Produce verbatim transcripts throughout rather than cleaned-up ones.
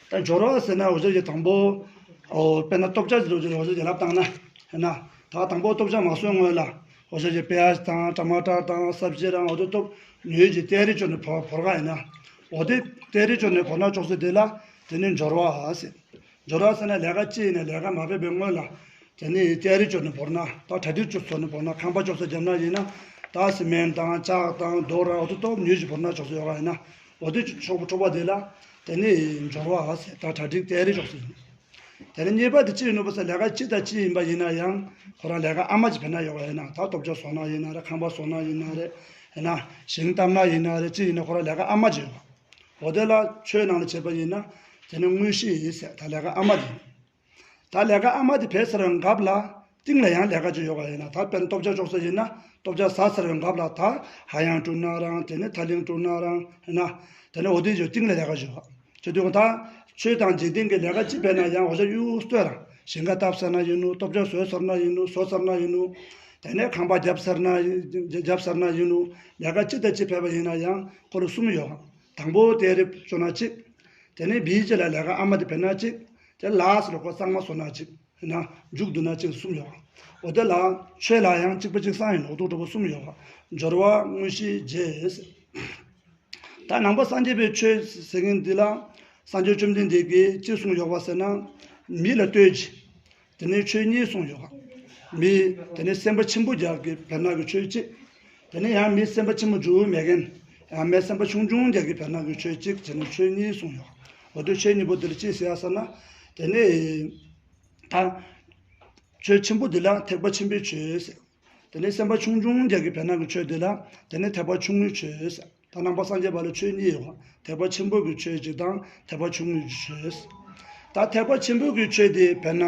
ད་སྦྱོར་བ་ཟེར་ན་འོ་ཅག་གི་དང་པོ། ཨོ་དཔེར་ན་ལྟོ་ཆས་ཟེར་འོ་ཅག་གི་ལབ་བཏང་ན། ཧེ་ན། ད་དང་པོ་ལྟོ་ཆས་མ་བཟོས་སྔོན་ལ། འོ་ཅག་གི་པི་ཡ་ཇ་དང་ཊ་མ་ཊར་དང་སབ་ཇི་རང་འོ་དེ་ཐོབ། ཉོས་ཀྱི་ཏེ་རི་བཅོས་ནས་བོར་བོར་ག་ཡིན་ན། འོ་དེ་ཏེ་རི་བཅོས་ནས་བོར་ན་ཆོག་ས་དེ་ལ། དེ་ནི་སྦྱོར་བ་ཟེར། སྦྱོར་བ་ཟེར་ན་ལས་ཀ་ཅི་ཡིན་ན་ལས་ཀ་མ་ཕེབས་པའི་སྔོན་ལ། དེ་ནི་ཏེ་རི་བཅོས་ནས་བོར་ན། ད་གྲ་སྒྲིག་བཅོས་ནས་བོར་ན། ཁང་པ་བཅོ་ས་བརྒྱབ་ན་ཡིན་ན། ད་སི་མེན་དང་ལྕགས་དང་རྡོ་ར་འོ་དེ་ཐོབ་ཉོས་ཀྱི་བོར་ན་ཆོག་ས་ཡོད་ག་ཡིན་ན། འོ་དེ་ཆོག་པ་ཆོག་པ་དེ་ལ། དེ་ནི་སྦྱོར་བ་ཟེར། ད་གྲ་སྒྲིག་ཏེ་རི་ཆོག་ས་ཡིན། དེ་ནས་གཉིས་པ་དེ་ཅི་ཡིན་ནོ་བ་ཟེར། ལས་ཀ་ཅི་དང་ཅི་ཡིན་པ་ཡིན་ན་ཡང་ཁོ་རང་ལས་ཀ་ཨ་མ་ཅིག་ཕེབས་ན་ཡོད་པ་ཡིན་ན། ད་ལྟོ་ཆས་བཟོ་ན་ཡིན་ན་རེད། ཁང་པ་བཟོ་ན་ཡིན་ན་རེད། ཡིན་ན་ཞིང་བཏབ་ན་ཡིན་ན་རེད། ཅི་ཡིན་ན་ཁོ་རང་ལས་ཀ་ཨ་མ་ཅིག་ཡོད་པ། འོ་དེ་ལ་ཆོས་ནང་ལ་བྱས་པ་ཡིན་ན་དེ་ནི་དངོས་གཞི་ཡིན་ཟེར། ད་ལས་ཀ་ཨ་མ་དེ་ཡིན། ད་ལས་ཀ་ཨ་མ་དེ་ཕེབས་ཚར་བའི་སྐབས་ལ་རྟིང་ལ་ཡང་ལས་ཀ་ཅིག་ཡོད་པ་ཡིན་ན། ད་དཔེར་ན་ལྟོ་ཆས་བཅོ་ས་ཡིན་ན་ལྟོ་ཆས་ཟ་ཚར་བའི་སྐབས་ལ་ད་ཧ་ཡང་བཀྲུ་ན་རང་། དེ་ནི་ཐ་ལིང་བཀྲུ་ན་རང་། ཡིན་ན་དེ་ནི་འོ་དེ་ཅིག་རྟིང་ལ་ལས་ཀ་ཅིག་ཡོད་པ། བྱེད་དུས་ད་ཆོས་དང་འཇིག་རྟེན་གྱི་ལས་ཀ་ཅི་ཕེབས་ན་ཡང་འོ་ཅག་གཡུག་ལྟོས་ར། ཞིང་ཁ་བཏབ་ཚར་ན་ཡིན་ནོ། ལྟོ་ཆས་བཟོས་ཚར་ན་ཡིན་ནོ། བཟོས་ཚར་ན་ཡིན་ནོ། དེ་ནས་ཁང་པ་བརྒྱབ་ཚར་ན་བརྒྱབ་ཚར་ན་ཡིན་ནོ། ལས་ཀ་ཅི་དང་ཅི་ཕེབས་པ་ཡིན་ན་ཡང་ཁོ་ལ་གསུམ་ཡོད། དང་པོ་ཏེ་རི་བཅོས་ན་གཅིག་དེ་ནས་བི་ཅི་ལ་ལས་ཀ་ཨ་མ་དེ་ཕེབས་ན་གཅིག་དེ་ལ་སི་ལ་ཁོ་གཙང་མ་བཟོ་ན་གཅིག་ཡིན་ན་མཇུག་བསྡུ་ན་གཅིག་གསུམ་ཡོད། འོ་དེ་ལ་ཆོས་ལ་ཡང་གཅིག་པ་གཅིག་སང་ཡིན་ནོ། འོ་དེ་འདྲ་པོ་གསུམ་ཡོད། སྦྱོར་བ། དངོས་གཞི། རྗེས། ད་ནང་པ་སངས་རྒྱས་པའི་ཆོས་ཟེར་མཁན་འདི་ལ། སངས་རྒྱས་བཅོམ་ལྡན་འདས་ཀྱིས་ཅི་གསུངས་ཡོད་པ་ཟེར་ན། མི་ལ་ལྟོས་ཀྱི། དེ་ནས་ཆོས་གཉིས་གསུངས་ཡོད། མི། དེ་ནས་སེམས་དཔའ་ཆེན་པོ་རྒྱག་གི་བེར་ནག་གི་ཆོས་གཅིག་དེ་ནས་ཡང་མི་སེམས་དཔའ་ཆེན་པོ་འཇུག་མེད་མཁན། ཡང་མི་སེམས་དཔའ་ཆུང་ཆུང་རྒྱག་གི་བེར་ནག་གི་ཆོས་གཅིག་དེ་ནས་ཆོས་གཉིས་གསུངས་ཡོད། འོ་དེ་ཆོས་གཉིས་པོ་འདི་ལ་ཅི་ཟེར་ཡ་ཟེར་ན། དེ་ནས། ད། ཆོས་ཆེན་པོ་འདི་ལ་ཐེག་པ་ཆེན་པོའི་ཆོས་ཟེར། དེ་ནས་སེམས་དཔའ་ཆུང་ཆུང་རྒྱག་གི་བེར་ནག་གི་ཆོས་འདི་ལ། དེ་ནས་ཐེག་པ་ཆུང་ངུའི་ཆོས་ཟེར། ད་ནང་པ་སངས་རྒྱས་པ་ལ་ཆོས་གཉིས་ཡོད། ཐེག་པ་ཆེན་པོ་གི་ཆོས་གཅིག་དང་ཐེག་པ་ཆུང་ངུའི་ཆོས་ཟེར། ད་ཐེག་པ་ཆེན་པོ་གི་ཆོས་དེ་བེར་ནག་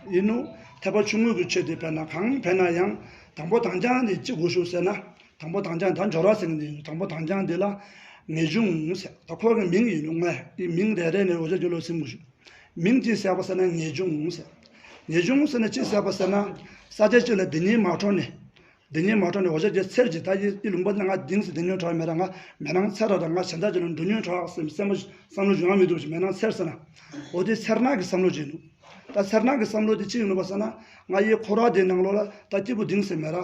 ཡིན་ནོ། ཐེག་པ་ཆུང་ངུ་གི་ཆོས་དེ་བེར་ནག་གང་བེར་ནག་ཡང་དང་པོ་དང་རྐྱང་དེ་ཅི་དགོས་ཞུ་ཟེར་ན། དང་པོ་དང་རྐྱང་ད་སྦྱོར་བ་ཟེར་མཁན་དེ་ཡིན། དང་པོ་དང་རྐྱང་དེ་ལ་ངེས་འབྱུང་ཟེར། ད་ཁོ་གི་མིང་ཡིན་ནོ། ངས་དེ་མིང་རེ་རེ་ནས་འོ་ཅག་རྒྱུ་ལོ་སེམས་དགོས་ཞུ། མིང་ཅི་ཟེར་བ་ཟེར་ན་ངེས་འབྱུང་ཟེར། ངེས་འབྱུང་ཟེར་ན་ཅི་ཟེར་བ་ཟེར་ན། ས་ཆ་གཅིག་ལ་འདི་ཉིད་མ་འཕྲོ་ནས། འདི་ཉིད་མ་འཕྲོ་ནས་འོ་ཅག་གི་ཚེར་གྱི་ད་ཡི་ཡི་ལུང་པ་ལ་ང་དེང་སང་འདི་ཉིད་འཕྲོ་མེད་ར། ང་མེད་ན་ཚེར་ར། ང་གཞན་དག་ཅིག་ལ་འགྲོ་ཉིད་འཕྲོ་ཟེར་སེམས་བསམ་བློ་ཞུ་ཡང་མི་འདུག་ཅིག་མེད་ན་ཚེར་ཟེར་ན། འོ་དེ་ཚེར་ནག་གི་བསམ་བློ་ཅིག་ཡིན་ནོ། ད་ཚེར་ནག་གི་བསམ་བློ་དེ་ཅི་ཡིན་ནོ་བ་ཟེར་ན། ང་ཡི་འཁོར་བ་འདི་ནང་ལོགས་ལ་ད་སྐྱིད་པོ་དེང་སང་མེད་ར།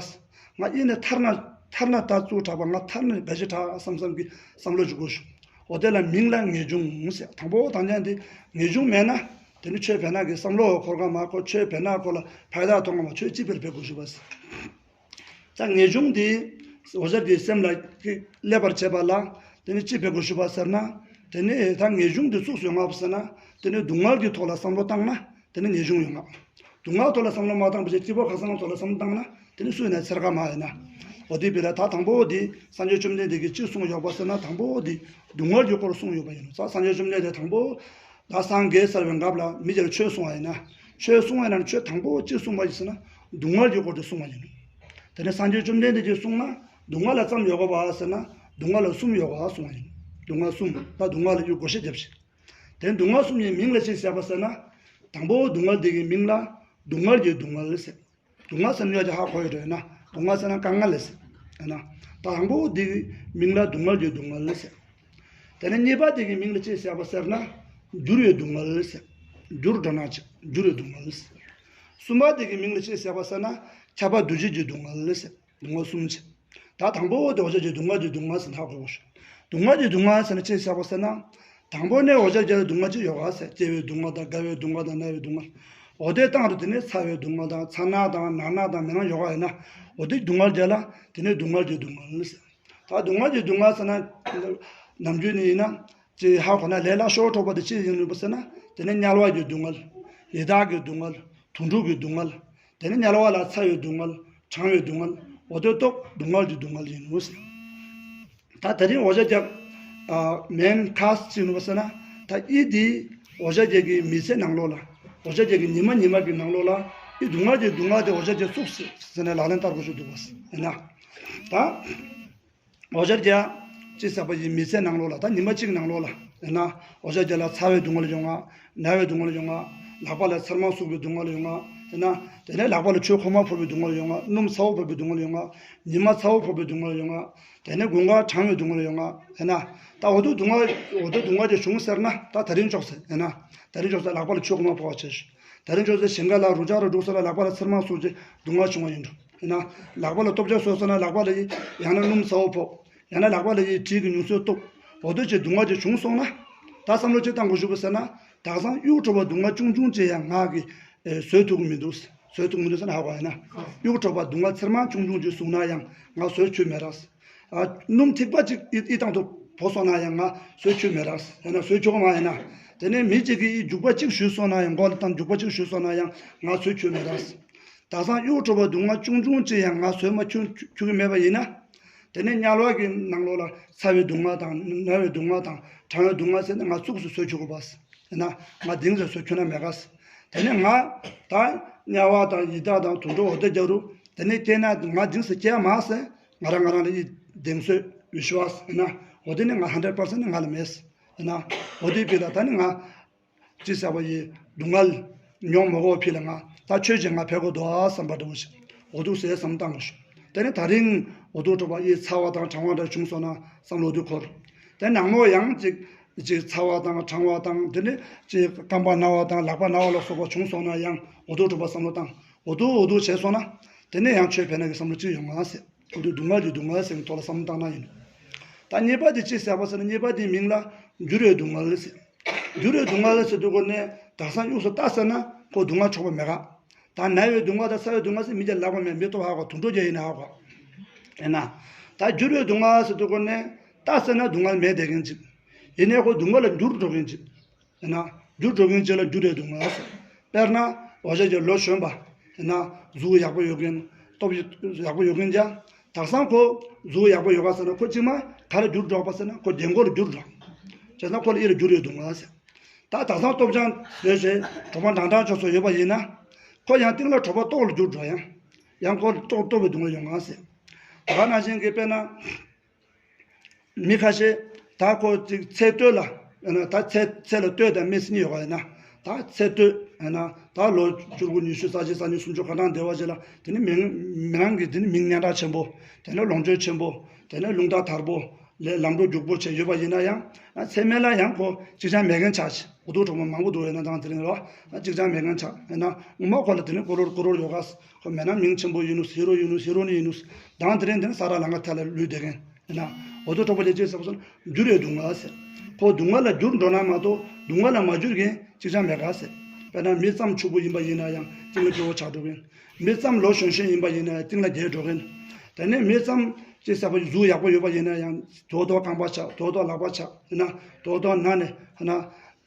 ང་ཡི་ནས་ཐར་ན་ཐར་ན་ད་ཙུག་དྲག་པ། ང་ཐར་ན་བེད་ཅིག་དྲག་བསམ་བསམ་གི་བསམ་བློ་ཅིག་དགོས་ཞུ། འོ་དེ་ལ་མིང་ལ་ངེས་འབྱུང་ཟེར། དང་པོ་དང་རྐྱང་དེ་ངེས་འབྱུང་མེད་ན། དེ་ནི་ཆོས་བེར་ནག་གི་བསམ་བློ་འཁོར་ག་མ་འཁོར། ཆོས་བེར་ནག་ཁོ་ལ་ཕ་ཡ་ད་གཏོང་ག་མ། ཆོས་ཅི་བེར་བེར་དགོས་ཞུ་བ་ཟེར། ད་ངེས་འབྱུང་འདི་འོ་ཅག་གི་སེམས་ལ་སླེབས་པར་བྱེད་པ་ལ་དེ་ནི་ཅི་བེར་དགོས་ཞུ་བ་ཟེར་ན། དེ་ནི་ད་ངེས་འབྱུང་འདི་ཙུག་སུ་ཡོང་བ་ཟེར་ན། དེ་ནི་སྡུག་བསྔལ་གྱི་ཐོག་ལ་བསམ་བློ་བཏང་ན་དེ་ནི་ངེས་འབྱུང་ཡོང་ང་། སྡུག་བསྔལ་ཐོག་ལ་བསམ་བློ་མ་བཏང་བ་བྱས་སྐྱིད་པོ་ཁ་སང་ཐོག་ལ་བསམ་བློ་བཏང་ན་དེ་ནི་སུ་ཡིན་ན་ཚེར་ག་མ་ཡིན་ན། འོ་དེ་བེར་ལ་ད་དང་པོ་འདི་སངས་རྒྱས་བཅོམ་ལྡན་འདས་ཀྱིས་ཅི་གསུངས་ཡོད་པ་ཟེར་ན། དང་པོ་འདི་སྡུག་བསྔལ་གྱི་སྐོར་གསུངས་ཡོད་པ་ཡིན་ནོ། ད་སངས་རྒྱས་བཅོམ་ལྡན་འདས་དང་པོ། ད་སངས་རྒྱས་ཚར་བའི་སྐབས་ལ་མི་དེར་ཆོས་གསུངས་པ་ཡིན་ན། ཆོས་གསུངས་པ་ཡིན་ན་ཆོས་དང་པོ་ཅི་གསུངས་པ་ཡིན་ཟེར་ན། སྡུག་བསྔལ་གྱི་སྐོར་དེ་གསུངས་པ་ཡིན་ནོ། དེ་ནས་སངས་རྒྱས་བཅོམ་ལྡན་འདས་ཀྱིས་གསུངས་ན་སྡུག་བསྔལ་ལ་ཙམ་ཡོད་ག་བ་ཟེར་ན། སྡུག་བསྔལ་ལ་གསུམ་ཡོད་ག་གསུངས་པ་ཡིན། སྡུག་བསྔལ་གསུམ། ད་སྡུག་བསྔལ་ལ་ཡུལ་བགོ་བཤའ་རྒྱབ་ཤིག་དེ་སྡུག་བསྔལ་གསུམ་གྱི་མིང་ལ་ཅི་ཟེར་བ་ཟེར་ན། དང་པོ་སྡུག་བསྔལ་དེ་གི་མིང་ལ་སྡུག་བསྔལ་གྱི་སྡུག་བསྔལ་ཟེར། སྡུག་བསྔལ་ཟེར་ན་ཡོད་ཀྱང་ཧ་གོ་ཡོད་རེད་ན། སྡུག་བསྔལ་ཟེར་ན་དཀའ་ངལ་ལ་ཟེར། ཡིན་ན། ད་དང་པོ་འདི་གི་མིང་ལ་སྡུག་བསྔལ་གྱི་སྡུག་བསྔལ་ཟེར། དེ་ནས་གཉིས་པ་དེ་གི་མིང་ལ་ཅི་ཟེར་བ་ཟེར་ན། འགྱུར་བའི་སྡུག་བསྔལ་ཟེར། འགྱུར་འགྲོ་ན་ཅིག་འགྱུར་བའི་སྡུག་བསྔལ་ཟེར། གསུམ་པ་དེ་གི་མིང་ལ་ཅི་ཟེར་བ་ཟེར་ན། ཁྱབ་པ་འདུ་བྱེད་ཀྱི་སྡུག་བསྔལ་ཟེར། སྡུག་བསྔལ་གསུམ་ཅིག་ད་དང་པོ་དེ་འོ་ཅག་གི་སྡུག་བསྔལ་གྱི་སྡུག་བསྔལ་ཟེར་ཧ་གོ་དགོས་ཤིང་། སྡུག་བསྔལ་གྱི་སྡུག་བསྔལ་ཟེར་ན་ཅི་ཟེར་བ་ཟེར་ན། དང་པོ་ནས་འོ་ཅག་གི་སྡུག་བསྔལ་ཅི་ཡོད་ག་ཟེར། སྐྱེ་བའི་སྡུག་བསྔལ་དང་རྒ་བའི་སྡུག་བསྔལ་དང་ན་བའི་སྡུག་བསྔལ། འོ་དེ་བཏང་རུང་དེ་ནས་ཚ་བའི་སྡུག་བསྔལ་དང་ཚ་ན་དང་ན་ན་དང་མེད་ན་ཡོད་ག་ཡིན་ན། འོ་དེ་སྡུག་བསྔལ་རྒྱ་ལ་དེ་ནས་སྡུག་བསྔལ་གྱི་སྡུག་བསྔལ་ཟེར། ད་སྡུག་བསྔལ་གྱི་སྡུག་བསྔལ་ཟེར་ན། ནམ་རྒྱུན་ནས་ཡིན་ན། ཅེས་ཧ་གོ་ན་ལས་སླ་ཤོས་འཕྲོག་པ་དེ་ཅི་ཡིན་ནུས་པ་ཟེར་ན། དེ་ནི་དམྱལ་བ་གི་སྡུག་བསྔལ། ཡི་དྭགས་ཀྱི་སྡུག་བསྔལ། དུད་འགྲོ་གི་སྡུག་བསྔལ། དེ་ནི་དམྱལ་བ་ལ་ཚ་བའི་སྡུག་བསྔལ། གྲང་བའི་སྡུག་བསྔལ། འོ་དེ་ཐོབ་སྡུག་བསྔལ་གྱི་སྡུག་བསྔལ་ཡིན་ནོ་ཟེར། ད་དེ་རིང་འོ་ཅག་རྒྱ། མེན་ཁ་སི་ཅི་ནུས་པ་ཟེར་ན། ད་ཨི་དེ་འོ་ཅག་རྒྱ་གི་མི་ཚེ་ནང་ལོགས་ལ། འོ་ཅག་རྒྱ་གི་ཉི་མ་ཉི་མ་གི་ནང་ལོགས་ལ། ཨི་སྡུག་བསྔལ་གྱི་སྡུག་བསྔལ་དེ་འོ་ཅག་རྒྱ་ཚུགས་ཟེར་ནས་ལག་ལེན་བསྟར་དགོས་ཞུ་འདུག་པ་ཟེར་ཡིན་ན། ད། འོ་ཅག་རྒྱ། ཅི་ཟེར་བ་ཡི་མི་ཚེ་ནང་ལོགས་ལ་ད་ཉི་མ་གཅིག་ནང་ལོགས་ལ་ཡིན་ན། འོ་ཅག་རྒྱ་ལ་ཚ་བའི་སྡུག་བསྔལ་ཡོང་ང་། ན་བའི་སྡུག་བསྔལ་ཡོང་ང་། ལག་པ་ལ་ཚེར་མ་ཟུག་པའི་སྡུག་བསྔལ་ཡོང་ང་ ཡིན་ན། དེ་ནས་ལག་པ་ལ་ཆུ་ཁོལ་མ་ཕོག་པའི་སྡུག་བསྔལ་ཡོང་ང་། སྣུམ་ཚ་བོ་ཕོག་པའི་སྡུག་བསྔལ་ཡོང་ང་། ཉི་མ་ཚ་བོ་ཕོག་པའི་སྡུག་བསྔལ་ཡོང་ང་། དེ་ནས་དགུན་ཁ་གྲང་བའི་སྡུག་བསྔལ་ཡོང་ང་། ཡིན་ན། ད་འོ་དོ་སྡུག་བསྔལ་འོ་དོ་སྡུག་བསྔལ་དེ་བྱུང་ཟེར་ན། ད་དེ་རིང་ཆོག་ཟེར་ཡིན་ན། དེ་རིང་ཆོག་ཟེར་ལག་པ་ལ་ཆུ་ཁོལ་མ་ཕོག་པ་བྱས་ཤིག་དེ་རིང་ཆོག་ཟེར་ཞིང་ཁ་ལ་རུ་ཅག་རུ་འགྲོ་ས་ལ་ལག་པ་ལ་ཚེར་མ་སོང་རྗེས་སྡུག་བསྔལ་བྱུང་བ་ཡིན་འགྲོ། ཡིན་ན། ལག་པ་ལ་ལྟོ་ཆས་བཟོ་ས་ན་ལག་པ་ལ་ཡི་ཡང་ན་སྣུམ་ཚ་བོ་ཕོག་ཡང་ན་ལག་པ་ལ་ཡི་དྲིས་ཀྱི་ཉུང་ཚོད་གཏུབ། འོ་དོ་ཅིག་སྡུག་བསྔལ་ཅིག་བྱུང་སོང་ན། ད་བསམ་བློ་ཅིག་བཏང་དགོས་ཞུ་བ་ཟེར་ན། དག་སང་གཡུག་བྲོ་བ་སྡུག་བསྔལ་ཆུང་ཆུང་ཅིག་ཡང་ང་གིས་ཨེ་བཟོད་ཐུབ་ཀྱི་མི་འདུག་བཟོད་ཐུབ་ཀྱི་མི་འདུག་ཟེར་ན་ཧ་གོ་ཡིན་ན། གཡུག་བྲོ་བ་སྡུག་བསྔལ་ཚེར་མ་ཆུང་ཆུང་ཅིག་བཟུང་ན་ཡང་ང་བཟོད་ཆོད་མེད་ར། ཨ། སྣུམ་ཐིགས་པ་ཅིག་ཨི་ཨི་ཐང་དུ་བོ་སོང་ན་ཡང་ང་བཟོད་ཆོད་མེད་ར། ཡང་ན་བཟོད་ཆོད་མ་ཡིན་ན། དེ་ནས་མི་གཅིག་གིས་ཨི་རྒྱུག་པ་གཅིག་གཞུས་སོང་ན་ཡང་། མགོ་ལ་བཏང་རྒྱུག་པ་གཅིག་གཞུས་སོང་ན་ཡང་ང་བཟོད་ཆོད་མེད་ར། དག་སང་གཡུག་བྲོ་བ་སྡུག་བསྔལ་ཆུང་ཆུང་ཅིག་ཡང་ང་བཟོད་མ་ཆོད་ཆོད་ཀྱི་མེད་པ་ཡིན་ན། དེ་ནས་དམྱལ་བ་གི་ནང་ལོགས་ལ་ཚ་བའི་སྡུག་བསྔལ་དང་ན་བའི་སྡུག་བསྔལ་དང་གྲང་བའི་སྡུག་བསྔལ་ཟེར་ནས་ང་ཙུག་སུ་བཟོད་ཆོག་གི་པ། ཡིན་ན། ང་དེང་ཚེ་བཟོད་ཆོག་ན་མེད་ག་ཟེར། དེ་ནས་ང་ད་དམྱལ་བ་དང་ཡི་དྭགས་དང་དུད་འགྲོ་འོ་དེ་རྒྱབ་རུ་དེ་ནས་སྐྱེས་ན་ང་དེང་ཚེ་སྐྱེ་མ་ཟེར། ང་རང་ང་རང་ལ་ཡི་གདེང་ཚོད་ཡོད་ཤི་བ་ཟེར་ན། འོ་དེ་ནས་ང་ཧན་ཌེ་རེཌ་པར་སེན་ཊི་ང་ལ་མེད་ཟེར། ཡིན་ན། འོ་དེ་ཕི་ལ་ད་ནི་ང་ཅི་ཟེར་བ་ཡི་སྡུག་བསྔལ་མྱོང་མ་དགོས་ཕི་ལ་ང་ད་ཆོས་ཅན་ང་ཕེབས་དགོས་འདུག་ཨ་བསམ་པ་འདྲ་བོ་ཞིག་འོ་དུ་ཟེར་བསམ་བཏང་དགོས་ཤིག་དེ་ནས་ད་རིང་འོ་དུ་གྲོགས་པ་ཡི་ཚ་བ་དང་གྲང་བ་འདྲ་བྱུང་སོང་ན་བསམ་བློ་དུ་འཁོར། དེ་ནང་མོ་ཡང་ཅིག་ཅིག་ཚ་བ་དང་གྲང་བ་དང་དེ་ནས་ཅིག་རྐང་པ་ན་བ་དང་ལག་པ་ན་བ་ལ་སོགས་པ་བྱུང་སོང་ན་ཡང་འོ་དུ་གྲོགས་པ་བསམ་བློ་བཏང་། འོ་དུ་འོ་དུ་བྱས་སོང་ན། དེ་ནས་ཡང་ཆོས་ཕན་ན་གི་བསམ་བློ་ཅིག་ཡོང་ང་ཟེར། འོ་དུ་སྡུག་བསྔལ་གྱི་སྡུག་བསྔལ་ཟེར་གི་ཐོག་ལ་བསམ་བློ་བཏང་ན་ཡིན། ད་གཉིས་པ་དེ་ཅི་ཟེར་བ་ཟེར་ན། གཉིས་པ་དེའི་མིང་ལ་འགྱུར་བའི་སྡུག་བསྔལ་ཟེར། འགྱུར་བའི་སྡུག་བསྔལ་ཟེར་དུས་སྒོ་ནས་དག་སང་གཡུགས་སུ་ལྟ་ཟེར་ན་ཁོ་སྡུག་བསྔལ་ཆོག་པ་མེད་ག་ད་ན་བའི་སྡུག་བསྔལ་དང་ཚ་བའི་སྡུག་བསྔལ་ཟེར་མི་རྒྱ་ལག་པ་མེད་མི་ཐོབ་ཧ་གོ་དུད་འགྲོ་རྒྱ་ཡིན་ན་ཧ་གོ་ཡིན་ན། ད་འགྱུར་བའི་སྡུག་བསྔལ་ཟེར་དུས་སྒོ་ནས་ལྟ་ཟེར་ན་སྡུག་བསྔལ་མེད་བསྡད་མཁན་ཅིག་ཡིན་ནའི་ཁོ་སྡུག་བསྔལ་ལ་འགྱུར་འགྲོ་མཁན་ཅིག་ཡིན་ན། རྒྱུ་འགྲོ་མཁན་ཅིག་ལ་འགྱུར་བའི་སྡུག་བསྔལ་ཟེར། དཔེར་ན། འོ་ཞེ་ཅིག་ལོ་གཞོན་པ། ཡིན་ན། གཟུགས་ཡག་པོ་ཡོད་མཁན། སྟོབས་ཡག་པོ་ཡོད་མཁན་ཅག་དག་སང་ཁོ་གཟུགས་ཡག་པོ་ཡོད་ག་ཟེར་ན་ཁོ་གཅིག་མ་ག་རེ་འགྱུར་འགྲོ་བ་ཟེར་ན་ཁོ་རྒན་གོག་ལ་འགྱུར་འགྲོ། བྱས་ན་ཁོ་ལ་ཨི་ལ་འགྱུར་བའི་སྡུག་བསྔལ་ཟེར། ད་དག་སང་སྟོབས་ཆེན་ཡོད་ཞེས་གྲོགས་པོ་འདྲ་འདྲ་ཆོག་ཚོ་ཡོད་པ་ཡིན་ན། ཁོ་ཡང་སྟེང་ལ་གྲོགས་པོ་ལྟོགས་ལ་འགྱུར་འགྲོ་ཡང་། ཡང་ཁོ་ལ་ལྟོགས་ལྟོགས་པའི་སྡུག་བསྔལ་ཡོང་ང་ཟེར། ད་ག་ནང་བཞིན་གྱི་དཔེར་ན། མི་ཁ་ཤས་ད་ཁོ་ཅིག་ཚེ་སྟོད་ལ། ཡང་ན་ད་ཚེ་ཚེ་ལ་སྟོད་དང་སྨད་ཟེར་གཉིས་ཡོད་པ་ཡིན་ན། ད་ཚེ་སྟོད་ཡང་ན་ད་ལོ་བཅུ་དགུ་ཉི་ཤུ་རྩ་གཅིག་རྩ་གཉིས་སུམ་ཅུ་ཁ་གྲངས་བསྡད་པ་ཅིག་ལ་དེ་ནི་མི་མི་རང་གི་དེ་ནི་མིང་སྙན་གྲགས་ཆེན་པོ། དེ་ནས་ལོངས་སྤྱོད་ཆེན་པོ། དེ་ནས་རླུང་རྟ་དར་པོ། ལས་ལམ་འགྲོ་རྒྱུག་པོ་བྱས་ཡོད་པ་ཡིན་ན་ཡང་། ཚེ་སྨད་ལ་ཡང་ཁོ་གཅིག་ཀྱང་མེད་མཁན་ཆགས་ཤིག་འུ་ཐུག་གྲོགས་མོ་མང་པོ་འདུག་ཡོད་ན་དང་དེ་རིང་རོ། གཅིག་ཀྱང་མེད་མཁན་ཆགས་ཡིན་ན་ངོ་མ་ཁོ་ལ་དེ་ནི་ཀོ་རོར་ཀོ་རོར་ཡོད་ག་ཁོ་མེད་ན་མིང་ཆེན་པོ་ཡིན་ནུས་ཧི་རོ་ཡིན་ནུས་ཧི་རོ་ནི་ཡིན་ནུས། དང་དེ་རིང་དེ་ནི་ས་ར་ལམ་ཁ་ཐད་ལ་ལུས་བསྡད་མཁན། ཡིན་ན། འོ་དོ་གྲོགས་པོ་ལས་ཅེས་ཟེར་བ་སོང་འགྱུར་བའི་སྡུག་བསྔལ་ཟེར། ཁོ་སྡུག་བསྔལ་ལ་འགྱུར་འགྲོ་ན་མ་གཏོགས་སྡུག་བསྔལ་ལ་མ་འགྱུར་མཁན་གཅིག་ཀྱང་མེད་ག་ཟེར། དཔེར་ན་མི་ཙམ་ཕྱུག་པོ་ཡིན་པ་ཡིན་ན་ཡང་གཅིག་ལ་སྐྱོ་བོ་ཆགས་འགྲོ་མཁན། མི་ཙམ་ལོ་གཞོན་གཞོན་ཡིན་པ་ཡིན་ན་ཡང་གཅིག་ལ་རྒྱལ་འགྲོ་མཁན། དེ་ནས་མི་ཙམ་ཅི་ཟེར་བ་གཟུགས་ཡག་པོ་ཡོད་པ་ཡིན་ན་ཡང་དོ་དོ་རྐང་པ་ཆག་དོ་དོ་ལག་པ་ཆག་ཡིན་ན་དོ་དོ་ན་ནས་ཡིན་ན།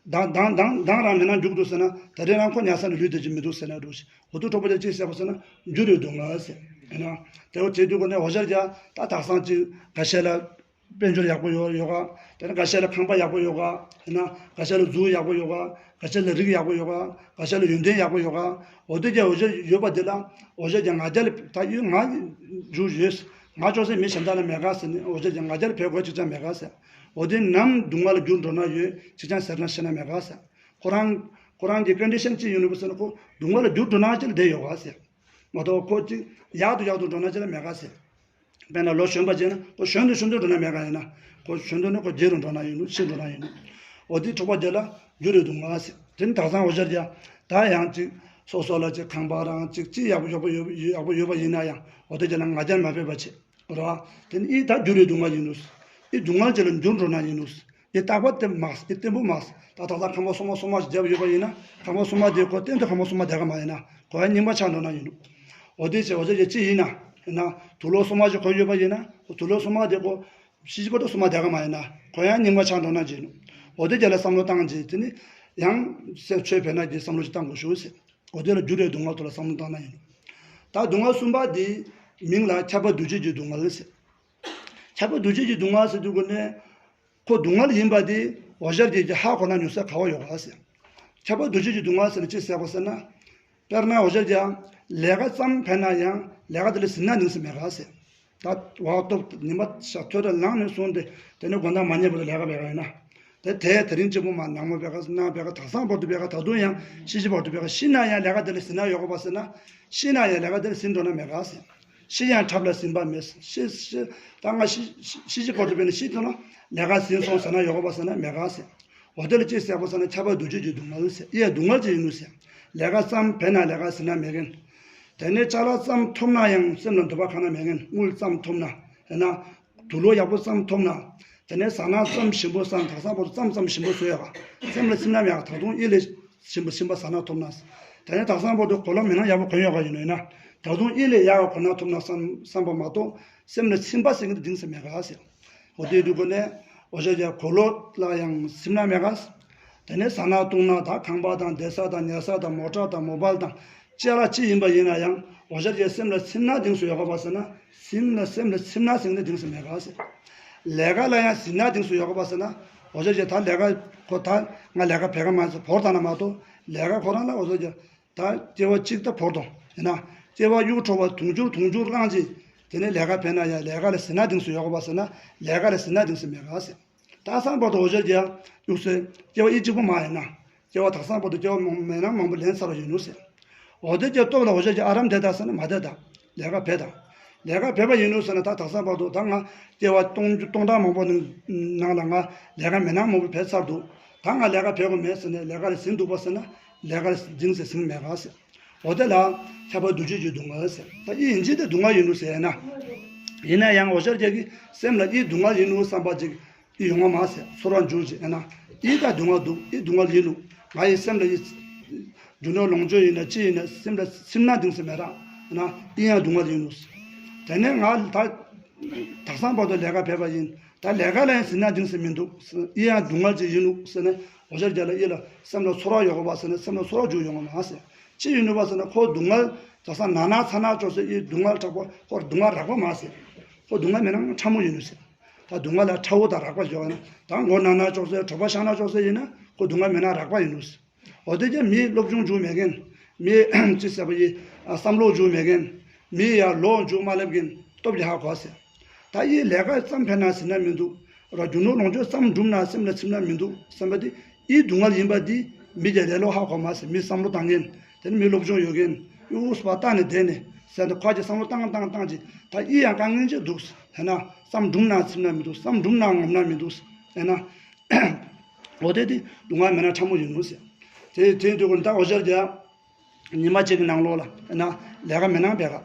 དང་དང་དང་དང་རང་མེད་ན་འཇུག་འདུག་ཟེར་ན་ད་རེས་རང་ཁོ་ཉལ་ས་ནས་ལུས་བསྡད་ཀྱི་མི་འདུག་ཟེར་ན་འགྲོ་ཞིག་འུ་ཐུག་གྲོགས་པོ་ལས་ཅི་ཟེར་བ་ཟེར་ན་འགྱུར་བའི་སྡུག་བསྔལ་ཟེར། ཡིན་ན། དེ་འོ་བྱེད་དུས་ཁོ་ནས་འོ་ཞར་རྒྱ་ད་དག་སང་ཅིག་འགའ་ཤས་ལ་དཔལ་འབྱོར་ཡག་པོ་ཡོད་ཡོད་ག་དེ་ནས་འགའ་ཤས་ལ་ཁང་པ་ཡག་པོ་ཡོད་ག་ཡིན་ན་འགའ་ཤས་ལ་གཟུགས་ཡག་པོ་ཡོད་ག་འགའ་ཤས་ལ་རིགས་ཡག་པོ་ཡོད་ག་འགའ་ཤས་ལ་ཡོན་ཏན་ཡག་པོ་ཡོད་ག་འོ་དེ་རྒྱ་འོ་ཞར་ཡོད་པ་དེ་ལ་འོ་ཞར་རྒྱ་ང་རྒྱ་ལ་ད་ཡོད་ང་འཇུ་ཡོད། ང་ཅོག་སེ་མི་གཞན་དག་ལ་མེད་ག་ཟེར་ནས་འོ་ཞར་རྒྱ་ང་རྒྱ་ལ་ཕེབས་དགོས་ཅིག་ཀྱང་མེད་ག་ཟེར། འོ་དེ་ནམ་སྡུག་བསྔལ་ལ་འགྱུར་འགྲོ་ན་ཡོད་ཅིག་ཀྱང་ཟེར་ན་ཤེས་ན་མེད་ག་ཟེར། ཁོ་རང་ཁོ་རང་གི་ཀོན་ཌི་ཤན་ཅི་ཡོད་ནུས་པ་ཟེར་ན་ཁོ་སྡུག་བསྔལ་ལ་འགྱུར་འགྲོ་ན་ཅི་ལ་བསྡད་ཡོད་ག་ཟེར། མ་གཏོགས་ཁོ་ཅིག་ཡག་ཏུ་ཡག་ཏུ་འགྲོ་ན་ཅི་ལ་མེད་ག་ཟེར། དཔེར་ན་ལོ་གཞོན་པ་བྱས་ན་ཁོ་གཞོན་དུ་གཞོན་དུ་འགྲོ་ན་མེད་ག་ཡིན་ན་ཁོ་གཞོན་དུ་ནི་ཁོ་རྒྱལ་རུ་འགྲོ་ན་ཡིན་ནོ་ཤི་འགྲོ་ན་ཡིན་ནོ། འོ་དེ་གྲོགས་པོ་དེ་ལ་འགྱུར་བའི་སྡུག་བསྔལ་ཟེར། དེ་ནི་དག་སང་འོ་ཞར་རྒྱ་ད་ཡང་ཅིག་སོ་སོ་ལ་ཅིག་ཁང་པ་རང་ཅིག་ཅི་ཡག་པོ་ཡག་པོ་ཡོད་ཡག་པོ་ཡོད་པ་ཡིན་ན་ཡང་འོ་དེ་རྒྱ་ལ་ང་རྒྱལ་མ་ཕེབས་པ་བྱེད། རོ། དེ་ནི་ཨི་ད་འགྱུར་བའི་སྡུག་བསྔལ་ཡིན་ནོ། ཨི་སྡུག་བསྔལ་ཅིག་ལ་འགྱུར་འགྲོ་ན་ཡིན་ནོ། ཨི་རྟག་པ་དེ་མ་ཨི་བརྟན་པོ་མ་ད་ད་ལྟ་ཁང་པ་སོ་མ་སོ་མ་ཞིག་བརྒྱབ་ཡོད་པ་ཡིན་ན་ཁང་པ་སོ་མ་དེ་ཁོ་གཏན་དུ་ཁང་པ་སོ་མ་བསྡད་ག་མ་ཡིན་ན་ཁོ་ཡང་རྙིང་པ་ཆགས་འགྲོ་ན་ཡིན་ནོ། འོ་དེ་ཅི་འོ་དེ་ཅི་ཅི་ཡིན་ན་ཡིན་ན་དུག་ལོག་སོ་མ་ཞིག་གོན་ཡོད་པ་ཡིན་ན་དུག་ལོག་སོ་མ་དེ་ཁོ་ཤི་ཤི་བར་དུ་སོ་མ་བསྡད་ག་མ་ཡིན་ན་ཁོ་ཡང་རྙིང་པ་ཆགས་འགྲོ་ན་ཅི་ཡིན་ནོ། འོ་དེ་རྒྱ་ལ་བསམ་བློ་བཏང་རྗེས་དེ་ནི་ཡང་སེམས་ཆོས་བེད་ན་གྱི་བསམ་བློ་ཞིག་བཏང་དགོས་ཞུ་ཟེར། འོ་དེ་ལ་འགྱུར་བའི་སྡུག་བསྔལ་ཐོག་ལ་བསམ་བློ་བཏང་ན་ཡིན་ནོ། ད་སྡུག་བསྔལ་གསུམ་པ་དེ་མིང་ལ་ཁྱབ་པ་འདུ་བྱེད་ཀྱི་སྡུག་བསྔལ་ཟེར། ཁྱབ་པ་འདུ་བྱེད་ཀྱི་སྡུག་བསྔལ་ཟེར་དུས་ཀུན་ནས་ཁོ་སྡུག་བསྔལ་ཡིན་པ་དེ་འོ་ཞར་གྱིས་ཀྱི་ཧ་གོ་ན་ཉུང་ས་ག་བ་ཡོད་ག་ཟེར། ཁྱབ་པ་འདུ་བྱེད་ཀྱི་སྡུག་བསྔལ་ཟེར་ན་ཅི་ཟེར་བ་ཟེར་ན། དཔེར་ན་འོ་ཞར་གྱི་ལས་ཀ་ཙམ་ཕན་ན་ཡང་ལས་ཀ་དེ་ལ་ཟིན་ན་ཉུང་ས་མེད་ག་ཟེར། ད་བག་སྟོབས་ཉི་མ་ཤར་ཐོས་ར་ལངས་ནས་བཟུང་སྟེ་དེ་ནས་དགོང་དག་མ་ཉལ་བར་དུ་ལས་ཀ་བྱེད་ག་ཡིན་ན། དེ་དེ་དེ་རིང་གཅིག་པོ་མ་ནངས་མོ་བེ་ག་གནངས་བེ་ག་དག་སང་བར་དུ་བེ་ག་ད་དུང་ཡང་ཤི་ཤི་བར་དུ་བེ་ག་ཤི་ན་ཡང་ལས་ཀ་དེ་ལ་ཟིན་ན་ཡོད་གོ་པ་ཟེར་ན། ཤི་ན་ཡང་ལས་ཀ་དེ་ལ་ཟིན་འགྲོ་ན་མེད་ག་ཟེར། ཤི་ཡང་ཐབས་ལ་ཟིན་པ་མེད། ཤི་ཤི་ད་ང་ཤི་ཤི་ཤི་ཤི་བར་དུ་བེ་ན་ཤི་ཐུབ་ན་ལས་ཀ་ཟིན་སོང་ཟེར་ན་ཡོད་གོ་པ་ཟེར་ན་མེད་ག་ཟེར། འོ་དེ་ལ་ཅི་ཟེར་བ་ཟེར་ན་ཁྱབ་པ་འདུ་བྱེད་ཀྱི་སྡུག་བསྔལ་ཟེར། ཨི་ཡ་སྡུག་བསྔལ་ཅི་ཡིན་ནུ་ཟེར། ལས་ཀ་ཙམ་བེ་ན་ལས་ཀ་ཟིན་ན་མེད་མཁན། དེ་ནས་ཅ་ལག་ཙམ་ཐོབ་ན་ཡང་སེམས་ལ་འདོད་པ་གང་ན་མེད་མཁན། དངུལ་ཙམ་ཐོབ་ན་ཡང་ན། དུག་ལོག་ཡག་པོ་ཙམ་ཐོབ་ན། དེ་ནས་ཟ་ན་ཙམ་ཞིམ་པོ་ཙམ་དག་སང་བར་དུ་ཙམ་ཙམ་ཞིམ་པོ་ཟོས་ཡོད་ག་སེམས་ལ་ཚིམ་ན་མེད་ག་ད་དུང་ཨི་ལས་ཞིམ་པོ་ཞིམ་པ་ཟ་ན་ཐོབ་ན། དེ་ནས་དག་སང་བར་དུ་གོས་ལོག་མེ་ནང་ཡག་པོ་གོན་ཡོད་ག་ཡིན་ནོ་ཡིན་ན། ད་དུང་ཨི་ལས་ཡག་ག་གོན་ན་ཐོབ་ན་བསམ་བསམ་པ་མ་གཏོགས་སེམས་ལ་ཚིམ་པ་ཟེར་མཁན་དེ་གཏིང་ཟབ་མེད་ག་ཟེར། འོ་དེ་དུས་གོ་ནས་འོ་ཞེས་ཀྱང་གོས་ལོག་ལ་ཡང་ཚིམ་ན་མེད་ག་དེ་ནས་ཟ་ན་བཏུང་ན་ད་ཁང་པ་དང་བསྡད་ས་དང་ཉལ་ས་དང་མོ་ཊ་དང་མོ་བལ་དང་ཅ་ལག་ཅི་ཡིན་པ་ཡིན་ན་ཡང་འོ་ཞེས་ཀྱང་སེམས་ལ་ཚིམ་ན་གཏིང་ཟབ་ཡོད་ག་པ་ཟེར་ན། སེམས་ལ་སེམས་ལ་ཚིམ་ན་ཟེར་མཁན་དེ་གཏིང་ཟབ་མེད་ག་ཟེར། ལས་ཀ་ལ་ཡང་ཟིན་ན་གཏིང་ཟབ་ཡོད་ག་པ་ཟེར་ན། འོ་ཞེས་ཀྱང་ད་ལས་ཀ་ཁོ་ད་ང་ལས་ཀ་བེད་ག་མ་ཟེར་བོར་བཏང་ན་མ་གཏོགས་ལས་ཀ་ཁོ་རང་ལ་འོ་ཞེས་ཀྱང་ད་སྐྱེ་བ་གཅིག་ད་བོར་དང་ཡིན་ན། སྐྱེ་བ་གཡུག་འཕྲོག་པ་དུང་ཕྱུར་དུང་ཕྱུར་བླངས་ཀྱིས་དེ་ནས་ལས་ཀ་བེད་ན་ཡང་ལས་ཀ་ལ་ཟིན་ན་གཏིང་ཟབ་ཡོད་ག་པ་ཟེར་ན། ལས་ཀ་ལ་ཟིན་ན་གཏིང་ཟབ་མེད་ག་ཟེར། དག་སང་བར་དུ་འོ་ཞེས་ཀྱང་གཡུག་སའི་སྐྱེ་བ་ཨི་གཅིག་པོ་མ་ཡིན་ན། སྐྱེ་བ་དག་སང་བར་དུ་སྐྱེ་བ་མང་མེད་ན་མང་པོ་ལེན་ཚར་བ་ཡིན་ནོ་ཟེར། འོ་དེ་ཀྱང་སྟོབས་ལ་འོ་ཞེས་ཀྱང་ཨ་རམ་དེ་དག་ཟེར་ན་མ་དེ་དག་ལས་ཀ་བེད་དང་། ལས་ཀ་བེད་པ་ཡིན་ནོ་ཟེར་ན་ད་དག་སང་བར་དུ་ད་ང་སྐྱེ་བ་སྟོང་སྟོང་ཕྲག་མང་པོ་ནང་ནང་ལ་ང་ལས་ཀ་མེད་ན་མང་པོ་བེད་ཚར་འདུག་ད་ང་ལས་ཀ་བེད་དགོས་མེད་ཟེར་ནས་ལས་ཀ་ལ་ཟིན་འདུག་པ་ཟེར་ན། ལས་ཀ་ལ་གཏིང་ཟབ་ཟིན་མེད་ག་ཟེར། འོ་དེ་ལ་ཁྱབ་པ་འདུ་བྱེད་ཀྱི་སྡུག་བསྔལ་ཟེར། ད་ཨི་ཡིན་གཅིག་དེ་སྡུག་བསྔལ་ཡིན་ནོ་ཟེར་ན། ཡིན་ན་ཡང་འོ་ཞེས་ཀྱང་གི་སེམས་ལ་ཨི་སྡུག་བསྔལ་ཡིན་ནོ་བསམ་པ་ཅིག་ཨི་ཡོང་བ་མ་ཟད་ཚོར་བ་འཇུག་ཅིག་ཡིན་ན། ཨི་ད་སྡུག་བསྔལ་འདུག་ཨི་སྡུག་བསྔལ་ཡིན་ནོ། ང་ཡི་སེམས་ལ་ཨི་རྒྱུ་ནོར་ལོངས་སྤྱོད་ཡིན་ན་ཅི་ཡིན་ན་སེམས་ལ་ཚིམ་ན་གཏིང་ཟབ་མེད་ར་ཡིན་ན། ཨི་ཡང་སྡུག་བསྔལ་ཡིན་ནོ། དེ་ནས་ང་ད་དག་སང་བར་དུ་ལས་ཀ་བེད་པ་ཡིན། ད་ལས་ཀ་ལ་ཡང་ཟིན་ན་གཏིང་ཟབ་མི་འདུག་ཨི་ཡང་སྡུག་བསྔལ་ཅིག་ཡིན་ནོ་ཟེར་ནས་འོ་ཞེས་ཀྱང་ལ་ཨི་ལ་སེམས་ལ་ཚོར་བ་ཡོད་ག་པ་ཟེར་ན་སེམས་ལ་ཚོར་བ་འཇུག་ཡོང་བ་མ་ཟད། ཅི་ཡིན་ནོ་བ་ཟེར་ན་ཁོ་སྡུག་བསྔལ་དག་སང་ན་ན་ཚ་ན་ཅོག་ཟེར་ཨི་སྡུག་བསྔལ་དྲག་པོ་ཁོ་སྡུག་བསྔལ་རགས་པ་མ་ཟད། ཁོ་སྡུག་བསྔལ་མེད་ན་ཕྲ་མོ་ཡིན་ནོ་ཟེར། ད་སྡུག་བསྔལ་ལ་ཕྲ་བོ་དང་རགས་པ་ཡོད་ན་ད་མགོ་ན་ན་ཅོག་ཟེར་གྲོད་པ་ཤ་ན་ཅོག་ཟེར་ཡིན་ན་ཁོ་སྡུག་བསྔལ་མེད་ན་རགས་པ་ཡིན་ནོ་ཟེར། འོ་དེ་ཀྱང་མིའི་སློབ་སྦྱོང་བྱུང་མེད་མཁན། མིའི་ཅི་ཟེར་བ་ཡི་བསམ་བློ་བྱུང་མེད་མཁན། མིའི་ཡང་ལོ་འཇུག་མ་སླེབས་མཁན་སྟོབས་ཀྱིས་ཧ་གོ་ཟེར། ད་ཡིས་ལས་ཀ་ཙམ་ཕན་ན་ཟིན་ན་མི་འདུག་ར་རྒྱུ་ནོར་ལོངས་སྤྱོད་ཙམ་བསྒྲུབས་ན་སེམས་ལ་ཚིམ་ན་མི་འདུག་བསམ་པ་དེ་ཡིས་སྡུག་བསྔལ་ཡིན་པ་དེ་མི་གྱ་ལེ་ལོ་ཧ་གོ་མ་ཟེར། མི་བསམ་བློ་བཏང་མཁན་དེ་ནི་མི་སློབ་སྦྱོང་ཡོད་མཁན་ཡུས་པ་བཏང་ནས་བསྡད་ནས་ཟེར་ཏེ་ཁ་གྱི་བསམ་བློ་བཏང་བཏང་བཏང་ཅིག་ད་ཡིས་ཡང་དཀའ་ངལ་ཅིག་འདུག་ཟེར་ན་བསམ་བསྒྲུབས་ན་ཚིམ་ན་མི་འདུག་བསམ་བསྒྲུབས་ན་ངོམས་ན་མི་འདུག་ཟེར་ན། འོ་དེ་དེ་སྡུག་བསྔལ་མེད་ན་ཕྲ་མོ་ཡིན་ནོ་ཟེར། དེ་དེ་དུས་ཀུན་ད་འོ་ཞེས་ཀྱང་ཉི་མ་གཅིག་གི་ནང་ལོགས་ལ་ཡིན་ན་ལས་ཀ་མེད་ན་བེད་ག་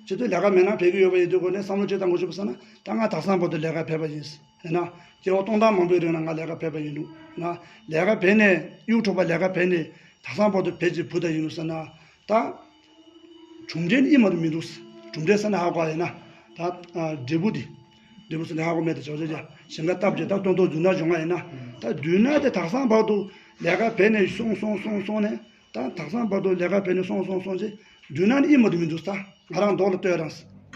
ཇི་ལྟར་ལས་ཀ་མེད་ན་བེད་ཀྱི་ཡོད་པ་ཡིན་དུས་ཀུན་ནས་བསམ་བློ་ཅི་བཏང་དགོས་ཞུ་བ་ཟེར་ན། ད་ང་དག་སང་བར་དུ་ལས་ཀ་བེད་པ་ཡིན་ཟེར་ཡིན་ན། སྐྱེ་བ་སྟོང་ཕྲག་མང་པོའི་རིང་ལ་ང་ལས་ཀ་བེད་པ་ཡིན་འདུག་ཡིན་ན། ལས་ཀ་བེད་ནས་གཡུག་འཕྲོག་པ་ལས་ཀ་བེད་ནས་དག་སང་བར་དུ་བེད་ཅིག་བུ་ད་ཡིན་ནོ་ཟེར་ན། ད་གྲུབ་འབྲས་ནི་ཨི་མ་དུ་མི་འདུག་གྲུབ་འབྲས་ཟེར་ན་ཧ་གོ་ཡིན་ན། ད་འབྲས་བུ་འདི། འབྲས་བུ་ཟེར་ན་ཧ་གོ་མེད་དེ་ཆོག་ཆོག་ཆོག་ཞིང་ཁ་བཏབ་ཅེས་ད་སྟོན་ཐོག་རྫུན་ན་འབྱུང་བ་ཡིན་ན། ད་རྫུན་ན་དེ་དག་སང་བར་དུ་ལས་ཀ་བེད་ནས་སོང་སོང་སོང་སོང་ནས། ད་དག་སང་བར་དུ་ལས་ཀ་བེད་ནས་སོང་སོང་སོང་ཅེས་རྫུན་ན་ནི་ཨི་མ་དུ་མི་འདུག་ད་ང་རང་མདོག་ལ་ལྟོས་རང་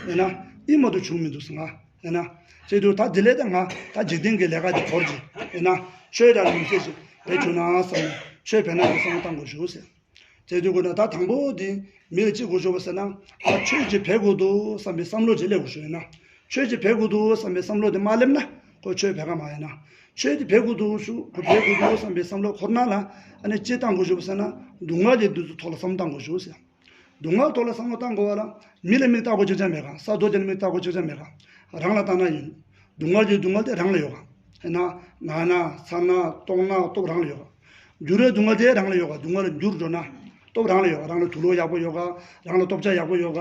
ཡིན་ན་ཨི་མ་དུ་བྱུང་མི་འདུག་ང་ཡིན་ན། ཅེས་དུས་ད་དེ་ལས་ད་ང་ད་འཇིག་རྟེན་གྱི་ལས་ཀ་དེ་བོར་ཅིག་ཡིན་ན་ཆོས་དང་ལུང་ཚན་ཞིག་བེད་བྱུང་ན་བསམ་ནས་ཆོས་བེད་ན་གི་བསམ་བློ་བཏང་དགོས་ཞུ་ཟེར། དེ་དུས་ཀུན་ན་ད་དང་པོ་དེ་མི་ལ་ཅི་དགོས་ཞུ་བ་ཟེར་ན། ཨ་ཆོས་ཅིག་བེད་དགོས་འདུག་བསམ་པའི་བསམ་བློ་ཅིག་སླེབས་དགོས་ཞུ་ཡིན་ན། ཆོས་ཅིག་བེད་དགོས་འདུག་བསམ་པའི་བསམ་བློ་དེ་མ་སླེབས་ན་ཁོ་ཆོས་བེད་ཀ་མ་ཡིན་ན། ཆོས་དེ་བེད་དགོས་འདུག་ཞུ་ཁོ་བེད་དགོས་འདུག་བསམ་པའི་བསམ་བློ་འཁོར་ན་ལ་ཨ་ནི་ཅི་བཏང་དགོས་ཞུ་བ་ཟེར་ན་སྡུག་བསྔལ་གྱི་དུས་སུ་ཐོག་ལ་བསམ་བཏང་དགོས་ཞུ་ཟེར། སྡུག་བསྔལ་ཐོག་ལ་བསམ་བློ་བཏང་དགོས་པ་ལ་མི་ལ་མིག་ལྟ་དགོས་ཅིག་ཅང་མེད་ག་ས་རྡོ་དེ་ལ་མིག་ལྟ་དགོས་ཅིག་ཅང་མེད་ག་རང་ལ་བལྟ་ན་ཡིན། སྡུག་བསྔལ་གྱི་སྡུག་བསྔལ་དེ་རང་ལ་ཡོད་ག་ཡིན་ན་ན་ན་ཚ་ན་ལྟོགས་ན་སྟོབས་རང་ལ་ཡོད་ག་འགྱུར་བའི་སྡུག་བསྔལ་དེ་རང་ལ་ཡོད་ག་སྡུག་བསྔལ་འགྱུར་འགྲོ་ན་སྟོབས་རང་ལ་ཡོད་ག་རང་ལ་དུག་ལོག་ཡག་པོ་ཡོད་ག་རང་ལ་སྟོབས་ཆ་ཡག་པོ་ཡོད་ག་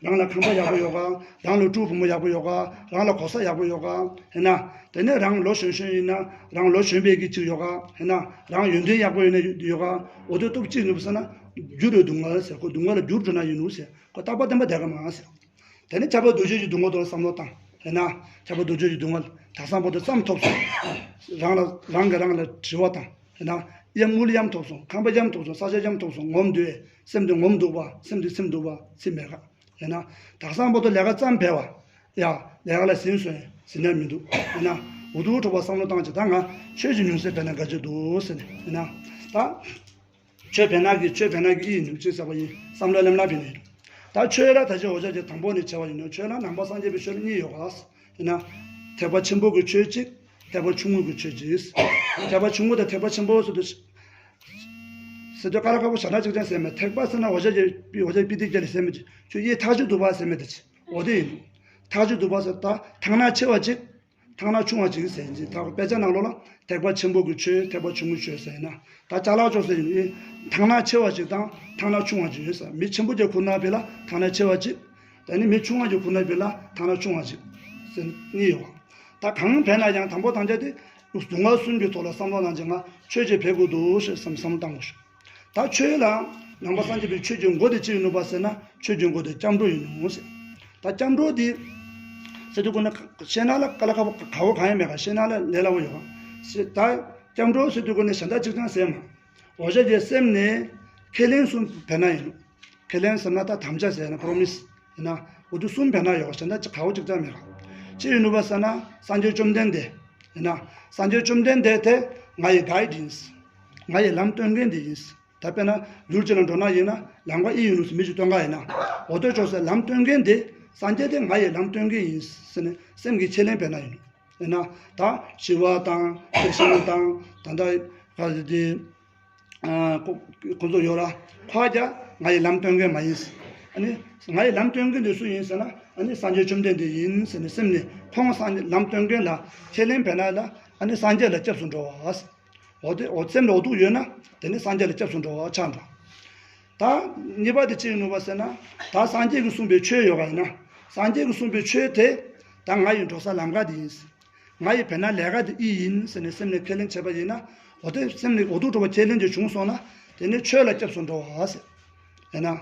རང་ལ་ཁང་པ་ཡག་པོ་ཡོད་ག་རང་ལ་ཕྲུ་གུ་བུ་མོ་ཡག་པོ་ཡོད་ག་རང་ལ་གོ་ས་ཡག་པོ་ཡོད་ག་ཡིན་ན། དེ་ནས་རང་ལོ་གཞོན་གཞོན་ཡིན་ན་རང་ལོ་གཞོན་པའི་གི་ཅིག་ཡོད་ག་ཡིན་ན། རང་ཡོན་ཏན་ཡག་པོ་ཡོད་ན་ཡོད་ག་འོ་དེ་སྟོབས་གཅིག་ནུས་པ་ཟེར་ན། འགྱུར་བའི་སྡུག་བསྔལ་ཟེར་ཁོ་སྡུག་བསྔལ་ལ་འགྱུར་འགྲོ་ན་ཡིན་ནུས་ཟེར་ཁོ་རྟག་པ་བརྟན་པ་བསྡད་ག་མ་ཟེར། དེ་ནས་ཁྱབ་པ་འདུ་བྱེད་ཀྱི་སྡུག་བསྔལ་དུ་བསམ་བློ་བཏང་། དེ་ན་ཁྱབ་པ་འདུ་བྱེད་ཀྱི་སྡུག་བསྔལ་དག་སང་བར་དུ་ཙམ་ཐོབ་སོང་། རང་ལ་རང་གིས་རང་ལ་དྲི་བ་དང་། དེ་ན་གཡམ་དངུལ་གཡམ་ཐོབ་སོང་། ཁང་པ་གཡམ་ཐོབ་སོང་། ས་ཆ་གཡམ་ཐོབ་སོང་། ངོམ་འདུག་བས་སེམས་དེ་ངོམ་འདུག་པ་སེམས་དེ་ཚིམ་འདུག་པ་ཚིམ་མེད་ག་ཡིན་ན་དག་སང་བར་དུ་ལས་ཀ་ཙམ་བས་པ། ཡ་ལས་ཀ་ལ་ཟིན་སོང་ཟིན་ན་མི་འདུག་ཡིན་ན་འུ་ཐུག་འཕྲོག་པ་བསམ་བློ་བཏང་ཅིག་ད་ང་ཆོས་ཀྱི་ཉུང་ཟད་བས་ན་དགའ་ཅིག་འདུག་ཟེར་ནས་ཡིན་ན་ད། ཆོས་བེད་ན་གི་ཆོས་བེད་ན་གི་ཨི་ཡིན་ནུས་ཅེས་ཟེར་བ་ཡིན་བསམ་བློ་ལེམ་ལ་བེད་ནས། ད་ཆོས་ལ་ད་ཅི་འོ་ཅག་ཅིག་དང་པོ་ནས་བྱས་པ་ཡིན་ནུས་ཆོས་ལ་ནང་པ་སངས་རྒྱས་པའི་ཆོས་ལ་གཉིས་ཡོད་ག་ཡིན་ན། ཐེག་པ་ཆེན་པོ་གི་ཆོས་གཅིག་ཐེག་པ་ཆུང་ངུ་གི་ཆོས་ཅིག། ཐེག་པ་ཆུང་ངུ་དང་ཐེག་པ་ཆེན་པོ་ཟེར་དུས། ཟེར་དུས་ཀ་ལ་ཁ་པོ་ཞྭ་ནག་གཅིག་ཅན་ཟེར་མེད། ཐེག་པ་ཟེར་ན་འོ་ཞ་རྗེ་འོ་ཞ་པི་ཏི་རྒྱ་ལས་ཟེར་མེད་ཅིག། ཁྱོད་ཡེ་ཐག་ཆོད་འདུག་པ་ཟེར་མེད་དེ་ཅིག། འོ་དེ་ཡིན། ཐག་ཆོད་འདུག་པ་ཟེར་ད་ཐང་ནག་ཆེ་བ་ཅིག། ཐང་ནག་ཆུང་བ་ཅིག་ཟེར་ཡིན་ཅིག། ད་དཔེ་ཆ་ནང་ལོགས་ལ་ཐེག་པ་ཆེན་པོ་གི་ཆོས་ཐེག་པ་ཆུང་ངུའི་ཆོས་ཟེར་ཡིན་ན། ད་ཅ་ལག་ཆོས་ཟེར་ཡིན་ཐང་ནག་ཆེ་བ་ཅིག་དང་ཐང་ནག་ཆུང་བ་ཅིག་ཡོད་ཟེར། མི་ཆེན་པོ་ཅིག་ཁུར་ན་བི་ལ་ཐང་ནག་ཆེ་བ་ཅིག། ད་ནི་མི་ཆུང་བ་ཅིག་ཁུར་ན་བི་ལ་ཐང་ནག་ཆུང་བ་ཅིག་ཟེར་གཉིས་ཡོད། ད་གང་བས་ན་ཡང་དང་པོ་དང་ཆ་དེ་སྡུག་བསྔལ་གསུམ་གྱི་ཐོག་ལ་བསམ་བློ་གནང་ཅིག་ང་ཆོས་ཅིག་འབད་དགོས་འདུག་ཞེས་བསམ་བསམ་བློ་བཏང་དགོས་ཤིག། ད་ཆོས་ལ་ནང་པ་སངས་རྒྱས་པའི་ཆོས་ཀྱི་མགོ་དེ་ཅི་ཡིན་ནུག་པ་ཟེར་ན་ཆོས་ཀྱི་མགོ་དེ་སྐྱབས་འགྲོ་ཡིན་ནོ་ཟེར། ད་སྐྱབས་འགྲོ་འདི་ཟེར་དུས་ཀུན་ནས་ཤེས་ན་ལ་ཀ་ལ་ཁ་བོ་ག་བོ་གང་ཡང་མེད་ག་ཤེས་ན་ལ་ལས་སླ་བོ་ཡོད་ག་ཟེར། ད་སྐྱབས་འགྲོ་ཟེར་དུས་ཀུན་ནས་གཞན་དག་ཅིག་ཀྱང་ཟེར་མ། འོ་ཞ་རྗེ་སེམས་ནས་ཁས་ལེན་གསུམ་བས་ན་ཡིན་ནོ། ཁས་ལེན་ཟེར་ན་ད་དམ་བཅའ་ཟེར་ན་པོ་རོ་མིས་ཡིན་ན་འོ་དུ་གསུམ་བས་ན་ཡོད་ག་ཤེས་ན་ཅི་ག་བོ་ཅིག་ཀྱང་མེད་ག་ཅི་ཡིན་ནུག་པ་ཟེར་ན་སངས་རྒྱས་བཅོམ་ལྡན་འདས་ཡིན་ན་སངས་རྒྱས་བཅོམ་ལྡན་འདས་དེ་ང་ཡི་གའི་ཌི་ཡིན། ང་ཡི་ལམ་སྟོན་མཁན་དེ་ཡིན། ད་དཔེར་ན་ཡུལ་གཅིག་ལ་འགྲོ་ན་ཡིན་ན་ལམ་ཁ་ཨི་ཡིན་ནོ་ཟེར་མི་ཞིག་སྟོན་ག་ཡིན་ན། འོ་དོ་ཅོག་ཟེར་ལམ་སྟོན་མཁན་དེ་སངས་རྒྱས་དེ་ང་ཡི་ལམ་སྟོན་མཁན་ཡིན་ཟེར་ནས་སེམས་ཀྱི་ཁས་ལེན་བས་ན་ཡིན་ནོ། ཡིན་ན་ད་ཞི་བ་དང་ཐེག་ཆེན་དང་ད་ལྟ་ག་ཟེར་དེ་ཁོ་ཁོ་ཚོ་ཡོད་ར་ཁོ་རྒྱ་ང་ཡི་ལམ་སྟོན་མཁན་མ་ཡིན། ཨ་ནི་ང་ཡི་ལམ་སྟོན་མཁན་དེ་སུ་ཡིན་ཟེར་ན་ཨ་ནི་སངས་རྒྱས་བཅོམ་ལྡན་འདས་ཡིན་ཟེར་ནས་སེམས་ནས་ཁོང་སངས་རྒྱས་ལམ་སྟོན་མཁན་ལ་ཁས་ལེན་བས་ན་ལ་ཨ་ནི་སངས་རྒྱས་ལ་སྐྱབས་སུ་འགྲོ་བ་ཟེར། འོ་དེ་འོ་སེམས་ལ་འོ་དུ་ཡོད་ན་དེ་ནི་སངས་རྒྱས་ལ་སྐྱབས་སུ་འགྲོ་བ་ཆགས་འགྲོ། ད་གཉིས་པ་དེ་ཅི་ཡིན་ནུག་པ་ཟེར་ན་ད་སངས་རྒྱས་ཀྱིས་གསུངས་པའི་ཆོས་ཡོད་པ་ཡིན་ན་སངས་རྒྱས་ཀྱིས་གསུངས་པའི་ཆོས་དེ་ད་ང་ཡི་འགྲོ་ས་ལམ་ཁ་དེ་ཡིན། ང་ཡི་བས་ན་ལས་ཀ་དེ་ཨི་ཡིན་ཟེར་ནས་སེམས་ནས་ཁས་ལེན་བྱས་པ་ཡིན་ན་འོ་དེ་སེམས་ནས་འོ་དུ་འགྲོ་བ་ཁས་ལེན་དེ་བྱུང་སོང་ན་དེ་ནི་ཆོས་ལ་སྐྱབས་སུ་འགྲོ་བ་ཟེར། ཡིན་ན།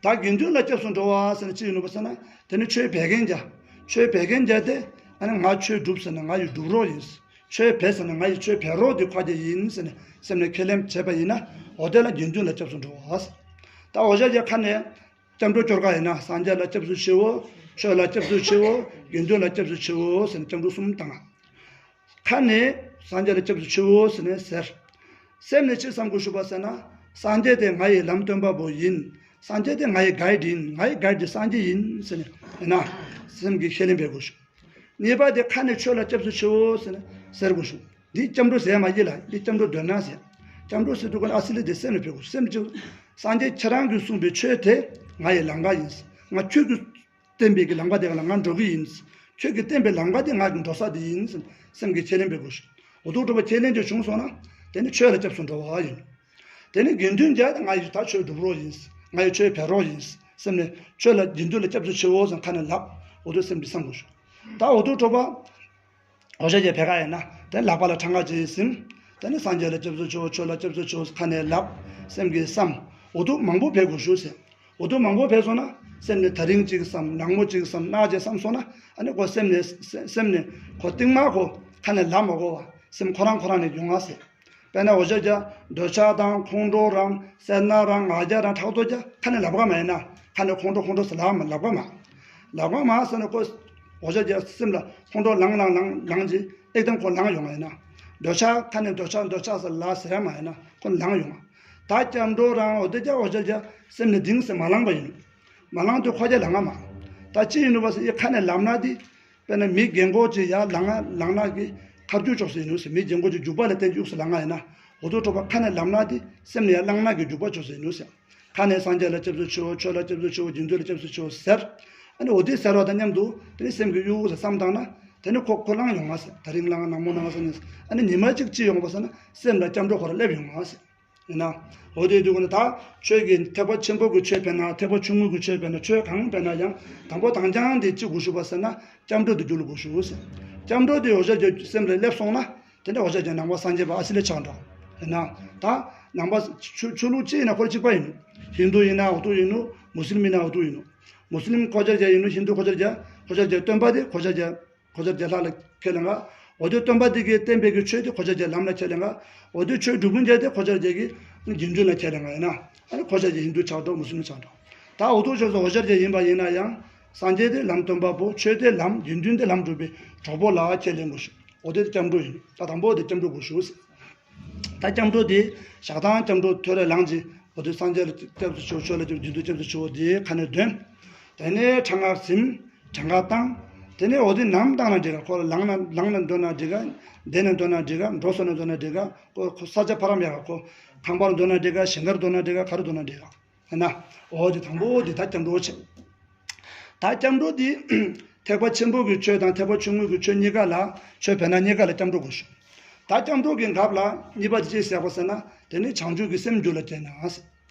ད་དགེ་འདུན་ལ་སྐྱབས་སུ་འགྲོ་བ་ཟེར་ན་ཅི་ཡིན་ནུག་པ་ཟེར་ན། དེ་ནི་ཆོས་འབད་མཁན་རྒྱ། ཆོས་འབད་མཁན་རྒྱ་དེ། ཨ་ནི་ང་ཆོས་སྒྲུབ་ཟེར་ན་ང་ཡི་སྒྲུབ་རོགས་ཡིན། ཆོས་འབད་ཟེར་ན་ང་ཡི་ཆོས་འབད་རོགས་དེ་ཁོ་རྒྱ་ཡིན་ཟེར་ནས་སེམས་ནས་ཁས་ལེན་བྱས་པ་ཡིན་ན། འོ་དེ་ལ་དགེ་འདུན་ལ་སྐྱབས་སུ་འགྲོ་བ་ཟེར། ད་འོ་ཞ་རྒྱ་ཁ་ནས། སྐྱབས་འགྲོ་སྐྱོར་ག་ཡིན་ན་སངས་རྒྱས་ལ་སྐྱབས་སུ་མཆིའོ། ཆོས་ལ་སྐྱབས་སུ་མཆིའོ། དགེ་འདུན་ལ་སྐྱབས་སུ་མཆིའོ་ཟེར་ནས་སྐྱབས་འགྲོ་གསུམ་བཏང་། ཁ་ནས་སངས་རྒྱས་ལ་སྐྱབས་སུ་མཆིའོ་ཟེར་ནས་ཟེར། སེམས་ནས་ཅི་བསམ་དགོས་ཞུ་བ་ཟེར་ན། སངས་རྒྱས་དེ་ང་ཡི་ལམ་སྟོན་པ་པོ་ཡིན། སངས་རྒྱས་དེ་ང་ཡི་གའི་ཌི་ཡིན། ང་ཡི་གའི་ཌི་སངས་རྒྱས་ཡིན་ཟེར་ནས་ཡིན་ན། སེམས་ཀྱི་ཁས་ལེན་འབད་དགོས་ཞུ། གཉིས་པ་དེ་ཁ་ནས་ཆོས་ལ་སྐྱབས་སུ་མཆིའོ་ཟེར་ནས་ཟེར་དགོས་ཞུ། འདི་སྐྱབས་འགྲོ་ཟེར་མ་ཡིན་ལ་འདི་སྐྱབས་འགྲོ་འདོད་ན་ཟེར། སྐྱབས་འགྲོ་ཟེར་དུས་ཀ་ཨ་སི་ལི་དེ་སེམས་ལ་འབད་དགོས་སེམས་ཀྱི། སངས་རྒྱས་ཁྱེད་རང་གིས་གསུངས་པའི་ཆོས་དེ་ང་ཡི་ལམ་ཁ་ཡིན། ང་ཁྱོད་ཀྱི་བསྟན་པའི་གི་ལམ་ཁ་དེ་ག་ལ་ང་འགྲོ་གི་ཡིན། ཁྱོད་ཀྱི་བསྟན་པའི་ལམ་ཁ་དེ་ང་གི་འགྲོ་ས་དེ་ཡིན། སེམས་ཀྱི་ཁས་ལེན་འབད་དགོས་ཤིག། འོ་ཐུག་གྲུབ་པ་ཁས་ལེན་དེ་བྱུང་སོང་ན། དེ་ནི་ཆོས་ལ་སྐྱབས་སུ་འགྲོ་བ་ཡིན། དེ་ནི་དགེ་འདུན་རྒྱ་དེ་ང་ཡི་ད་ཆོས་སྒྲུབ་རོགས་ཡིན། ང་ཡི་ཆོས་འབད་རོགས་ཡིན། སེམས་ནས་ཆོས་ལ་དགེ་འདུན་ལ་སྐྱབས་སུ་མཆིའོ་ཟེར་ཁ་ནས་ལབ། འོ་ཐུག་སེམས་ཀྱི་བསམ་དགོས་ཤིག། ད་འོ་ཐུག་གྲུབ་པ། འོ་ཞ་རྒྱ་བེ་ག་ཡིན་ན་དེ་ལག་པ་ལ་ཕྲེང་བ་ཅིག་ཟིན། དེ་ནི་སངས་རྒྱས་ལ་སྐྱབས་སུ་མཆིའོ་ཆོས་ལ་སྐྱབས་སུ་མཆིའོ་ཁ་ནས་ལབ། སེམས་ཀྱིས་བསམ། འོ་ཐུག་མང་པོ་འབད་དགོས་ཞུ་ཟེར། འོ་ཐུག་མང་པོ་འབད་སོང་ན་སེམས་ནས་ད་རིང་གཅིག་བསམ་ནངས་མོ་གཅིག་བསམ་གནངས་གཅིག་བསམ་སོང་ན་ཨ་ནི་ཁོ་སེམས་ནས་སེམས་ནས་ཁོ་རྟིང་མ་ཁོ་ཁ་ནས་ལབ་མ་དགོས་པ་སེམས་ཁོ་རང་ཁོ་རང་ནས་ཡོང་ང་ཟེར། དཔེར་ན་འོ་ཞ་རྒྱ་འདོད་ཆགས་དང་ཁོང་ཁྲོ་རང་སེར་སྣ་རང་ང་རྒྱལ་རང་ཕྲག་དོག་རྒྱ་ཁ་ནས་ལབ་ག་མ་ཡིན་ན་ཁ་ནས་ཁོང་ཁྲོ་ཁོང་ཁྲོ་ཟེར་ལབ་མ་ལབ་ག་མ། ལབ་ག་མ་ཟེར་ན་ཁོ་འོ་ཞ་རྒྱ་སེམས་ལ་ཁོང་ཁྲོ་ལངས་ལངས་ལངས་ལངས་ཀྱི་ཨེག་དམ་ཁོ་ལངས་ཡོང་བ་ཡིན་ན། འདོད་ཆགས་ཁ་ནས་འདོད་ཆགས་འདོད་ཆགས་ཟེར་ལབ་ཟེར་ཡ་མ་ཡིན་ན་ཁོ་ལངས་ཡོང་བ། ད་སྐྱབས་འགྲོ་རང་འོ་དེ་རྒྱ་འོ་ཞ་རྒྱ་སེམས་ནས་དིང་ཟེར་མ་ལངས་པ་ཡིན། མ་ལངས་དུས་ཁོ་རྒྱ་ལངས་ང་མ། ད་ཅི་ཡིན་ནུག་པ་ཟེར་ཨེ་ཁ་ནས་ལབ་ན་དེ། དཔེར་ན་མི་རྒན་གོག་ཅིག་ཡར་ལངས་ང་ལངས་ན་གི་ཁ་རྒྱུག་ཆོག་ཟེར་ཡིན་ནུག་ཟེར། མི་རྒན་གོག་ཅིག་རྒྱུག་པ་ལ་བརྟེན་གྱི་དབྱུགས་སུ་ལངས་ང་ཡིན་ན། འོ་ཐུག་གྲུབ་པ་ཁ་ནས་ལབ་ན་དེ་སེམས་ནས་ཡར་ལངས་ན་གི་རྒྱུག་པ་ཆོག་ཟེར་ཡིན་ནུག་ཟེར། ཁ་ནས་སངས་རྒྱས་ལ་སྐྱབས་སུ་མཆིའོ་ཆོས་ལ་སྐྱབས་སུ་མཆིའོ་དགེ་འདུན་ལ་སྐྱབས་སུ་མཆིའོ་ཟེར། ཨ་ནི་འོ་དེ་ཟེར་བ་དང་མཉམ་དུ་དེ་ནི་སེམས་ཀྱི་གཡོ་འུ་ཟེར་བསམ་བཏང་ན་དེ་ནི་ཁོ་ཁོ་ལངས་ཡོང་ང་ཟེར། ད་རིང་ལངས་ང་ནངས་མོ་ལངས་ང་ཟེར་ནས་ཨ་ནི་ཉི་མ་གཅིག་ཅི་ཡོང་བ་ཟེར་ན་སེམས་ལ་སྐྱབས་འགྲོ་ཁོ་རང་སླེབས་ཡོང་ང་ཟེར། ཡིན་ན། འོ་དེ་དུས་ཀུན་ད་ཆོས་ཀྱི་ཐེག་པ་ཆེན་པོ་གི་ཆོས་འབད་ན་ཐེག་པ་ཆུང་ངུ་གི་ཆོས་འབད་ན་ཆོས་གང་འབད་ན་ཡང་དང་པོ་དང་ཅང་དེ་ཅི་དགོས་ཞུ་བ་ཟེར་ན་སྐྱབས་འགྲོ་དེ་རྒྱུད་ལ་དགོས་ཞུ་ཟེར། སྐྱབས་འགྲོ་དེ་འོ་ཞ་རྒྱ་སེམས་ལ་སླེབས་སོང་ན་དེ་འདྲ་འོ་ཞ་རྒྱ་ནང་པ་སངས་རྒྱས་པ་ཨ་སི་ལེ་ཆགས་འགྲོ། ཡིན་ན། ད་ནང་པ་ཆོས་ཆོས་ལུགས་ཅི་ཡིན་ན་ཁོ་གཅིག་པ་ཡིན་ནོ། ཧིན་དུ་ཡིན་ན་འོ་ཐུག་ཡིན་ནོ། མུ་སི་ལིམ་ཡིན་ན་འོ་ཐུག་ཡིན་ནོ། མུ་སི་ལིམ་ཁོ་ཞ་རྒྱ་ཡིན་ནོ། ཧིན་དུ་ཁོ་ཞ་རྒྱ་ཁོ་ཞ་རྒྱ་སྟོན་པ་དེ་ཁོ་ཞ་རྒྱ། ཁོ་ཚོར་རྒྱལ་ལྷ་ལ་ཁས་ལེན་ག་འོ་དེ་སྟོན་པ་དེ་གིས་བསྟན་པའི་གི་ཆོས་དེ་ཁོ་ཚོར་རྒྱལ་ལམ་ལ་ཁས་ལེན་ག་འོ་དེ་ཆོས་སྒྲུབ་མཁན་རྒྱལ་དེ་ཁོ་ཚོར་རྒྱལ་གི་དགེ་འདུན་ལ་ཁས་ལེན་ག་ཡིན་ན། ཨ་ནི་ཁོ་ཚོར་རྒྱལ་ཧིན་དུ་ཆགས་འགྲོ་མུ་སུ་ལིམ་ཆགས་འགྲོ། ད་འོ་དེ་ཆོས་སུ་ཁོ་ཚོར་རྒྱལ་ཡིན་པ་ཡིན་ན་ཡང་སངས་རྒྱས་དེ་ལམ་སྟོན་པ་པོ་ཆོས་དེ་ལམ་དགེ་འདུན་དེ་ལམ་སྒྲུབ་པའི་གྲོགས་པོ་ལ་ཁས་ལེན་དགོས་ཤིག་འོ་དེ་སྐྱབས་འགྲོ་ཡིན། ད་དང་པོ་དེ་སྐྱབས་འགྲོ་དགོས་ཤིག་ཟེར། ད་སྐྱབས་འགྲོ་དེ་ཞག་དང་སྐྱབས་འགྲོ་ཐོ་རེ་ལངས་ཀྱི་འོ་དེ་སངས་རྒྱས་ལ་སྐྱབས་སུ་མཆིའོ་ཆོས་ལ་སྐྱབས་སུ་མཆིའོ་དགེ་འདུན་ལ་སྐྱབས་སུ་མཆིའོ་དེ་ཁ་ནས་འདོན། དེ་ནས་ཕྲེང་བ་ཟིན། ཕྲེང་བ་བཏང་། དེ་ནས་འོ་དེ་ནམ་བཏང་ན་འགྲིག་ག་ཁོ་ལ་ལངས་ན་ལངས་ན་འགྲོ་ན་འགྲིག་ག་བསྡད་ན་འགྲོ་ན་འགྲིག་ག་འགྲོ་སོང་ན་འགྲོ་ན་འགྲིག་ག་ཁོ་ཁོ་ས་ཆ་ཕ་ར་མེད་ག་ཁོ་ཁང་པར་འགྲོ་ན་འགྲིག་ག་ཞིང་ཁར་འགྲོ་ན་འགྲིག་ག་ག་རུ་འགྲོ་ན་འགྲིག་ག་ཧ་ན། འོ་དེ་དང་པོ་དེ་ད་སྐྱབས་འགྲོ་བྱེད། ད་སྐྱབས་འགྲོ་འདི། ཐེག་པ་ཆེན་པོ་གི་ཆོས་དང་ཐེག་པ་ཆུང་ངུ་གི་ཆོས་གཉིས་ཀ་ལ་ཆོས་བེར་ནག་གཉིས་ཀ་ལ་སྐྱབས་འགྲོ་དགོས་ཤོག་ད་སྐྱབས་འགྲོ་གི་འགབ་ལ་གཉིས་པ་དེ་ཅི་ཟེར་བ་ཟེར་ན་དེ་ནི་བྱང་ཆུབ་ཀྱི་སེམས་རྒྱུད་ལ་སྐྱེས་ན་ཟེར།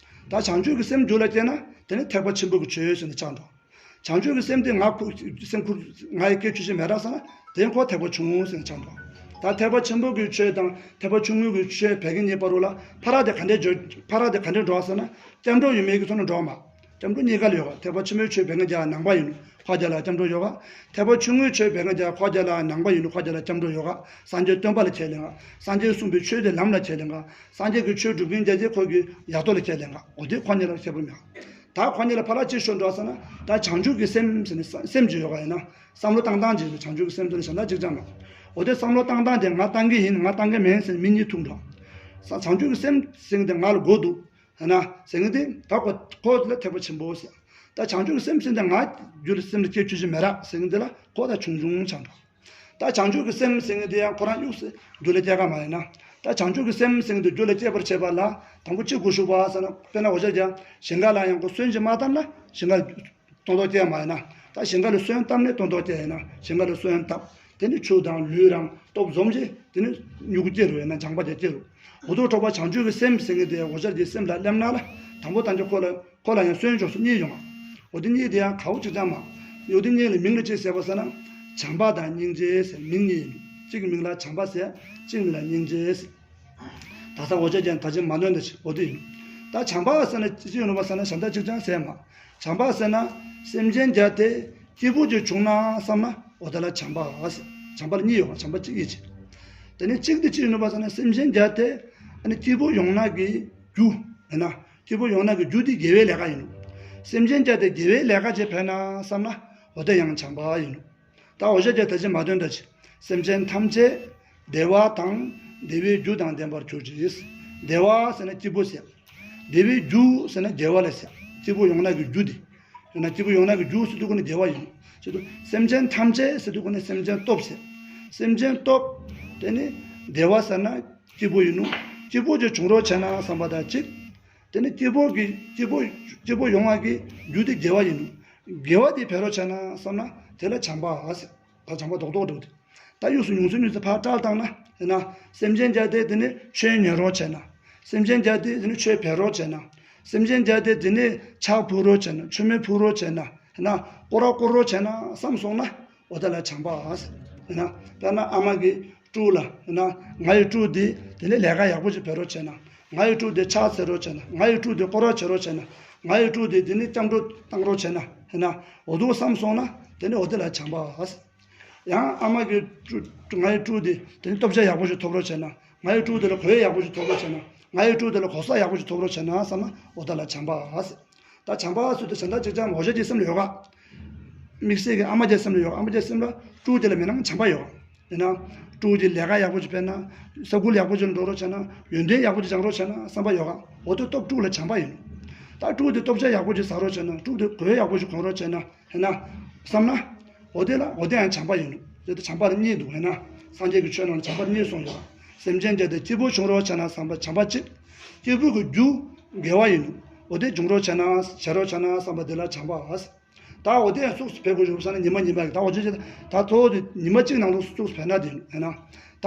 ད་བྱང་ཆུབ་ཀྱི་སེམས་རྒྱུད་ལ་སྐྱེས་ན་དེ་ནི་ཐེག་པ་ཆེན་པོ་གི་ཆོས་ཟེར་ནས་ཆགས་འགྲོ། བྱང་ཆུབ་ཀྱི་སེམས་དེ་ང་ཁུ་སེམས་ཁུར་ང་ཡི་སྐད་ཆུ་ཞིག་མེད་ར་ཟེར་ན་དེ་ཁོ་ཐེག་པ་ཆུང་ངུ་ཟེར་ནས་ཆགས་འགྲོ། ད་ཐེག་པ་ཆེན་པོ་གི་ཆོས་དང་ཐེག་པ་ཆུང་ངུ་གི་ཆོས་བེར་གཉིས་བར་དུ་ལ་ཕ་ར་དེ་ག་འདྲས་འགྲོ་ཕ་ར་དེ་ག་འདྲས་འགྲོ་བ་ཟེར་ན་སྐྱབས་འགྲོ་ཡོད་མེད་ཀྱི་ཐོག་ནས་འགྲོ་མ། སྐྱབས་འགྲོ་གཉིས་ཀ་ལ་ཡོད་ག་ཐེག་པ་ཆེན་པོའི་ཆོས་བེར་ནག་རྒྱ་ནང་པ་ཡིན་ནོ་ཁོ་རྒྱ་ལ་སྐྱབས་འགྲོ་ཡོད་ག་ཐེག་པ་ཆུང་ངུའི་ཆོས་བེར་ནག་རྒྱ་ཁོ་རྒྱ་ལ་ནང་པ་ཡིན་ནོ་ཁོ་རྒྱ་ལ་སྐྱབས་འགྲོ་ཡོད་ག་སངས་རྒྱས་སྟོན་པ་ལ་ཁས་ལེན་ག་སངས་རྒྱས་གསུངས་པའི་ཆོས་དེ་ལམ་ལ་ཁས་ལེན་ག་སངས་རྒྱས་ཀྱི་ཆོས་སྒྲུབ་མཁན་རྒྱ་ཆེ་ཁོ་གི་ཡག་ཐོག་ལ་ཁས་ལེན་ག་འོ་དེ་ཁོ་གཉིས་ལ་ཁྱད་པར་མེད་ག་ད་ཁོ་གཉིས་ལ་ཕ་ར་ཅི་ཤོད་འགྲོ་ཟེར་ན་ད་བྱང་ཆུབ་ཀྱི་སེམས་ཟེར་ནས་སེམས་ཅིག་ཡོད་ག་ཡིན་ན་བསམ་བློ་བཏང་སྟངས་ཅིག་བྱང་ཆུབ་ཀྱི་སེམས་ཟེར་ནས་གཞན་དག་ཅིག་ཅང་མེད། འོ་དེ་བསམ་བློ་བཏང་སྟངས་དེ་ང་བཏང་གི་ཡིན་ང་བཏང་གི་མིན་ཟེར་མི་གཉིས་ཐུག་འགྲོ། ས་བྱང་ཆུབ་ཀྱི་སེམས་ཟེར་མཁན་དེ་ང་ལ་དགོས་འདུག་ཧ་ན། ཟེར་མཁན་དེ་ད་ཁོ་ཁོ་ལ་ཐེག་པ་ཆེན་པོ་ཟེར། ད་བྱང་ཆུབ་ཀྱི་སེམས་ཟེར་མཁན་དེ་ང་རྒྱུད་ལ་སེམས་ལ་སྐྱེ་ཆོག་ཅིག་མེད་ར་ཟེར་མཁན་དེ་ལ་ཁོ་ད་ཆུང་ཆུང་ཆགས་འགྲོ། ད་བྱང་ཆུབ་ཀྱི་སེམས་ཟེར་མཁན་དེ་ཡང་ཁོ་རང་གཡུགས་སེ་རྒྱུད་ལ་སྐྱེ་ག་མ་ཡིན་ན། ད་བྱང་ཆུབ་ཀྱི་སེམས་ཟེར་མཁན་དེ་རྒྱུད་ལ་སྐྱེ་བར་བྱེད་པ་ལ་དང་པོ་ཅི་དགོས་ཞུ་བ་ཟེར་ན་དཔེར་ན་འོ་ཅག་ཀྱང་ཞིང་ཁ་ལ་ཡང་ཁོ་སོན་ཅིག་མ་བཏབ་ན་ཞིང་ཁ་ལ་སྟོང་ཐོག་སྐྱེ་མ་ཡིན་ན། ད་ཞིང་ཁ་ལ་སོན་བཏབ་ནས་སྟོང་ཐོག་སྐྱེ་ཡིན་ན་ཞིང་ཁ་ལ་སོན་བཏབ། དེ་ནི་ཆུ་དང་ལུད་རང་སྟོབས་འཛོམས་རྗེས་དེ་ནི་མྱུ་གུ་སྐྱེ་རུ་ཡིན་ན་ལྗང་པ་དེ་སྐྱེ་རུ། འུ་ཐུག་འཕྲོག་པ་བྱང་ཆུབ་ཀྱི་སེམས་ཟེར་མཁན་དེ་འོ་ཅག་གི་སེམས་ལ་སླེབས་ན་ལ་དང་པོ་ད་ཆ་ཁོ་ལ་ཁོ་ལ་ཡང་སོན་ཅོག་སུ་གཉིས་ཡོང་བ། འོ་དེ་གཉིས་དེ་ཡང་ག་བོ་གཅིག་ཅང་མ། འོ་དེ་གཉིས་ལ་མིང་ལ་ཅི་ཟེར་བ་ཟེར་ན། བྱམས་པ་དང་སྙིང་རྗེ་ཟེར་མིང་གཉིས་ཡིན། གཅིག་གི་མིང་ལ་བྱམས་པ་ཟེར་གཅིག་མིང་ལ་སྙིང་རྗེ་ཟེར། ད་ས་འོ་ཅག་ཀྱང་ད་ཅི་མ་ནོན་ད་ཅི་འོ་དེ་ཡིན། ད་བྱམས་པ་ཟེར་ན་ཅི་ཅི་ཡོང་བ་ཟེར་ན་བྱམས་པ་གཅིག་ཅང་ཟེར་མ། བྱམས་པ་ཟེར་ན་སེམས་ཅན་བརྒྱ་དེ་སྐྱིད་པོ་ཅིག་བྱུང་ན་བསམ་ན་འོ་དེ་ལ་བྱམས་པ་ཟེར། བྱམས་པ་ལ་གཉིས་ཡོད་པ་བྱམས་པ་གཅིག་ཡིན་ཅིག་དེ་ནས་གཅིག་དེ་ཅི་ཡིན་ནོ་བ་ཟེར་ན་སེམས་ཅན་བརྒྱ་དེ་ཨ་ནི་སྐྱིད་པོ་ཡོང་ན་གི་རྒྱུ་ཡིན་ན་སྐྱིད་པོ་ཡོང་ན་གི་རྒྱུ་དེ་དགེ་བའི་ལས་ཀ་ཡིན་ནོ། སེམས་ཅན་བརྒྱ་དེ་དགེ་བའི་ལས་ཀ་ཅིག་ཕན་ན་བསམ་ན་འོ་དེ་ཡང་བྱམས་པ་ཡིན་ནོ། ད་འོ་ཅག་ཀྱང་ད་ཅི་མ་དོན་ད་ཅི། སེམས་ཅན་ཐམས་ཅད་བདེ་བ་དང་བདེ་བའི་རྒྱུ་དང་ལྡན་པར་གྱུར་ཅིག་བདེ་བ་ཟེར་ན་སྐྱིད་པོ་ཟེར། བདེ་བའི་རྒྱུ་ཟེར་ན་དགེ་བ་ལ་ཟེར། སྐྱིད་པོ་ཡོང་ན་གི་རྒྱུ་དེ། ཡང་ན་སྐྱིད་པོ་ཡོང་ན་གི་རྒྱུ་ཟེར་དུས་ཀུན་ནི་བདེ་བ་ཡིན། ཟེར་དུས་སེམས་ཅན་ཐམས་ཅད་ཟེར་དུས་ཀུན་ནི་སེམས་ཅན་སྟོབས་ཟེར། སེམས་ཅན་སྟོབས། དེ་ནི་བདེ་བ་ཟེར་ན་སྐྱིད་པོ་ཡིན་ནོ། སྐྱིད་པོ་ཅིག་བྱུང་རོགས་བྱས་ན་བསམ་པ་དང་གཅིག་དེ་ནི་སྐྱིད་པོ་གི་སྐྱིད་པོ་སྐྱིད་པོ་ཡོང་བ་གི་རྒྱུ་དེ་དགེ་བ་ཡིན་ནོ། དགེ་བ་དེ་འཕེལ་རོགས་བྱས་ན་བསམ་ན་དེ་ལ་བྱམས་པ་ཟེར། ད་བྱམས་པ་རྡོག་རྡོག་འགྲོ་དེ། ད་གཡུགས་སུ་ཉུང་ཚུལ་ཉུང་ཚུལ་ཕར་བཀྲལ་བཏང་ན་ཡིན་ན་སེམས་ཅན་བརྒྱ་དེ་དེ་ནི་ཆོས་ཉན་རོགས་བྱས་ན། སེམས་ཅན་བརྒྱ་དེ་དེ་ནི་ཆོས་འཕེལ་རོགས་བྱས་ན། སེམས་ཅན་བརྒྱ་དེ་དེ་ནི་ཕྱག་ཕུལ་རོགས་བྱས་ན་མཆོད་མེ་ཕུལ་རོགས་བྱས་ན་ཡིན་ན་སྐོར་ར་བསྐོར་རོགས་བྱས་ན་བསམ་སོང་ན་འོ་དེ་ལ་བྱམས་པ་ཟེར། ཡིན་ན་དཔེར་ན་ཨ་མ་གི་ཕྲུག་ལ་ཡིན་ན་ང་ཡི་ཕྲུག་དེ་དེ་ནི་ལས་ཀ་ཡག་པོ་ཞིག་འཕེལ་རོགས་བྱས་ན། ང་ཡི་ཕྲུག་དེ་ཕྱག་འཚལ་རོགས་བྱས་ན། ང་ཡི་ཕྲུག་དེ་སྐོར་ར་བྱེད་རོགས་བྱས་ན། ང་ཡི་ཕྲུག་དེ་དེ་ནི་སྐྱབས་འགྲོ་བཏང་རོགས་བྱས་ན་ཡིན་ན་འོ་དེ་བསམ་སོང་ན་དེ་ནི་འོ་དེ་ལ་བྱམས་པ་ཟེར། ཡང་ཨ་མ་གི་ཕྲུ་ང་ཡི་ཕྲུག་དེ་དེ་ནི་སྟོབས་ཆ་ཡག་པོ་ཞིག་ཐོབ་རོགས་བྱས་ན། ང་ཡི་ཕྲུག་དེ་ལ་གོས་ཡག་པོ་ཞིག་ཐོབ་རོགས་བྱས་ན། ང་ཡི་ཕྲུག་དེ་ལ་གོ་ས་ཡག་པོ་ཞིག་ཐོབ་རོགས་བྱས་ན་བསམ་ན་འོ་དེ་ལ་བྱམས་པ་ཟེར། ད་བྱམས་པ་ཟེར་དུས་བྱམས་པ་ཅིག་ཅང་འོ་ཅག་ཅིག་སེམས་ལ་ཡོད་ག་དམིགས་བསལ་གྱི་ཨ་མ་ཅིག་སེམས་ལ་ཡོད་ག་ཨ་མ་ཅིག་སེམས་ལ་ཕྲུ་གུ་དེ་ལ་མེད་ན་བྱམས་པ་ཡོད་ག་ཡིན་ན། ཕྲུ་གུ་དེ་ལས་ཀ་ཡག་པོ་ཅིག་ཕན་ན། ས་ཁུལ་ཡག་པོ་ཅིག་ལ་འགྲོ་རོགས་བྱས་ན། ཡོན་ཏན་ཡག་པོ་ཅིག་སྦྱང་རོགས་བྱས་ན་བསམ་པ་ཡོད་ག་འོ་དེ་སྟོབས་ཕྲུ་གུ་ལ་བྱམས་པ་ཡིན། ད་ཕྲུ་གུ་དེ་སྟོབས་ཆ་ཡག་པོ་ཅིག་ཟ་རོགས་བྱས་ན། ཕྲུ་གུ་དེ་གོས་ཡག་པོ་ཅིག་གོན་རོགས་བྱས་ན། ཡིན་ན། བསམ་ན། འོ་དེ་ལ་འོ་དེ་ཡང་བྱམས་པ་ཡིན་ནོ། དེ་ལྟར་བྱམས་པ་ལ་གཉིས་འདུག་ཡིན་ན། སངས་རྒྱས་ཀྱི་ཆོས་ནང་ལ་བྱམས་པ་གཉིས་གསུངས་ཡོད། སེམས་ཅན་བརྒྱད་དེ་སྐྱིད་པོ་བྱུང་རོགས་བྱས་ན་བསམ་པ་བྱམས་པ་གཅིག་སྐྱིད་པོ་གི་རྒྱུ་དགེ་བ་ཡིན་ནོ། འོ་དེ་འབྱུང་རོགས་བྱས་ན་བྱེད་རོགས་བྱས་ན་བསམ་པ་དེ་ལ་བྱམས་པ། ད་འོ་དེ་ཡང་སུགས་སུ་ཕེབས་དགོས་ཞུ་བསམ་ན་ཉི་མ་ཉི་མ་གི་ད་འོ་ཅི་ཅི་ད་གཙོ་བོ་དེ་ཉི་མ་གཅིག་ནང་ལོགས་སུ་སུགས་སུ་ཕེབས་ན་དེ་ཡིན་ན། ད་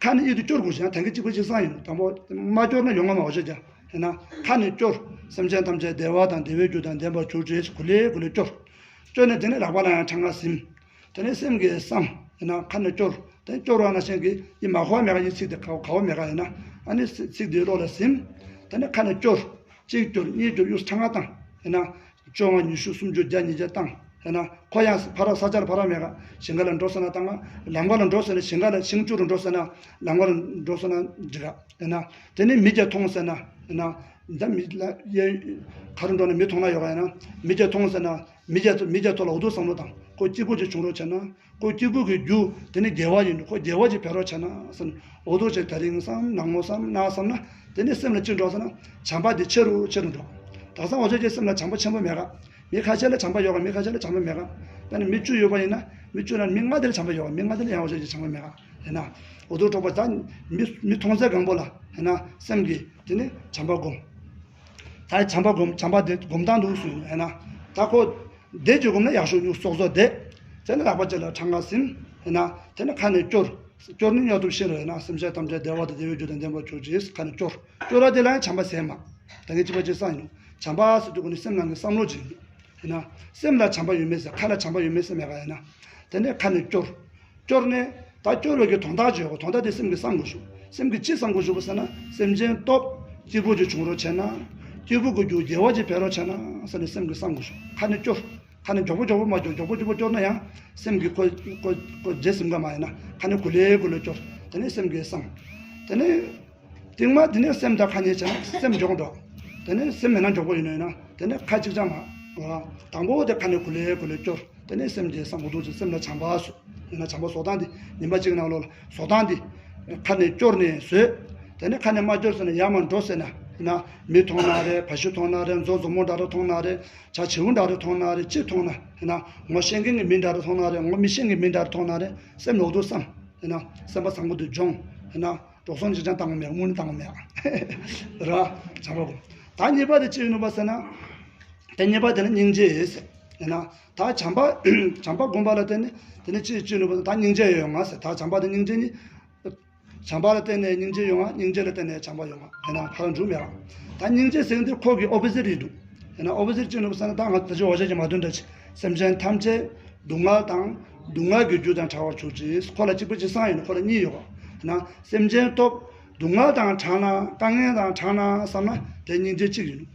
ཁ་ནས་ཡིད་དུ་སྐྱོར་དགོས་ཤིང་དེང་གི་གཅིག་པ་གཅིག་སང་ཡིན་ནོ། དང་པོ་མ་སྐྱོར་ན་ཡོང་ང་མ་འོ་ཅི་ཅི་ཡིན་ན། ཁ་ནས་སྐྱོར། སེམས་ཅན་ཐམས་ཅད་བདེ་བ་དང་བདེ་བའི་རྒྱུ་དང་ལྡན་པར་གྱུར་ཅིག་གུ་ལེ་གུ་ལེ་སྐྱོར། སྐྱོར་ནས་དེ་ནས་ལག་པ་ལ་ཡང་ཕྲེང་བ་ཟིན། དེ་ནས་སེམས་ཀྱིས་བསམ། ཡིན་ན་ཁ་ནས་སྐྱོར། དེ་སྐྱོར་བ་ན་ཤེས་ཀྱི་ཡིད་མ་གོ་བ་མེད་ག་ཡིད་ཚིག་དེ་ག་བ་ག་བ་མེད་ག་ཡིན་ན། ཨ་ནི་ཚིག་དེ་བློ་ལ་ཟིན། དེ་ནས་ཁ་ནས་སྐྱོར། གཅིག་སྐྱོར་གཉིས་སྐྱོར་གཡུགས་ཕྲེང་བ་བཏང་། ཡིན་ན། བཅོ་ལྔ་ཉི་ཤུ་སུམ་ཅུ་བརྒྱ་ཉིས་བརྒྱ་བཏང་། ཡིན་ན། ཁོ་ཡང་ཕ་ར་ས་ཆར་ཕ་ར་མེད་ག་ཞིང་ཁ་ལ་འགྲོ་ཟེར་ན་བཏང་ང་། ལམ་ཁ་ལ་འགྲོ་ཟེར་ན་ཞིང་ཁ་ལ་ཤིང་ཆུ་རུ་འགྲོ་ཟེར་ན་ལམ་ཁ་ལ་འགྲོ་ཟེར་ན་འགྲིག་ག་ཡིན་ན། དེ་ནས་མི་བརྒྱ་མཐོང་ཟེར་ན། ཡིན་ན། ད་མི་ལ་ཡ། ག་རུ་འགྲོ་ན་མི་མཐོང་ན་ཡོད་ག་ཡིན་ན། མི་བརྒྱ་མཐོང་ཟེར་ན། མི་བརྒྱ་མི་བརྒྱ་ཐོག་ལ་འུ་ཐུག་བསམ་བློ་བཏང་། ཁོ་སྐྱིད་པོ་ཅིག་བྱུང་རོགས་བྱས་ན། ཁོ་སྐྱིད་པོ་གི་རྒྱུ་དེ་ནི་དགེ་བ་ཡིན་འདུག་ཁོ་དགེ་བ་ཅིག་འཕེལ་རོགས་བྱས་ན་བསམ། འུ་ཐུག་ཅིག་དེ་རིང་བསམ་ནངས་མོ་བསམ་གནངས་བསམ་ན་དེ་ནི་སེམས་ལ་ཅི་འགྲོ་ཟེར་ན་བྱམས་པ་དེ་ཆེ་རུ་ཆེ་རུ་འགྲོ། དེང་སང་འུ་ཐུག་ཅིག་སེམས་ལ་བྱམས་པ་ཆེན་པོ་མེད་ག་མི་ཁ་ཤས་ལ་བྱམས་པ་ཡོད་ག་མི་ཁ་ཤས་ལ་བྱམས་པ་མེད་ག་དཔེར་ན་མི་བཅུ་ཡོད་པ་ཡིན་ན་མི་བཅུ་ལ་མི་ལྔ་དེ་ལ་བྱམས་པ་ཡོད་ག་མི་ལྔ་དེ་ལ་ཡང་འོ་ཞེས་ཀྱི་བྱམས་པ་མེད་ག་ཡིན་ན། འོ་དུ་གྲོགས་པོ་ད་མི་མི་མཐོང་ཚད་གང་པོ་ལ་ཡིན་ན་སེམས་ཀྱི་དེ་ནི་བྱམས་པ་སྒོམ། ད་བྱམས་པ་སྒོམ་བྱམས་པ་དེ་སྒོམ་སྟངས་འདུག་གསུངས་ཡིན་ན། ད་ཁོ་བཟླས་ཀྱི་སྒོམ་ན་ཡག་ཤོས་ཉུག་སོག་སོག་བཟླས། བྱས་ན་ལག་པ་གཅིག་ལ་ཕྲེང་བ་ཟིན། ཡིན་ན་དེ་ནི་ཁ་ནས་སྐྱོར། སྐྱོར་ནི་སྙོག་ཐུབ་ཤེས་རོགས་ཡིན་ན་སེམས་ཅན་ཐམས་ཅད་བདེ་བ་དང་བདེ་བའི་རྒྱུ་དང་ལྡན་པར་གྱུར་ཅིག་ཁ་ནས་སྐྱོར། སྐྱོར་བ་དེ་ལ་ཡང་བྱམས་པ་ཟེར་མ། ད་ངས་གཅིག་པ་གཅིག་བསམ་ཡིན། བྱམས་པ་ཟེར་དུས་ཀུན་ནི་སེམས་ནང་གི་བསམ་བློ་ཅིག་ཡིན། ཡིན་ན་སེམས་ལ་བྱམས་པ་ཡོད་མེད་ཟེར་ཁ་ལ་བྱམས་པ་ཡོད་མེད་ཟེར་མེད་ག་ཡིན་ན། དེ་ནས་ཁ་ནས་སྐྱོར། སྐྱོར་ནས་ད་སྐྱོར་བའི་གི་དོན་དག་ཅིག་ཡོད་གོ་དོན་དག་དེ་སེམས་ཀྱིས་བསམ་དགོས་ཞུ། སེམས་ཀྱིས་ཅི་བསམ་དགོས་ཞུ་བ་ཟེར་ན་སེམས་ཅན་སྟོབས་སྐྱིད་པོ་ཅིག་བྱུང་རོགས་བྱས་ན། སྐྱིད་པོ་གི་རྒྱུ་བདེ་བ་ཅིག་འཕེལ་རོགས་བྱས་ན་ཟེར་ནས་སེམས་ཀྱིས་བསམ་དགོས་ཞུ། ཁ་ནས་སྐྱོར། ཁ་ནས་མགྱོགས་པོ་མགྱོགས་པོ་མ་སྐྱོར་མགྱོགས་པོ་མགྱོགས་པོ་སྐྱོར་ན་ཡང་སེམས་ཀྱིས་ཁོ་ཁོ་ཁོ་བརྗེད་ཟིན་ག་མ་ཡིན་ན་ཁ་ནས་གུ་ལེ་གུ་ལེ་སྐྱོར། དེ་ནས་སེམས་ཀྱིས་བསམ། དེ་ནས། རྟིང་མ་དེ་ནས་སེམས་དང་ཁ་གཉིས་བྱས་ན་སེམས་མགྱོགས་འགྲོ། དེ་ནས་སེམས་མེད་ན་མགྱོགས་པོ་ཡིན་ནོ་ཡིན་ན་དེ་ནས་ཁ་གཅིག་ཅང་མ། དང་པོ་དེ་ཁ་ནས་གུ་ལེ་གུ་ལེ་སྐྱོར། དེ་ནས་སེམས་ཀྱི་བསམ་བློ་ཚོ་སེམས་ལ་བྱམས་པ་བཟོ། ཡིན་ན་བྱམས་པ་བཟོ་སྟངས་དེ་ཉིན་པ་གཅིག་ནང་ལོགས་ལ་བཟོ་སྟངས་དེ། ཁ་ནས་སྐྱོར་ནས་བཟོས། དེ་ནས་ཁ་ནས་མ་སྐྱོར་ཟེར་ན་ཡར་མར་འགྲོ་ཟེར་ན་ཡིན་ན་མི་མཐོང་ན་རེད། ཕ་ཤུལ་མཐོང་ན་རེད། མཛོ་མཛོ་མོ་འདྲ་རུ་མཐོང་ན་རེད། བྱ་བྱིའུ་འདྲ་རུ་མཐོང་ན་རེད། ཅི་མཐོང་ན་ཡིན་ན་ངོ་ཤེས་མཁན་གྱི་མི་འདྲ་རུ་མཐོང་ན་རེད། ངོ་མི་ཤེས་མཁན་གྱི་མི་འདྲ་རུ་མཐོང་ན་རེད། སེམས་ལོག་ཏུ་བསམ། ཡིན་ན་སེམས་པ་བཟང་པོ་དེ་སྦྱོང་། ཡིན་ན། འགྲོ་སོང་ཅི་ཅང་བཏང་མེད་དངུལ་ནི་བཏང་མེད། ར། བྱམས་པ་སྒོམ། ད་གཉིས་པ་དེ་ཅི་ཡིན་ནོ་པ་ཟེར་ན། དེ་གཉིས་པ་དེ་ནི་སྙིང་རྗེ་ཟེར། ཡིན་ན། ད་བྱམས་པ། བྱམས་པ་སྒོམ་པ་ལ་བརྟེན་ནས་དེ་ནི་ཅི་ཅི་ཡིན་ནོ་པ་ཟེར་ད་སྙིང་རྗེ་ཡོད་ང་ཟེར་ད་བྱམས་པ་དེ་སྙིང་རྗེ་ནི། བྱམས་པ་ལ་བརྟེན་ནས་སྙིང་རྗེ་ཡོང་ང་སྙིང་རྗེ་ལ་བརྟེན་ནས་བྱམས་པ་ཡོང་ང་ཡིན་ན་ཕར་འགྲུབ་མེད་ལ། ད་སྙིང་རྗེ་ཟེར་འདི་ཁོ་གི་ཨོ་པོ་ཟིཊ་རེད་འདུག་ཡིན་ན་ཨོ་པོ་ཟིཊ་ཅི་ཡིན་ནོ་པ་ཟེར་ན་ད་ང་ད་ཅི་འོ་ཞེས་ཀྱི་མ་དོན་འདྲ་ཅི། སེམས་ཅན་ཐམས་ཅད་སྡུག་བསྔལ་དང་སྡུག་བསྔལ་གྱི་རྒྱུ་དང་བྲལ་བར་གྱུར་ཅིག་ཁོ་ལ་གཅིག་པ་གཅིག་སང་ཡིན་ཁོ་ལ་གཉིས་ཡོད་པ། ཡིན་ན་སེམས་ཅན་སྟོབས་སྡུག་བསྔལ་དང་བྲལ་ན་དཀའ་ངལ་དང་བྲལ་ན་བསམ་ན་དེ་སྙིང་རྗེ་གཅིག་ཡིན།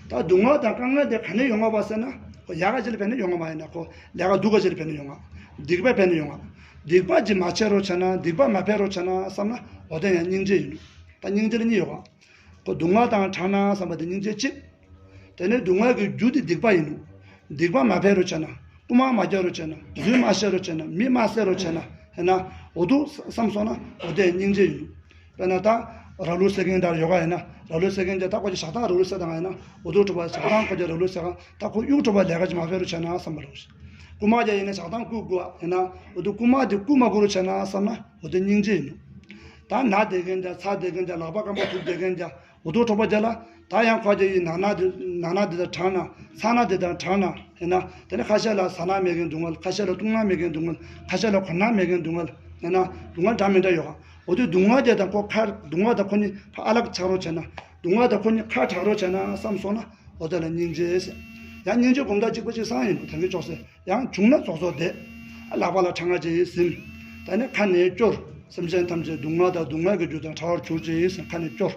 ད་སྡུག་བསྔལ་དང་དཀའ་ངལ་དེ་ག་ནས་ཡོང་བ་བ་ཟེར་ན་ཁོ་ཡག་ག་ཅིག་ལ་ཕན་ནི་ཡོང་བ་མ་ཡིན་ན་ཁོ་ལས་ཀ་སྡུག་ག་ཅིག་ལ་ཕན་ནི་ཡོང་བ། སྡིག་པ་ཕན་ནི་ཡོང་བ། སྡིག་པ་ཅིག་མ་བྱེད་རོགས་བྱས་ན་སྡིག་པ་མ་འཕེལ་རོགས་བྱས་ན་བསམ་ན་འོ་དེ་ཡང་སྙིང་རྗེ་ཡིན། ད་སྙིང་རྗེ་ལ་གཉིས་ཡོད་བ། ཁོ་སྡུག་བསྔལ་དང་བྲལ་ན་བསམ་པ་དེ་སྙིང་རྗེ་གཅིག་དེ་ནས་སྡུག་བསྔལ་གྱི་རྒྱུ་དེ་སྡིག་པ་ཡིན་ནོ། སྡིག་པ་མ་འཕེལ་རོགས་བྱས་ན། རྐུ་མ་མ་རྒྱག་རོགས་བྱས་ན། རྫུན་མ་བཤད་རོགས་བྱས་ན། མི་མ་བསད་རོགས་བྱས་ན། ཡིན་ན། འོ་དུ་བསམ་སོང་ན་འོ་དེ་སྙིང་རྗེ་ཡིན་ནོ། དཔེར་ན་ད། ར་ལུག་བསད་མཁན་འདྲ་ཡོད་ག་ཡིན་ན། ར་ལུག་བསད་མཁན་དེ་ད་ཁོ་ཅིག་ཞག་དང་ར་ལུག་བསད་དང་ཡིན་ན། འོ་དུ་གྲུབ་པ་ཞག་དང་ཁོ་ཅིག་ར་ལུག་བསད་ག་ད་ཁོ་གཡུག་གྲུབ་པ་ལས་ཀ་ཅིག་མ་འཕེལ་རོགས་བྱས་ན་བསམ་པ་རོགས། རྐུ་མ་རྒྱག་ཡིན་ན་ཞག་དང་རྐུ་དགོས་ཡིན་ན། འོ་དུ་རྐུ་མ་དེ་རྐུ་མ་དགོས་རོགས་བྱས་ན་བསམ་ན་འོ་དེ་སྙིང་རྗེ་ཡིན་ནོ། ད་ན་བསྡད་མཁན་དང་ཚ་བསྡད་མཁན་དང་ལག་པ་སྐམ་པོ་ཐུག་བསྡད་མཁན་དང་། འུ་ཐུག་གྲོགས་པོ་དེ་ལ་ད་ཡང་ཁོ་ཅག་ཡི་ནང་ན་དེ་ནང་ན་དེ་དང་བྲལ་ན་ཚ་ན་དེ་དང་བྲལ་ན་ཡིན་ན། དེ་ནི་ཁ་ཤས་ལ་ཟ་ན་མེད་མཁན་སྡུག་བསྔལ། ཁ་ཤས་ལ་བཏུང་ན་མེད་མཁན་སྡུག་བསྔལ། ཁ་ཤས་ལ་གོན་ན་མེད་མཁན་སྡུག་བསྔལ་ཡིན་ན། སྡུག་བསྔལ་འདྲ་མི་འདྲ་ཡོད་ག་འོ་དེ་སྡུག་བསྔལ་དེ་དང་ཁོ་ཁ་སྡུག་བསྔལ་དང་ཁོ་གཉིས་ཕར་ཨ་ལག་ཆགས་རོགས་བྱས་ན། སྡུག་བསྔལ་དང་ཁོ་གཉིས་ཁ་བྲལ་རོགས་བྱས་ན་བསམ་སོང་ན་འོ་དེ་ལ་སྙིང་རྗེ་ཟེར། ཡང་སྙིང་རྗེ་སྒོམ་ད་གཅིག་པ་གཅིག་སང་ཡིན་ནོ་ད་གིན་ཅོག་ཟེར། ཡང་བྱུང་ན་ཚོགས་གསོག་བསྡད། ལག་པ་ལ་ཕྲེང་བ་ཅིག་ཟིན། ད་ནི་ཁ་ནས་སྐྱོར། སེམས་ཅན་ཐམས་ཅད་སྡུག་བསྔལ་དང་སྡུག་བསྔལ་གྱི་རྒྱུ་དང་བྲལ་བར་གྱུར་ཅིག་ཟེར་ཁ་ནས་སྐྱོར།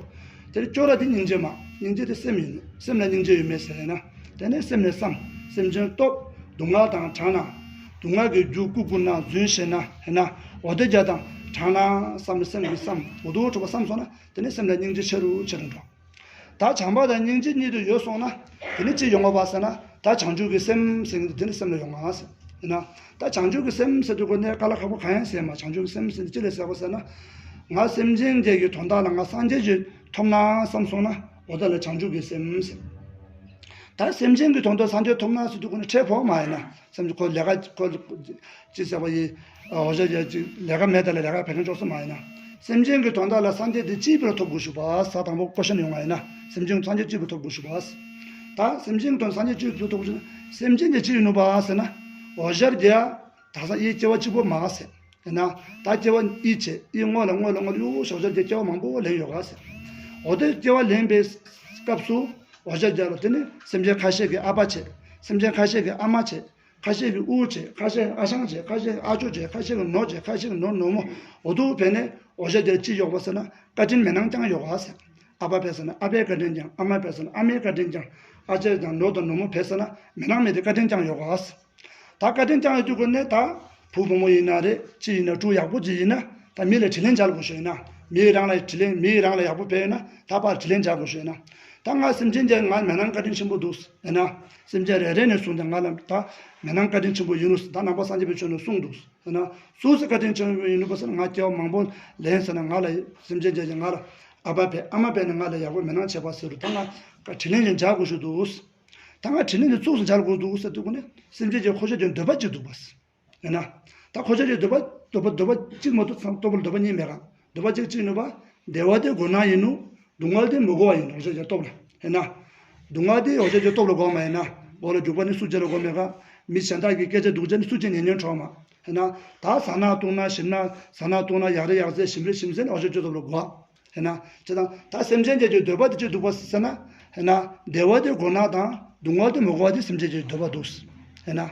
དེ་ནི་སྐྱོར་བ་དེ་སྙིང་རྗེ་མ། སྙིང་རྗེ་དེ་སེམས་ཡིན། སེམས་ལ་སྙིང་རྗེ་ཡོད་མེད་ཟེར་ན། དེ་ནས་སེམས་ནས་བསམ། སེམས་ཅན་སྟོབས། སྡུག་བསྔལ་དང་བྲལ་ན། སྡུག་བསྔལ་གྱི་རྒྱུ་རྐུ་རྐུ་ན་རྫུན་བཤད་ན་ཡིན་ན། འོ་དེ་རྒྱ་དང་བྲལ་ན་བསམ་སེམས་ཀྱི་བསམ་འོ་དུ་གྲུབ་པ་བསམ་སོང་ན་དེ་ནས་སེམས་ལ་སྙིང་རྗེ་ཆེ་རུ་ཆེ་རུ་འགྲོ། ད་བྱམས་པ་དང་སྙིང་རྗེ་གཉིས་དུ་ཡོད་སོང་ན། དེ་ནི་ཅི་ཡོང་བ་བ་ཟེར་ན། ད་བྱང་ཆུབ་ཀྱི་སེམས་ཟེར་མཁན་དེ་ནི་སེམས་ལ་ཡོང་བ་ཟེར། ཡིན་ན། ད་བྱང་ཆུབ་ཀྱི་སེམས་ཟེར་དུས་ཁོ་ནས་དཀའ་ལས་ཁག་པོ་གང་ཡང་ཟེར་མ། བྱང་ཆུབ་ཀྱི་སེམས་ཟེར་ཅི་ལས་ཟེར་བ་ཟེར་ན། ང་སེམས་ཅན་གྱི་དོན་དག་ལ་ང་སངས་རྒྱས་ཀྱི་ཐོབ་ན་བསམ་སོང་ན་འོ་ད་ལ་བྱང་ཆུབ་ཀྱི་སེམས་ཟེར། ད་སེམས་ཅན་གྱི་དོན་དུ་སངས་རྒྱས་ཐོབ་ན་ཟེར་དུས་ཁོ་ནི་ཁྲེལ་ཕོག་མ་ཡིན་ན། སེམས་ཅན་ཁོ་ལས་ཀ་ཁོ། ཅི་ཟེར་བ་ཡི། འོ་ཞེས་ཀྱི་ལས་ཀ་མེད་དེ་ལ་ལས་ཀ་བེད་སྤྱོད་ཆོག་ས་མ་ཡིན་ན། སེམས་ཅན་གྱི་དོན་དག་ལ་སངས་རྒྱས་དེ་ཅིའི་ཕྱིར་ཐོབ་དགོས་ཞུ་བ་ས་དང་པོ་ཀོ་ཤན་ཡོང་བ་ཡིན་ན། སེམས་ཅན་སངས་རྒྱས་ཅིའི་ཕྱིར་ཐོབ་དགོས་ཞུ་བ། ད་སེམས་ཅན་གྱི་དོན་སངས་རྒྱས་ཅིའི་ཕྱིར་ཐོབ་དགོས་ཞུ་ན། སེམས་ཅན་དེ་ཅི་ཡིན་ནོ་བ་ཟེར་ན། འོ་ཞེས་ཀྱི། ད་ས་ཡི་སྐྱེ་བ་གཅིག་པོ་མ་ཟེར། ཡིན་ན། ད་སྐྱེ་བ་ཡི་བྱེད་ཡི་སྔོན་ལ་སྔོན་ལ་སྔོན་ལ་ཡོ་ཞོག་ཞོག་གི་སྐྱེ་བ་མང་པོ་ལེན་ཡོད་ག་ཟེར། འོ་དེ་སྐྱེ་བ་ལེན་པའི་སྐབས་སུ། འོ་ཞེས་ཀྱི་ལ་དེ་ནི་སེམས་ཅན་ཁ་ཤས་ཀྱི་ཨ་ཕ་བྱེད། སེམས་ཅན་ཁ་ཤས་ཀྱི་ཨ་མ་བྱེད། ཁ་ཤས་ཀྱི་དབུ་བྱེད། ཁ་ཤས་ཨ་ཞང་བྱེད། ཁ་ཤས་ཨ་ཅོ་བྱེད། ཁ་ཤས་ཀྱི་ནོ་བྱེད། ཁ་ཤས་ཀྱི་ནོ་ནོ་མོ། འོ་དུ་བས་ནས་འོ་ཞེས་ཀྱི་ཅི་ཡོག་པ་ཟེར་ན་བཀའ་དྲིན་མེད་སྣང་རྐྱང་ཡོག་ག་ཟེར། ཨ་ཕ་བས་ཟེར་ན་ཨ་ཕའི་བཀའ་དྲིན་ཀྱང་། ཨ་མ་བས་ཟེར་ན་ཨ་མའི་བཀའ་དྲིན་ཀྱང་། ཨ་ཅེ་དང་ནོ་དང་ནོ་མོ་བས་ཟེར་ན་མེད་སྣང་མེད་དེ་བཀའ་དྲིན་རྐྱང་ཡོག་ག་ཟེར། ད་བཀའ་དྲིན་བསྐྱངས་ཡོད་དུས་ཀུན་ནས་ད་བུ་བུ་མོ་ཡིན་ན་རེད། ཅི་ཡིན་ན་ཕྲུ་གུ་ཡག་པོ་ཅིག་ཡིན་ན་ད་མི་ལ་དྲིན་ལན་འཇལ་དགོས་ཤོག་ཡིན་ན་མིས་རང་ལ་དྲིན་ལན་མིས་རང་ལ་ཡག་པོ་བས་ཡོད་ན་ད་ཕར་དྲིན་ལན་འཇལ་དགོས་ཤོག་ཡིན་ན། ད་ང་སེམས་ཅན་གྱི་ང་མེད་སྣང་བཀའ་དྲིན་ཆེན་པོ་འདུག་ཡིན་ན། སེམས་ཅན་རེ་རེ་ནས་བཟུང་སྟེ་ང་ལ་ད་མེད་སྣང་བཀའ་དྲིན་ཆེན་པོ་ཡིན་ནོ་ད་ནང་པ་སངས་རྒྱས་པའི་ཆོས་ནས་གསུངས་འདུག་ཡིན་ན་སུ་སུ་བཀའ་དྲིན་ཆེན་པོ་ཡིན་ནོ་པ་ཟེར་ན་ང་སྐྱེ་བ་མང་པོ་ལེན་ཟེར་ན་ང་ལ་སེམས་ཅན་གྱི་ང་ལ་ཨ་ཕ་བས་ཨ་མ་བས་ནས་ང་ལ་ཡག་པོ་མེད་སྣང་བྱས་པ་ཟེར་རུ་ད་ང་དྲིན་ལན་ཅིག་འཇལ་དགོས་ཤོག་འདུག་ད་ང་དྲིས་ལན་དེ་ཚུགས་སུ་འཇལ་དགོས་འདུག་ཟེར་དུས་ཀུན་ནས་སེམས་ཅན་གྱི་འཁོར་བྱ་གྱི་འདོད་པ་གཅིག་འདུག་པ། ཡིན་ན། ད་འཁོར་བྱ་གྱི་འདོད་པ་འདོད་པ་འདོད་པ་གཅིག་མ་གཏོགས་ཚང་ལྟོ་ཕོར་འདོད་པ་གཉིས་མེད་ག་འདོད་པ་གཅིག་གཅིག་ནུས་པ། བདེ་བ་དེ་དགོས་ན་ཡིན་ནོ། སྡུག་བསྔལ་དེ་མི་དགོས་པ་ཡིན་ནོ། འོ་བྱ་གྱི་སྟོབས་ལ། ཡིན་ན། སྡུག་བསྔལ་དེ་འོ་བྱ་གྱི་སྟོབས་ལ་དགོས་མ་ཡིན་ན། འོ་ལ་འཇུག་པ་ནི་སུ་ཅི་ལ་དགོས་མེད་ག་མི་གཞན་དག་གི་སྐད་ཆ་སྡུག་ཅག་ནི་སུ་ཅི་ཉན་ཉན་ཁྲོ་མ། ཡིན་ན། ད་ཟ་ན་བཏུང་ན་ཞིམ་ན་ཟ་ན་བཏུང་ན་ཡག་རེ་ཡག་ཟེར་ཞིམ་རེ་ཞིམ་ཟེར་ནི་འོ་བྱ་གྱི་སྟོབས་ལ་དགོས། ཡིན་ན། ཅི་དང་ད་སེམས་ཅན་གྱི་འདོད་པ་དེ་ཅི་འདུག་པ་ཟེར་ན། ཡིན་ན། བདེ་བ་དེ་དགོས་ན་དང་སྡུག་བསྔལ་དེ་མི་དགོས་པ་དེ་སེམས་ཅན་གྱི་འདོད་པ་འདུག་ཡིན་ན།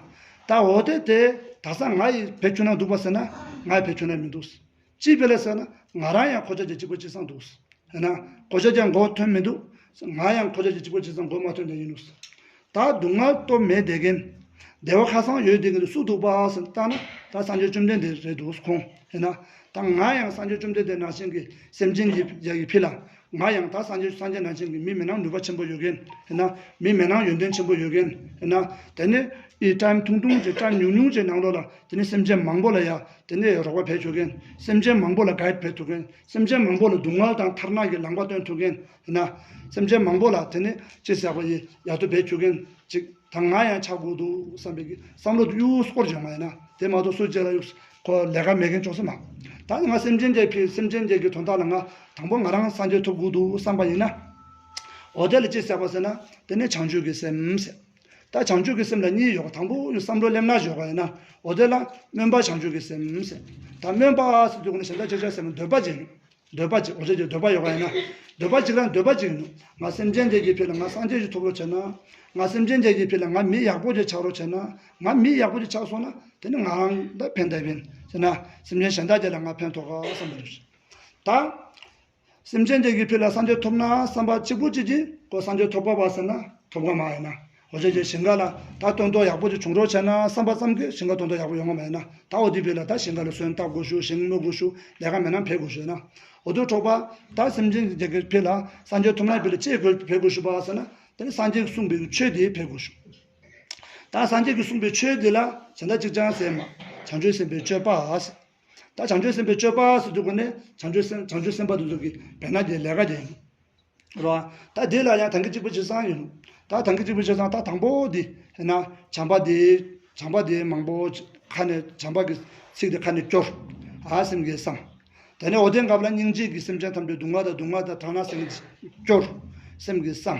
ད་འོ་དེ་དེ་དག་ས་ང་ཡི་བེད་སྤྱོད་ན་འདུག་པ་ཟེར་ན། ང་ཡི་བེད་སྤྱོད་ན་མི་འདུག་ཅི་ཕི་ལ་ཟེར་ན་ང་རང་ཡང་འཁོར་བྱ་གྱི་གཅིག་པ་གཅིག་སང་འདུག་ཡིན་ན། འཁོར་བྱ་གྱི་མགོ་ཐོན་མི་འདུག་ང་ཡང་འཁོར་བྱ་གྱི་གཅིག་པ་གཅིག་སང་མགོ་མ་ཐོན་ཏེ་ཡིན་ནོ། ད་སྡུག་བསྔལ་སྟོབས་མེད་བསྡད་མཁན། བདེ་བ་ཁ་སང་ཡོད་བསྡད་མཁན་དེ་སུ་འདུག་པ་ཟེར་བལྟས་ན། ད་སངས་རྒྱས་བཅོམ་ལྡན་འདས་རེད་འདུག་ཁོང་། ཡིན་ན། ད་ང་ཡང་སངས་རྒྱས་བཅོམ་ལྡན་འདས་ནང་བཞིན་གྱི་སེམས་ཅན་གྱི་ཡ་གི་ཕི་ལ། ང་ཡང་ད་སངས་རྒྱས་སངས་རྒྱས་ནང་བཞིན་གྱི་མི་མི་སྣང་ནུས་པ་ཆེན་པོ་ཡོད་མཁན། ཡིན་ན། མི་མི་སྣང་ཡོན་ཏན་ཆེན་པོ་ཡོད་མཁན། ཡིན་ན། དེ་ནས་ཨི་ཊའིམ་ཐུང་ཐུང་གི་ཊའིམ་ཉུང་ཉུང་གི་ནང་ལོགས་ལ་དེ་ནས་སེམས་ཅན་མང་པོ་ལ་ཡ་དེ་ནས་རོགས་པ་བྱེད་ཆོག་མཁན། སེམས་ཅན་མང་པོ་ལ་གའིཌ་བྱེད་ཐུབ་མཁན། སེམས་ཅན་མང་པོ་ལ་སྡུག་བསྔལ་དང་ཐར་ནག་གི་ལམ་ཁ་སྟོན་ཐུབ་མཁན། ཡིན་ན། སེམས་ཅན་མང་པོ་ལ་དེ་ནས་ཅི་ཟེར་བ་ཡི་ཡག་ཐུབ་བྱེད་ཆོག་མཁན་ཅིག་ད་ང་ཡང་ཆགས་དགོས་འདུག་བསམ་པའི་གི་བསམ་བློ་དེ་གཡུག་སྐོར་བྱུང་བ་ཡིན་ན། དེ་མ་གཏོགས་སུ་གཅིག་ལ་གཡུག་ཁོ་ལས་ཀ་མེད་མཁན་ཆོག་ས་མ། ད་ང་སེམས་ཅན་གྱི་ཕི་སེམས་ཅན་གྱི་གི་དོན་དག་ལ་ང་དང་པོ་ང་རང་སངས་རྒྱས་ཐོབ་དགོས་འདུག་བསམ་པ་ཡིན་ན། འོ་དེ་ལ་ཅི་ཟེར་བ་ཟེར་ན། དེ་ནི་བྱང་ཆུབ་ཀྱི་སེམས་ཟེར། ད་བྱང་ཆུབ་ཀྱི་སེམས་ལ་གཉིས་ཡོད། དང་པོ་བསམ་བློ་སླེབས་ན་ཞོག་པ་ཡིན་ན། འོ་དེ་ལ་སྨོན་པ་བྱང་ཆུབ་ཀྱི་སེམས་ཟེར། ད་སྨོན་པ་ཟེར་དུས་ཀུན་ནས་གཞན་དག་ཅི་བྱ་ཟེར་ན་འདོད་པ་ཅིག་འདོད་པ་ཅིག་འོ་བྱ་ཅིག་འདོད་པ་ཡོད་པ་ཡིན་ན། འདོད་པ་ཅིག་ལ་འདོད་པ་ཅིག་ཡིན་ནོ། ང་སེམས་ཅན་གྱི་ཕི་ལ་ང་སངས་རྒྱས་ཅིག་ཐོབ་རོགས་བྱས་ན། ང་སེམས་ཅན་གྱི་ཕི་ལ་ང་མི་ཡག་པོ་ཅིག་ཆགས་རོགས་བྱས་ན། ང་མི་ཡག་པོ་ཅིག་ཆགས་སོང་ན་དེ་ནི་ང་རང་ད་ཕན་ད་ཕན་ཟེར་ན། སེམས་ཅན་གཞན་དག་ཅིག་ལ་ང་ཕན་ཐོགས་ག་བསམ་པ་རེད། ད། སེམས་ཅན་གྱི་ཕི་ལ་སངས་རྒྱས་ཐོབ་ན་བསམ་པ་གཅིག་པུ་གཅིག་གིས་ཁོ་སངས་རྒྱས་ཐོབ་པ་བ་ཟེར་ན་ཐོབ་ག་མ་ཡིན་ན། འོ་བྱས་ཀྱི་ཞིང་ཁ་ལ་ད་སྟོན་ཐོག་ཡག་པོ་ཅིག་བྱུང་རོགས་བྱས་ན་བསམ་པ་ཙམ་གྱིས་ཞིང་ཁ་སྟོན་ཐོག་ཡག་པོ་ཡོང་ག་མ་ཡིན་ན། ད་འོ་དེ་ཕི་ལ་ད་ཞིང་ཁ་ལ་སོན་བཏབ་དགོས་ཞུ། ཞིང་རྨོ་དགོས་ཞུ། ལས་ཀ་མེད་ན་འབད་དགོས་ཞུ་ཡིན་ན། འོ་དུ་འཕྲོག་པ་ད་སེམས་ཅན་གྱི་ཕི་ལ་སངས་རྒྱས་ཐོབ་ན་ཕི་ལ་ཅི་དགོས་འབད་དགོས་ཞུ་བ་ཟེར་ན། དེ་ནི་སངས་རྒྱས་ཀྱིས་གསུངས་པའི་ཆོས་དེ་འབད་དགོས་ཞུ། ད་སངས་རྒྱས་ཀྱིས་གསུངས་པའི་ཆོས་དེ་ལ་གཞན་དག་གཅིག་ཀྱང་ཟེར་མ། བྱང་ཆུབ་སེམས་དཔའི་སྤྱོད་པ་ཟེར། ད་བྱང་ཆུབ་སེམས་དཔའི་སྤྱོད་པ་ཟེར་དུས་ཀུན་ནས་བྱང་ཆུབ་སེམས་བྱང་ཆུབ་སེམས་དཔའ་དེ་ཚོ་གི་བེར་ནག་དེ་ལས་ཀ་དེ་ཡིན། རོ། ད་དེ་ལ་ཡང་ཐང་གི་གཅིག་པུ་ཅི་སང་ཡིན། ད་ཐང་གི་གཅིག་པུ་ཅི་སང་ད་དང་པོ་དེ་ཡིན་ན་བྱམས་པ་དེ་བྱམས་པ་དེ་མང་པོ་ཁ་ནས་བྱམས་པ་གི་ཚིག་དེ་ཁ་ནས་སྐྱོར། ཨ་སེམས་ཀྱིས་བསམ། དེ་ནས་འོ་དེ་སྐབས་ལ་སྙིང་རྗེ་གི་སེམས་ཅན་ཐམས་ཅད་སྡུག་བསྔལ་དང་སྡུག་བསྔལ་དང་དྲག་ན་སེམས་ཀྱིས་སྐྱོར། སེམས་ཀྱིས་བསམ།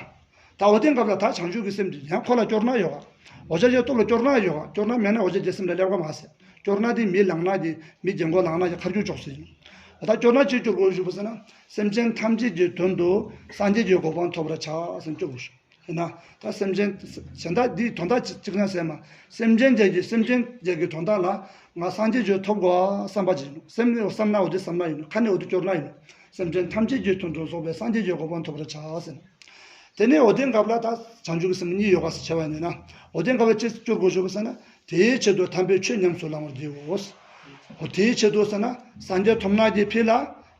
ད་འོ་དེ་སྐབས་ལ་ད་བྱང་ཆུབ་ཀྱི་སེམས་དེ་ཡང་ཁོ་ལ་སྐྱོར་ན་ཡོད་ག་འོ་བྱ་ཅིག་སྟོབས་ལ་སྐྱོར་ན་ཡོད་ག་སྐྱོར་ན་མེད་ན་འོ་བྱ་ཅིག་སེམས་ལ་སླེབས་ག་མ་ཟད། སྐྱོར་ན་དེ་མི་ལངས་ན་དེ་མི་རྒན་གོག་ལངས་ན་དེ་ཁ་རྒྱུག་ཅོག་ཟེར་ཡིན། ད་སྐྱོར་ན་ཅི་སྐྱོར་དགོས་ཞུ་བ་ཟེར་ན། སེམས་ཅན་ཐམས་ཅད་ཀྱི་དོན་དུ་སངས་རྒྱས་ཀྱི་གོ་འཕང་ཐོབ་པར་བྱ་ཟེར་སྐྱོར་དགོས་ཞུ། ཡིན་ན། ད་སེམས་ཅན་གཞན་དག་འདིའི་དོན་དག་ཅིག་ཅིག་ན་ཟེར་མ། སེམས་ཅན་གྱི་སེམས་ཅན་གྱི་དོན་དག་ལ་ང་སངས་རྒྱས་ཀྱི་ཐོབ་དགོས་བསམ་པ་ཅིག་ཡིན་ནོ། སེམས་ནི་བསམ་ན་འོ་དེ་བསམ་ན་ཡིན་ནོ། ཁ་ནས་འོ་དེ་སྐྱོར་ན་ཡིན་ནོ། སེམས་ཅན་ཐམས་ཅད་ཀྱི་དོན་དུ་རྫོགས་པའི་སངས་རྒྱས་ཀྱི་གོ་འཕང་ཐོབ་པར་བྱ་ཟེར། དེ་ནས་འོ་དེ་སྐབས་ལ་ད་བྱང་ཆུབ་ཀྱི་སེམས་གཉིས་ཡོད་ག་ཟེར་བྱ་བ་ཡིན་ན། འོ་དེ་སྐབས་ལ་ཅི་སྐྱོར་དགོས་ཞུ་བ་ཟེར་ན། དེའི་ཆེད་དུ་དམ་པའི་ཆོས་ཉམས་སུ་བླང་བར་བགྱིའོ། འོ་དེའི་ཆེད་དུ་ཟེར་ན་སངས་རྒྱས་ཐོབ་ནག་གི་ཕི་ལ་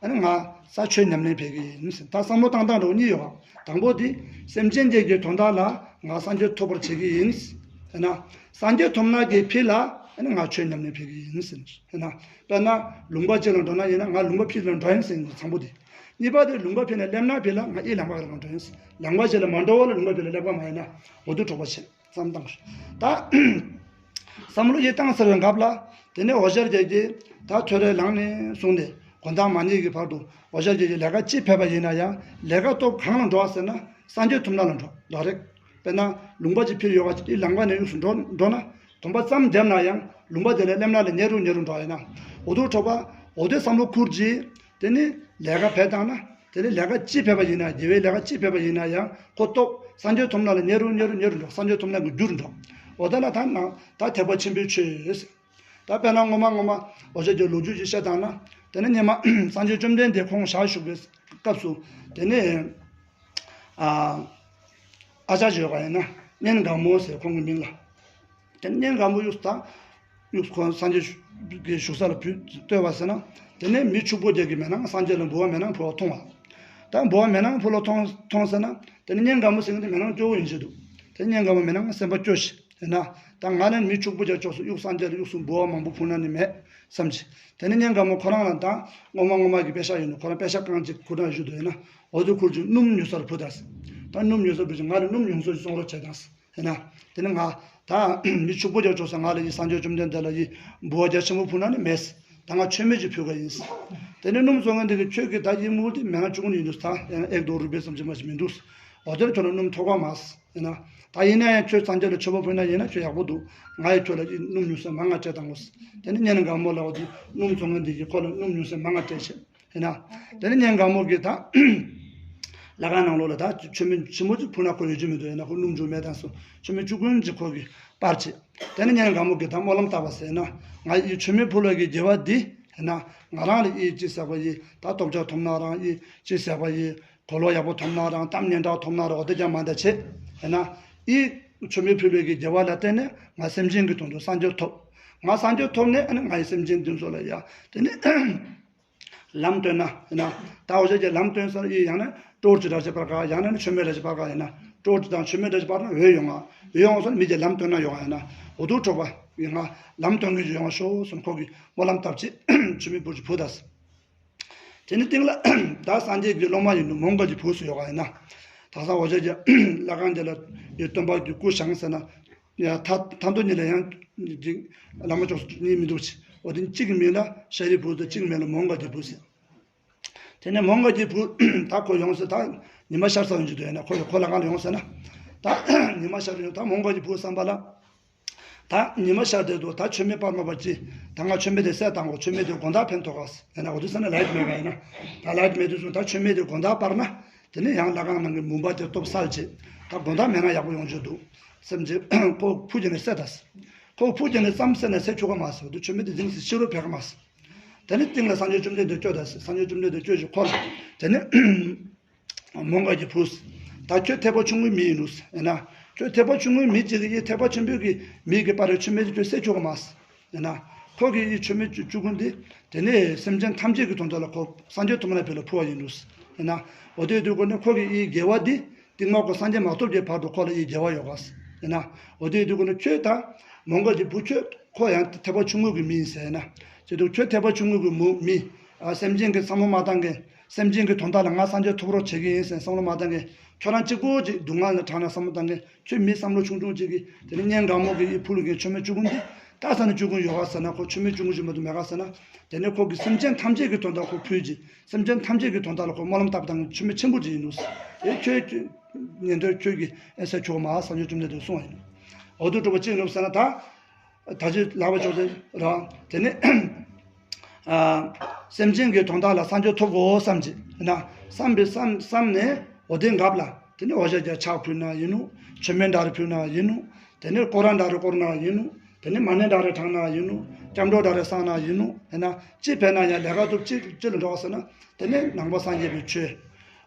ཨ་ནི་ང་ས་ཆོས་ཉམས་ལེན་བྱེད་ཀྱི་ཡིན་ཟེར། ད་བསམ་བློ་བཏང་སྟངས་འདྲ་བོ་གཉིས་ཡོད་ག་དང་པོ་དེ་སེམས་ཅན་གྱི་དོན་དག་ལ་ང་སངས་རྒྱས་ཐོབ་པར་བྱེད་ཀྱི་ཡིན་ཟེར་ན། སངས་རྒྱས་ཐོབ་ནག་གི་ཕི་ལ་ཨ་ནི་ང་ཆོས་ཉམས་ལེན་བྱེད་ཀྱི་ཡིན་ཟེར་ན། དཔེར་ན་ལུང་པ་གཅིག་ལ་འགྲོ་ན་ཡིན་ན་ང་ལུང་པ་ཕི་ལ་འགྲོ་ཡིན་ཟེར་ན་ཚང་པོ་དེ། གཉིས་པ་དེ་ལུང་པ་ཕི་ནས་སླེབས་ན་ཕི་ལ་ང་ཨི་ལམ་པ་ག་ལ་འགྲོ་ཡིན་ཟེར། ལམ་པ་གཅིག་ལ་མ་འགྲོ་བ་ལ་ལུང་པ་ཕི་ལ་སླེབས་པ་མ་ཡིན་ན་འོ་དུ་འཕྲོག་པ་བྱེད། བསམ་བཏང་ཤོག་ད། བསམ་བློ་ཡིས་བཏང་ཚར་བའི་སྐབས་ལ། དེ་ནས་འོ་བྱ་རྒྱལ་གྱིས་ད་ཐོ་རེ་ལངས་ནས་བཟུང་སྟེ་དགོང་དག་མ་ཉལ་གྱི་བར་དུ་འོ་བྱ་རྒྱལ་གྱིས་ལས་ཀ་ཅི་ཕེབས་པ་ཡིན་ན་ཡང་ལས་ཀ་སྟོབས་གང་ལ་འགྲོ་བ་ཟེར་ན་སངས་རྒྱས་ཐོབ་ན་ལ་འགྲོ་འགྲོ་རེད། དཔེར་ན་ལུང་པ་ཅིག་ཕིར་ཡོད་པ་ཅིག་དེ་ལམ་ཁ་ནས་གཡུགས་སུ་འགྲོ་འགྲོ་ན་དུམ་པ་ཙམ་བསྡད་ན་ཡང་ལུང་པ་དེ་ལ་སླེབས་ན་ལ་ཉེ་རུ་ཉེ་རུ་འགྲོ་ཡིན་ན། འོ་དུ་འཕྲོག་པ་འོ་དེ་བསམ་བློ་ཁུར་གྱིས། དེ་ནི་ལས་ཀ་བས་བཏང་ན། དེ་ནི་ལས་ཀ་ཅི་ཕེབས་པ་ཡིན་ན་དགེ་བའི་ལས་ཀ་ཅི་ཕེབས་པ་ཡིན་ན་ཡང་ཁོ་སྟོབས་སངས་རྒྱས་ཐོབ་ན་ལ་ཉེ་རུ་ཉེ་རུ་ཉེ་རུ་འགྲོ། སངས་རྒྱས་ཐོབ་ན་གི་རྒྱུ་རུ་འགྲོ། འོ་ད་ལ་ད་ན་ད་ཐེག་པ་ཆེན་པོའི་ཆོས་ཟེར། ད་དཔེར་ན་ངོ་མ་ངོ་མ་འོ་བྱ་རྒྱལ་ལོ་རྒྱུས་ཅིག་བཤད་བཏང་ན། དེ་ནི་སྔོན་མ་སངས་རྒྱས་བཅོམ་ལྡན་འདས་ཁོང་ཞལ་བཞུགས་པའི་སྐབས་སུ་དེ་ནི་ཨ་ཨ་ཅག་ཅིག་ཡོད་པ་ཡིན་ན་གཉན་དགའ་མོ་ཟེར་ཁོང་གི་མིང་ལ། དེ་ནས་གཉན་དགའ་མོ་གཡུགས་ད། གཡུགས་ཁོ་སངས་རྒྱས་ཀྱི་བཞུགས་ས་ལ་བུད་བཏོད་པ་ཟེར་ན། དེ་ནས་མི་ཕྱུག་པོ་རྒྱག་གི་མེ་ནང་སངས་རྒྱས་ལ་འབུལ་བ་མེ་ནང་ཕུལ་བ་མཐོང་བ། ད་འབུལ་བ་མེ་ནང་ཕུལ་བ་མཐོང་མཐོང་ཟེར་ན། དེ་ནས་གཉན་དགའ་མོ་ཟེར་མཁན་དེ་མེ་ནང་སྐྱོ་བོ་ཡིན་ཆེད་དུ། དེ་གཉན་དགའ་མོ་མེ་ནང་སེམས་པ་སྐྱོ་ཞིང་ཡིན་ན། ད་ང་ནི་མི་ཕྱུག་པོ་རྒྱག་ཕྱོགས་སུ་གཡུགས་སངས་རྒྱས་ལ་གཡུགས་སུ་འབུལ་བ་མང་པོ་ཕུལ་ན་ནི་མེད་བསམ་གྱི། དེ་ནས་གཉན་དགའ་མོ་ཁོ་རང་ལ་ད་སྔོན་མ་སྔོན་མ་གི་པེ་ཤ་ཡོད་ནོ། ཁོ་རང་པེ་ཤ་རྐང་གཅིག་ཁུར་དང་བཞུ་དུ་ཡིན་ན། འོ་དུ་ཁུར་གྱིས་སྣུམ་ཉོ་སར་ཕུལ་ད་ཟེར། ད་སྣུམ་ཉོ་སར་ཕུལ་གྱིས་ང་ལ་སྣུམ་ཉུང་ཚོ་ཞིག་བཙོང་རོགས་བྱས་དང་ཟེར། ཡིན་ན། དེ་ནི་ང་ད་མི་ཕྱུག་པོ་རྒྱག་ཆོག་ས། ང་ལ་ཡི་སངས་རྒྱས་བཅོམ་ལྡན་འདས་ལ་ཡི་འབུལ་བ་རྒྱ་ཆེན་པོ་ཕུལ་ན་ནི་མེད། ད་ང་མཆོད་མེ་ཅིག་ཕུལ་ག་ཡིན། དེ་ནི་སྣུམ་བཙོང་མཁན་དེ་གི་ཁྱོད་ཀྱི་ད་ཡི་མུལ་དེ་མན་ངག་བཅུ་གཉིས་འདུག་ད་ཡང་ཨེག་དོ་རུ་པེ་ཙམ་ཅིག་མ་ཞིག་མི་འདུག་འོ་དེར་ཁྱོད་ལ་སྣུམ་ཐོགས་པ་མ། ཡིན་ན། ད་ཡིན་ན་ཡང་ཁྱོད་སངས་རྒྱས་ལ་མཆོད་པ་ཕུལ་ན་ཡིན་ན་ཁྱོད་ཡག་པོ་འདུག་ང་ཡི་ཁྱོད་ལ་ཡི་སྣུམ་ཉུང་ས་མང་ང་སྤྲད་བཏང་དགོས། དེ་ནི་གཉེན་དགའ་མོ་ལ་འོ་དེ་སྣུམ་བཙོང་མཁན་དེ་གི་ཁོ་ལ་སྣུམ་ཉུང་ས་མང་ང་སྤྲད་བྱས། ཡིན་ན། དེ་ནི་གཉེན་དགའ་མོ་གིས་ད་ལྷ་ཁང་ནང་ལོགས་ལ་ད་མཆོད་མེ་ཆེན་མོ་ཅིག་ཕུལ་ན་ཁོ་ཡོད་རྒྱུ་མི་འདུག་ཡིན་ན་ཁོ་སྣུམ་འཇུག་མེད་དང་སོ་མཆོད་མེ་བཅུ་ཀུན་གྱིས་ཁོ་གིས་སྤར་བྱས། དེ་ནི་གཉེན་དགའ་མོ་གིས་ད་སྨོན་ལམ་བཏབ་པ་ཟེར་ན། ང་ཡི་མཆོད་མེ་ཕུལ་བ་གི་དགེ་བ་འདི་ཡིན་ན། ང་རང་ལ་ཡི་ཅི་ཟེར་བ་ཡི་ད་སྟོབས་ཆག་ཐོབ་ན་རང་ཡི་ཅི་ཟེར་བ་ཡི་གོ་ལོག་ཡག་པོ་ཐོབ་ན་རང་གཏམ་སྙན་གྲགས་ཐོབ་ན་རང་འོ་དེ་ཀྱང་མ་འདྲ་བྱེད། ཡིན་ན། ཡི་མཆོད་མེ་ཕུལ་བའི་གི་དགེ་བ་ལ་བརྟེན་ནས་ང་སེམས་ཅན་གྱི་དོན་དུ་སངས་རྒྱས་ཐོབ། ང་སངས་རྒྱས་ཐོབ་ནས་ཨ་ནི་ང་ཡི་སེམས་ཅན་འདི་ཚོ་ལ་ཡ་དེ་ནི། ལམ་སྟོན་ན་ཡིན་ན། ད་འོ་ཞེས་ཀྱི་ལམ་སྟོན་ས་ཡི་ཡང་ན་ཀྲོར་གྱི་ར་ཅི་པར་ཀ་ཡང་ན་ནི་མཆོད་མེ་ར་ཅི་པར་ཀ་ཡིན་ན། ཀྲོར་གྱི་དང་མཆོད་མེ་ར་ཅི་པར་ན་འོད་ཡོང་ང་། འོད་ཡོང་སོང་མི་གྱི་ལམ་སྟོན་ན་ཡོང་ང་ཡིན་ན། འོ་དུ་གྲོགས་པ་ཡིན་ང་ལམ་སྟོན་གྱི་ཡོང་ང་ཤོག་གསུམ་ཁོ་གི་སྨོན་ལམ་བཏབ་ཅིག་མཆོད་མེ་བུ་ཅི་བུ་དས། དེ་ནི་སྟེང་ལ་ད་སངས་རྒྱས་ཀྱི་སློབ་མ་ཡིན་ནོ་མོའུ་འགལ་གྱི་བུ་སུ་ཡོག་ཡིན་ན། ད་སང་འོ་ཞེས་ཀྱི་ལྷ་ཁང་འདི་ལ་ཡོད་སྟོན་པ་གྱི་སྐུ་བཞེངས་ཟེར་ན། ཡ་ཐ་ཐ་མདོ་ཉིད་ལ་ཡང་ཅིག་བླ་མ་ཅོག་གཉིས་མི་འདུག་ཅིག་འོ་དེ་གཅིག་གི་མིང་ལ་ཤཱ་རིའི་བུ་དང་གཅིག་མིང་ལ་མོའུ་འགལ་གྱི་བུ་ཟེར། དེ་ནས་མོའུ་འགལ་གྱི་བུ་ད་ཁོ་ཡོང་ཟེར་ད་ཉི་མ་ཤར་ས་ཡོང་གི་འདུག་ཡིན་ན་ཁོ་ཁོ་ལྷ་ཁང་ལ་ཡོང་ཟེར་ན། ད་ཉི་མ་ཤར་ཡོང་ད་མོའུ་འགལ་གྱི་བུ་བསམ་པ་ལ། ད་ཉི་མ་ཤར་དེ་དུ་ད་མཆོད་མེ་སྤར་མ་པར་ཅི། ད་ང་མཆོད་མེ་དེ་བསད་བཏང་གོ་མཆོད་མེ་དེ་དགོང་དག་ཕན་ཐོགས་ག་ཟེར་ཡིན་ན་འོ་དེ་ཟེར་ན་ལའིཊ་མེད་ག་ཡིན་ན། ད་ལའིཊ་མེད་དུས་སུ་ད་མཆོད་མེ་དེ་དགོང་དག་སྤར་ན། དེ་ནས་ཡང་ལྷ་ཁང་ནང་གི་མུན་པ་དེ་སྟོབས་སལ་བྱེད། ད་དགོང་དག་མན་ངག་ཡག་པོ་ཡོང་རྒྱུ་འདུག་སེམས་ཅན་ཁོ་ཕུ་རྒྱུ་ནས་བསད་ད་ཟེར། ཁོ་ཕུ་རྒྱུ་ནས་ཙམ་བསད་ནས་བསད་ཆོག་ག་མ་ཟེར་དུ་མཆོད་མེ་དེ་འཛིང་སེ་ཤི་རུ་ཕེབས་ག་མ་ཟེར། དེ་ནས་སྟེང་ལ་སངས་རྒྱས་བཅོམ་ལྡན་འདས་སྐྱོད་ད་ཟེར་སངས་རྒྱས་བཅོམ་ལྡན་འདས་སྐྱོད་ཞིག་ཁོ་ལ། དེ་ནས་མོའུ་འགལ་གྱི་བུ། ད་ཁྱོད་ཐེག་པ་ཆུང་ངུའི་མི་ཡིན་ནོ་ཟེར་ཡིན་ན། ཁྱོད་ཐེག་པ་ཆུང་ངུའི་མི་གཅིག་གིས་ཐེག་པ་ཆེན་པོའི་གི་མི་གི་པར་རེ་མཆོད་མེ་དེ་ཁྱོད་བསད་ཆོག་ག་མ་ཟེར། ཡིན་ན། ཁོ་གི་ཡི་མཆོད་མེ་བཅུ་བཅུ་ཀུན་འདི། དེ་ནས་སེམས་ཅན་ཐམས་ཅད་ཀྱི་དོན་དག་ལ་ཁོ་སངས་རྒྱས་ཐོབ་ན་ཕེབས་ལ་ཕུལ་བ་ཡིན་འདུག་ཡིན་ན། འོ་དེ་དུས་ཀུན་ནས་ཁོ་གི་ཡི་དགེ་བ་འདི། རྟིང་མ་ཁོ་སངས་རྒྱས་མ་ཐོབ་ཀྱི་བར་དུ་ཁོ་ལ་ཡི་དགེ་བ་ཡོད་ག་ཟེར། ཡིན་ན། འོ་དེ་དུས་ཀུན་ནས་ཁྱོད་ད། མོའུ་འགལ་གྱི་བུ་ཁྱོད་ཁོ་ཡང་ཐེག་པ་ཆུང་ངུ་གི་མི་ཡིན་ཟེར་ཡིན་ན། དེ་དུས་ཁྱོད་ཐེག་པ་ཆུང་ངུ་གི་མུ་མི། ཨ་སེམས་ཅན་གྱི་བསམ་བློ་མ་བཏང་མཁན། སེམས་ཅན་གྱི་དོན་དག་ལ་ང་སངས་རྒྱས་ཐོབ་རོགས་བྱེད་ཀྱི་ཡིན་ཟེར་བསམ་བློ་མ་བཏང་མཁན། ཁྱོད་རང་གཅིག་པོ་ཅིག་སྡུག་བསྔལ་ལ་དྲག་ན་བསམ་བློ་བཏང་མཁན། ཁྱོད་མི་བསམ་བློ་ཆུང་ཆུང་ཅིག་གིས་དེ་ནི་གཉེན་དགའ་མོ་གིས་ཡི་ཕུལ་མཁན་མཆོད་མེ་བཅུ་ཀུན་འདི། ད་ས་ནི་བཅུ་ཀུན་ཡོད་ག་ཟེར་ན་ཁོ་མཆོད་མེ་བཅུ་ཀུན་ཞིག་མ་གཏོགས་མེད་ག་ཟེར་ན། དེ་ནི་ཁོ་གི་སེམས་ཅན་ཐམས་ཅད་ཀྱི་དོན་དག་ཁོ་ཕུལ་གྱི། སེམས་ཅན་ཐམས་ཅད་ཀྱི་དོན་དག་ལ་ཁོ་སྨོན་ལམ་བཏབ་བཏང་མཆོད་མེ་ཆེན་པོ་ཅིག་ཡིན་ནོ། ཨེ་ཁྱོད་ཉན་ཐོས་ཁྱོད་ཀྱིས་ཨེ་ཟེར་ཆོག་མ་སངས་རྒྱས་བཅོམ་ལྡན་འདས་གསུངས་པ་ཡིན། འོ་དུ་གྲུབ་པ་ཅིག་ཡིན་ནོ་ཟེར་ན་ད། ད་ཅི་ལབ་པ་ཆོག་ཟེར་རང་དེ་ནི། ཨ། སེམས་ཅན་གྱི་དོན་དག་ལ་སངས་རྒྱས་ཐོབ་དགོས་བསམ་གྱི་ཡིན་ན། བསམ་པའི་བསམ་བསམ་ནས་འོ་དེ་འགབ་ལ་དེ་ནི་འོ་ཞེས་ཀྱི་ཕྱག་ཕུལ་ན་ཡིན་ནོ། མཆོད་མེ་འདྲ་རེ་ཕུལ་ན་ཡིན་ནོ། དེ་ནི་སྐོར་ར་འདྲ་རེ་བསྐོར་ན་ཡིན་ནོ། དེ་ནི་མ་ཎི་འདྲ་རེ་བགྲངས་ན་ཡིན་ནོ། སྐྱབས་འགྲོ་འདྲ་རེ་བསགས་ན་ཡིན་ནོ། ཡིན་ན་ཅི་ཕན་ན་ཡང་ལས་ཀ་ཐུབ་ཅི་ཅི་ལ་འགྲོ་བ་ཟེར་ན། དེ་ནི་ནང་པ་སངས་རྒྱས་པའི་ཆོས།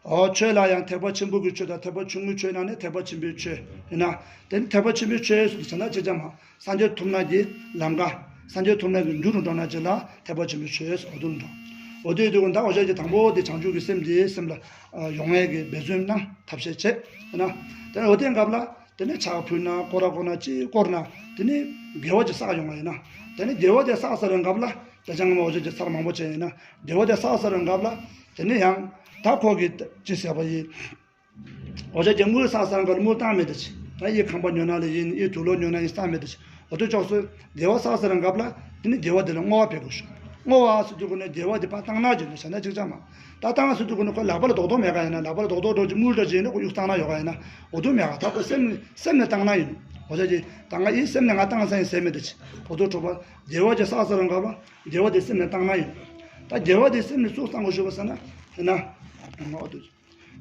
ཨོ་ཆོས་ལ་ཡང་ཐེག་པ་ཆེན་པོ་གི་ཆོས་དང་ཐེག་པ་ཆུང་ངུའི་ཆོས་ནང་ནས་ཐེག་པ་ཆེན་པོའི་ཆོས་ཡིན་ན། དེ་ནི་ཐེག་པ་ཆེན་པོའི་ཆོས་སུ་བྱས་ན་ཅི་ཙམ་མ་སངས་རྒྱས་ཐོབ་ན་གྱི་ལམ་ཀ། སངས་རྒྱས་ཐོབ་ན་གྱི་འགྲུལ་དུ་འགྲོ་ན་ཅི་ལ་ཐེག་པ་ཆེན་པོའི་ཆོས་སུ་འོ་དུ་འགྲོ། འོ་དེ་དུས་ཀུན་ད་འོ་ཞེས་ཀྱི་དང་པོ་དེ་བྱང་ཆུབ་ཀྱི་སེམས་དེ་སེམས་ལ་ཡོང་ཡས་ཀྱི་འབད་བརྩོན་གནང་ཐབས་ཤེས་བྱེད་ཡིན་ན། དེ་ནི་འོ་དེ་འགབ་ལ། དེ་ནས་ཕྱག་ཕུལ་ན་སྐོར་ར་བསྐོར་ན་ཅི་བསྐོར་ན་དེ་ནི་དགེ་བ་ཅིག་བསགས་ཡོང་བ་ཡིན་ན། དེ་ནི་དགེ་བ་དེ་བསགས་ཚར་བའི་སྐབས་ལ་དེ་ཅང་མ་འོ་ཅོག་ཅིག་ཚར་མང་པོ་བྱས་ཡིན་ན་དགེ་བ་དེ་བསགས་ཚར་བའི་སྐབས་ལ་དེ་ནི་ཡང་ད་ཁོ་གིས་ཅི་ཟེར་བ་ཡིན། འོ་ཅོག་ཅིག་དངུལ་བསགས་ཚར་བའི་སྐབས་ལ་དངུལ་བཏང་མེད་དེ་ཅི་ད་ཡི་ཁང་པ་ཉོ་ན་ལ་ཡིན་ཡི་དུག་ལོག་ཉོ་ན་ཡིན་བསགས་མེད་དེ་ཅི་འོ་དོ་ཅོག་སོ་དགེ་བ་བསགས་ཚར་བའི་སྐབས་ལ་དེ་ནི་དགེ་བ་དེ་ལ་བསྔོ་བ་ཕེབས་དགོས་ཤོག་བསྔོ་བ་ཟེར་དུས་ཀུན་ནས་དགེ་བ་དེ་ཕར་བཏང་ན་བྱས་ནས་བྱས་ན་ཅིག་ཅང་མ། ད་བཏང་ཟེར་དུས་ཀུན་ནས་ཁོ་ལག་པ་ལ་རྡོག་རྡོག་མེད་ག་ཡིན་ན་ལག་པ་ལ་རྡོག་རྡོག་འགྲོ་ཅིག་དངུལ་འདྲ་ཅིག་ཡིན་ན་ཁོ་གཡུག་བཏང་ན་ཡོད་ག་ཡིན་ན་འོ་དུ་མེད་ག་ད་ཁོ་སེམས་སེམས་ནས་བཏང་ན་ཡིན། འོ་ཅོག་ཅིག་ད་ང་ཡིན་སེམས་ནས་ང་བཏང་ཟེར་ཡིན་ཟེར་མེད་དེ་ཅི་འོ་དུ་གྲོགས་པ་དགེ་བ་ཅིག་བསགས་ཚར་བའི་སྐབས་ལ་དགེ་བ་དེ་སེམས་ནས་བཏང་ན་ཡིན། ད་དགེ་བ་དེ་སེམས་ནས་སུ་བཏང་དགོས་ཞུ་བ་ཟེར་ན་ཡིན་ན། འོ་དུ།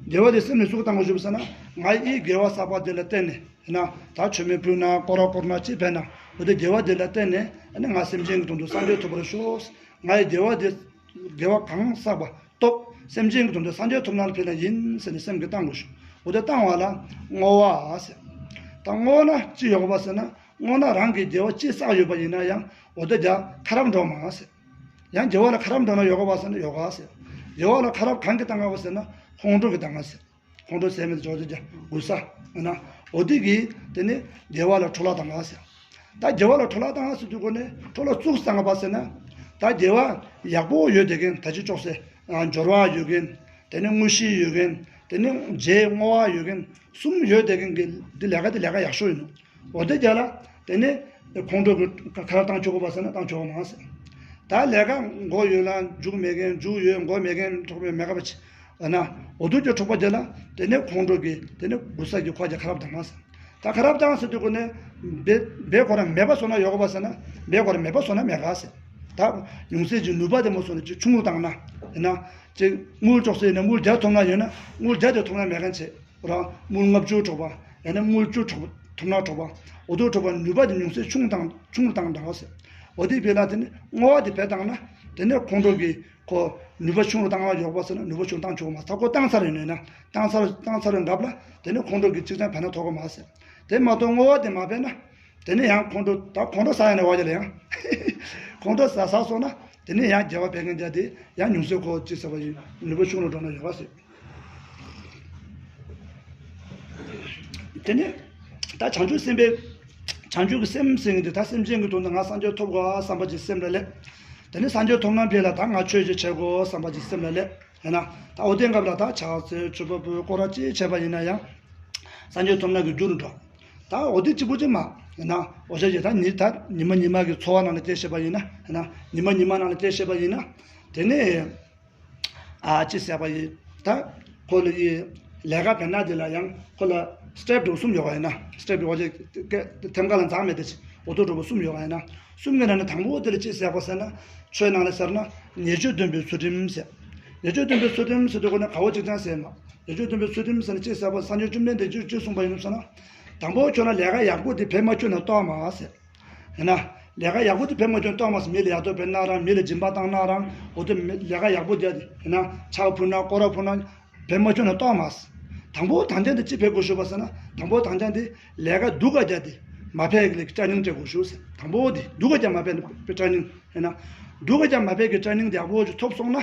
དགེ་བ་དེ་སེམས་ནས་སུ་བཏང་དགོས་ཞུ་བ་ཟེར་ན་ང་ཡིས་དགེ་བ་བསགས་པ་དེ་ལ་བརྟེན་ནས་ཡིན་ན་ད་མཆོད་མེ་ཕུལ་ན་སྐོར་ར་བསྐོར་ན་ཅི་ཕན་ན་འོ་དེ་དགེ་བ་དེ་ལ་བརྟེན་ནས་ཨ་ནི་ང་སེམས་ཅན་གྱི་དོན་དུ་སངས་རྒྱས་ཐོབ་པར་ཤོག་ང་ཡི་དགེ་བ་དེ་དགེ་བ་གང་བསགས་པ་སྟོབས་སེམས་ཅན་གྱི་དོན་དུ་སངས་རྒྱས་ཐོབ་ན་ལ་ཕན་ན་ཡིན་ཟེར་ནས་སེམས་ཀྱིས་བཏང་དགོས་ཤོག་འོ་དེ་བཏང་བ་ལ་བསྔོ་བ་ཟེར། ད་བསྔོ་ན་ཅི་ཡོང་བ་ཟེར་ན་བསྔོ་ན་རང་གི་དགེ་བ་ཅི་བསགས་ཡོད་པ་ཡིན་ན་ཡང་འོ་དེ་རྒྱ་ཁ་རབ་འགྲོ་མ་ཟེར། ཡང་དགེ་བ་ལ་ཁ་རབ་འགྲོ་ན་ཡོད་ག་བ་ཟེར་ན་ཡོད་ག་ཟེར། དགེ་བ་ལ་ཁ་རབ་གང་གིས་བཏང་ག་བ་ཟེར་ན་ཁོང་ཁྲོ་གིས་བཏང་ག་ཟེར། ཁོང་ཁྲོ་ཟེར་མི་དེ་ཇོ་ཇོ་ཇ་གུ་ས་ཡིན་ན། འོ་དེ་གིས་དེ་ནི་དགེ་བ་ལ་འཕྲོ་བརླག་བཏང་ག་ཟེར། ད་དགེ་བ་ལ་འཕྲོ་བརླག་བཏང་ག་ཟེར་དུས་ཁོ་ནི་འཕྲོ་བརླག་བཙུགས་བཏང་ག་བ་ཟེར་ན། ད་དགེ་བ་ཡག་པོ་ཡོད་དེ་གིན་ད་ཅི་ཅོག་ཟེར། འབྱོར་བ་ཡོད་གིན། དེ་ནི་དངོས་གཞི་ཡོད་གིན། དེ་ནི་རྗེས་བསྔོ་བ་ཡོད་མཁན་གསུམ་ཡོད་བསྡད་མཁན་གྱི་འདི་ལས་ཀ་འདི་ལས་ཀ་ཡག་ཤོས་ཡིན་ནོ། འོ་དེ་རྒྱ་ལ་དེ་ནི་ཁོང་ཁྲོ་གི་ཁ་ཁ་བཏང་ཆོག་གི་པ་ཟེར་ན་བཏང་ཆོག་གི་མ་ཟེར། ད་ལས་ཀ་མགོ་ཡོད་ལ་མཇུག་མེད་མཁན། མཇུག་ཡོད་མགོ་མེད་མཁན་འཕྲོག་པའི་མེད་ཀ་པ་ཆེ། ཨ་ན་འོ་དུ་ཀྱི་འཕྲོག་པ་རྒྱ་ལ་དེ་ནི་ཁོང་ཁྲོ་གི་དེ་ནི་གུ་ས་གི་ཁོ་རྒྱ་ཁ་རབ་བཏང་མ་ཟེར། ད་ཁ་རབ་བཏང་ཟེར་དུས་གོ་ནས་བེ་བེ་ཁོ་རང་མེད་པ་སོང་ན་ཡོག་པ་ཟེར་ན་བེ་ཁོ་རང་མེད་པ་སོང་ན་མེད་ག་ཟེར། ད་ཉུང་ཚད་ཀྱི་ནུས་པ་དེ་མོ་སོང་ན་ཅིག་ཆུང་རུ་བཏང་ན་ཡིན་ན་ཅིག་དངུལ་ཅོག་ཟེར་ཡིན་ན་དངུལ་བརྒྱ་ཐོབ་ན་ཡོད་ན་དངུལ་བརྒྱ་དེ་ཐོབ་ན་མེད་མཁན་བྱེད། རང་དངུལ་ལྔ་བཅུ་འཕྲོག་པ་ཡང་ན་དངུལ་བཅུ་འཕྲོག་ཐོབ་ན་འཕྲོག་པ་འོ་དུ་འཕྲོག་པ་ནུས་པ་དེ་ཉུང་ཚད་ཆུང་བཏང་ཆུང་རུ་བཏང་འདྲ་བ་ཟེར། འོ་དེ་བེ་ལ་དེ་ནི་བསྔོ་བ་དེ་བེ་བཏང་ན་དེ་ནི་ཁོང་ཁྲོ་གི་ཁོ་ནུས་པ་ཆུང་རུ་བཏང་ན་ཡོག་པ་ཟེར་ན་ནུས་པ་ཆུང་བཏང་ཆོག་མ་ས་ཁོ་བཏང་ཚར་ཡོད་ནས་ན་བཏང་ཚར་བཏང་ཚར་བའི་འགབ་ལ་དེ་ནི་ཁོང་ཁྲོ་གི་གཅིག་ཀྱང་བེད་ན་ཐོག་གི་མ་ཟེར། དེ་མ་གཏོགས་བསྔོ་བ་དེ་མ་བེད་ན་དེ་ནི་ཡང་ཁོང་ཁྲོ་ད་ཁོང་ཁྲོ་ཟ་ཡ་ནས་བ་རྒྱ་ལ་ཡང་ཁོང་ཁྲོ་ཟ་ཟ་སོང་ན་དེ་ནི་ཡང་རྒྱལ་བ་བེད་མཁན་རྒྱ་དེ་ཡང་ཉུང་ཚད་ཁོ་གཅིག་ཟེར་བ་ཡིན་ནུས་པ་ཆུང་རུ་འགྲོ་ན་ཡོག་པ་ཟེར། དེ་ནས་ད་བྱང་ཆུབ་སེམས་དཔའི་བྱང་ཆུབ་ཀྱི་སེམས་ཟེར་མཁན་དེ་ད་སེམས་ཅན་གྱི་དོན་དུ་ང་སངས་རྒྱས་ཐོབ་དགོས་བསམ་པ་ཅིག་སེམས་ལ་སླེབས། དེ་ནས་སངས་རྒྱས་ཐོབ་ན་འཕེལ་ལ་ད་ང་ཆོས་ཅིག་བྱེད་དགོས་བསམ་པ་ཅིག་སེམས་ལ་སླེབས། ཡིན་ན་ད་འོ་དེ་སྐབས་ལ་ད་ཕྱག་འཚལ་མཆོད་པ་ཕུལ་སྐོར་ར་ཅིག་བྱས་པ་ཡིན་ན་ཡང་སངས་རྒྱས་ཐོབ་ན་གི་རྒྱུ་རུ་འགྲོ། ད་འོ་དེ་གཅིག་པུ་ཅིག་མ་ཡིན་ན་འོ་ཞེས་ཀྱི་ད་ཉི་ད་ཉི་མ་ཉི་མ་གི་འཚོ་བ་ནང་ལ་བལྟས་བཤད་པ་ཡིན་ན་ཡིན་ན་ཉི་མ་ཉི་མ་ནང་ལ་བལྟས་བཤད་པ་ཡིན་ན་དེ་ནས། ཨ་ཅི་ཟེར་བ་ཡིན། ད་ཁོ་ལ་ཡི་ལས་ཀ་བེད་ན་དེ་ལ་ཡང་ཁོ་ལ་སི་ཊེབ་འགྲོ་གསུམ་ཡོད་པ་ཡིན་ན་སི་ཊེབ་འགྲོ་བ་ཅིག་ཐེམ་ཀ་ལ་འཛེགས་མེད་དེ་ཅིག་འོ་དོ་འགྲོ་བ་གསུམ་ཡོད་པ་ཡིན་ན་གསུམ་གྱི་ནང་ནས་དང་པོ་དེ་ལ་ཅི་ཟེར་བ་ཟེར་ན་ཆོས་ནང་ལ་ཟེར་ན་ཉེས་སྤྱོད་སྡོམ་པའི་ཚུལ་ཁྲིམས་ཟེར། ཉེས་སྤྱོད་སྡོམ་པའི་ཚུལ་ཁྲིམས་ཟེར་དུས་ཁོ་ན་ག་བོ་ཅིག་ཀྱང་ཟེར་མ། ཉེས་སྤྱོད་སྡོམ་པའི་ཚུལ་ཁྲིམས་ཟེར་ན་ཅི་ཟེར་བ་སངས་རྒྱས་བཅོམ་ལྡན་འདས་ཀྱིས་ཅི་གསུངས་པ་ཡིན་ནམ་ཟེར་ན། དང་པོ་ཁྱོད་ལ་ལས་ཀ་ཡག་པོ་དེ་བེད་མ་བཅུག་ན་ལྟོས་མ་ཟེར། ཡིན་ན། ལས་ཀ་ཡག་པོ་དེ་བེད་མ་བཅུག་ན་ལྟོས་མ་ཟེར། མི་ལ་ཡག་ཐོག་བེད་ན་རང་མི་ལ་སྦྱིན་པ་བཏང་ན་རང་འོ་དེ་མི་ལས་ཀ་ཡག་པོ་དེ་ཡིན་ན་ཕྱག་ཕུལ་ན་སྐོར་ར་ཕུལ་ན་བེད་མ་བཅུག་ན་ལྟོས་མ་ཟེར། དང་པོ་དང་ཅན་དེ་ཅི་བེད་དགོས་ཞུ་བ་ཟེར་ན་དང་པོ་དང་ཅན་དེ་ལས་ཀ་སྡུག་ག་རྒྱག་དེ་མ་ཕེད་ཀྱི་ལས་ཀྱི་ཊེ་ནིང་སྤྲད་དགོས་ཞུ་ཟེར། དང་པོ་དེ་སྡུག་ག་རྒྱག་མ་ཕེད་ཀྱི་ཊེ་ནིང་ཡིན་ན། སྡུག་ག་རྒྱག་མ་ཕེད་ཀྱི་ཊེ་ནིང་དེ་ཡག་པོ་ཅིག་ཐོབ་སོང་ན།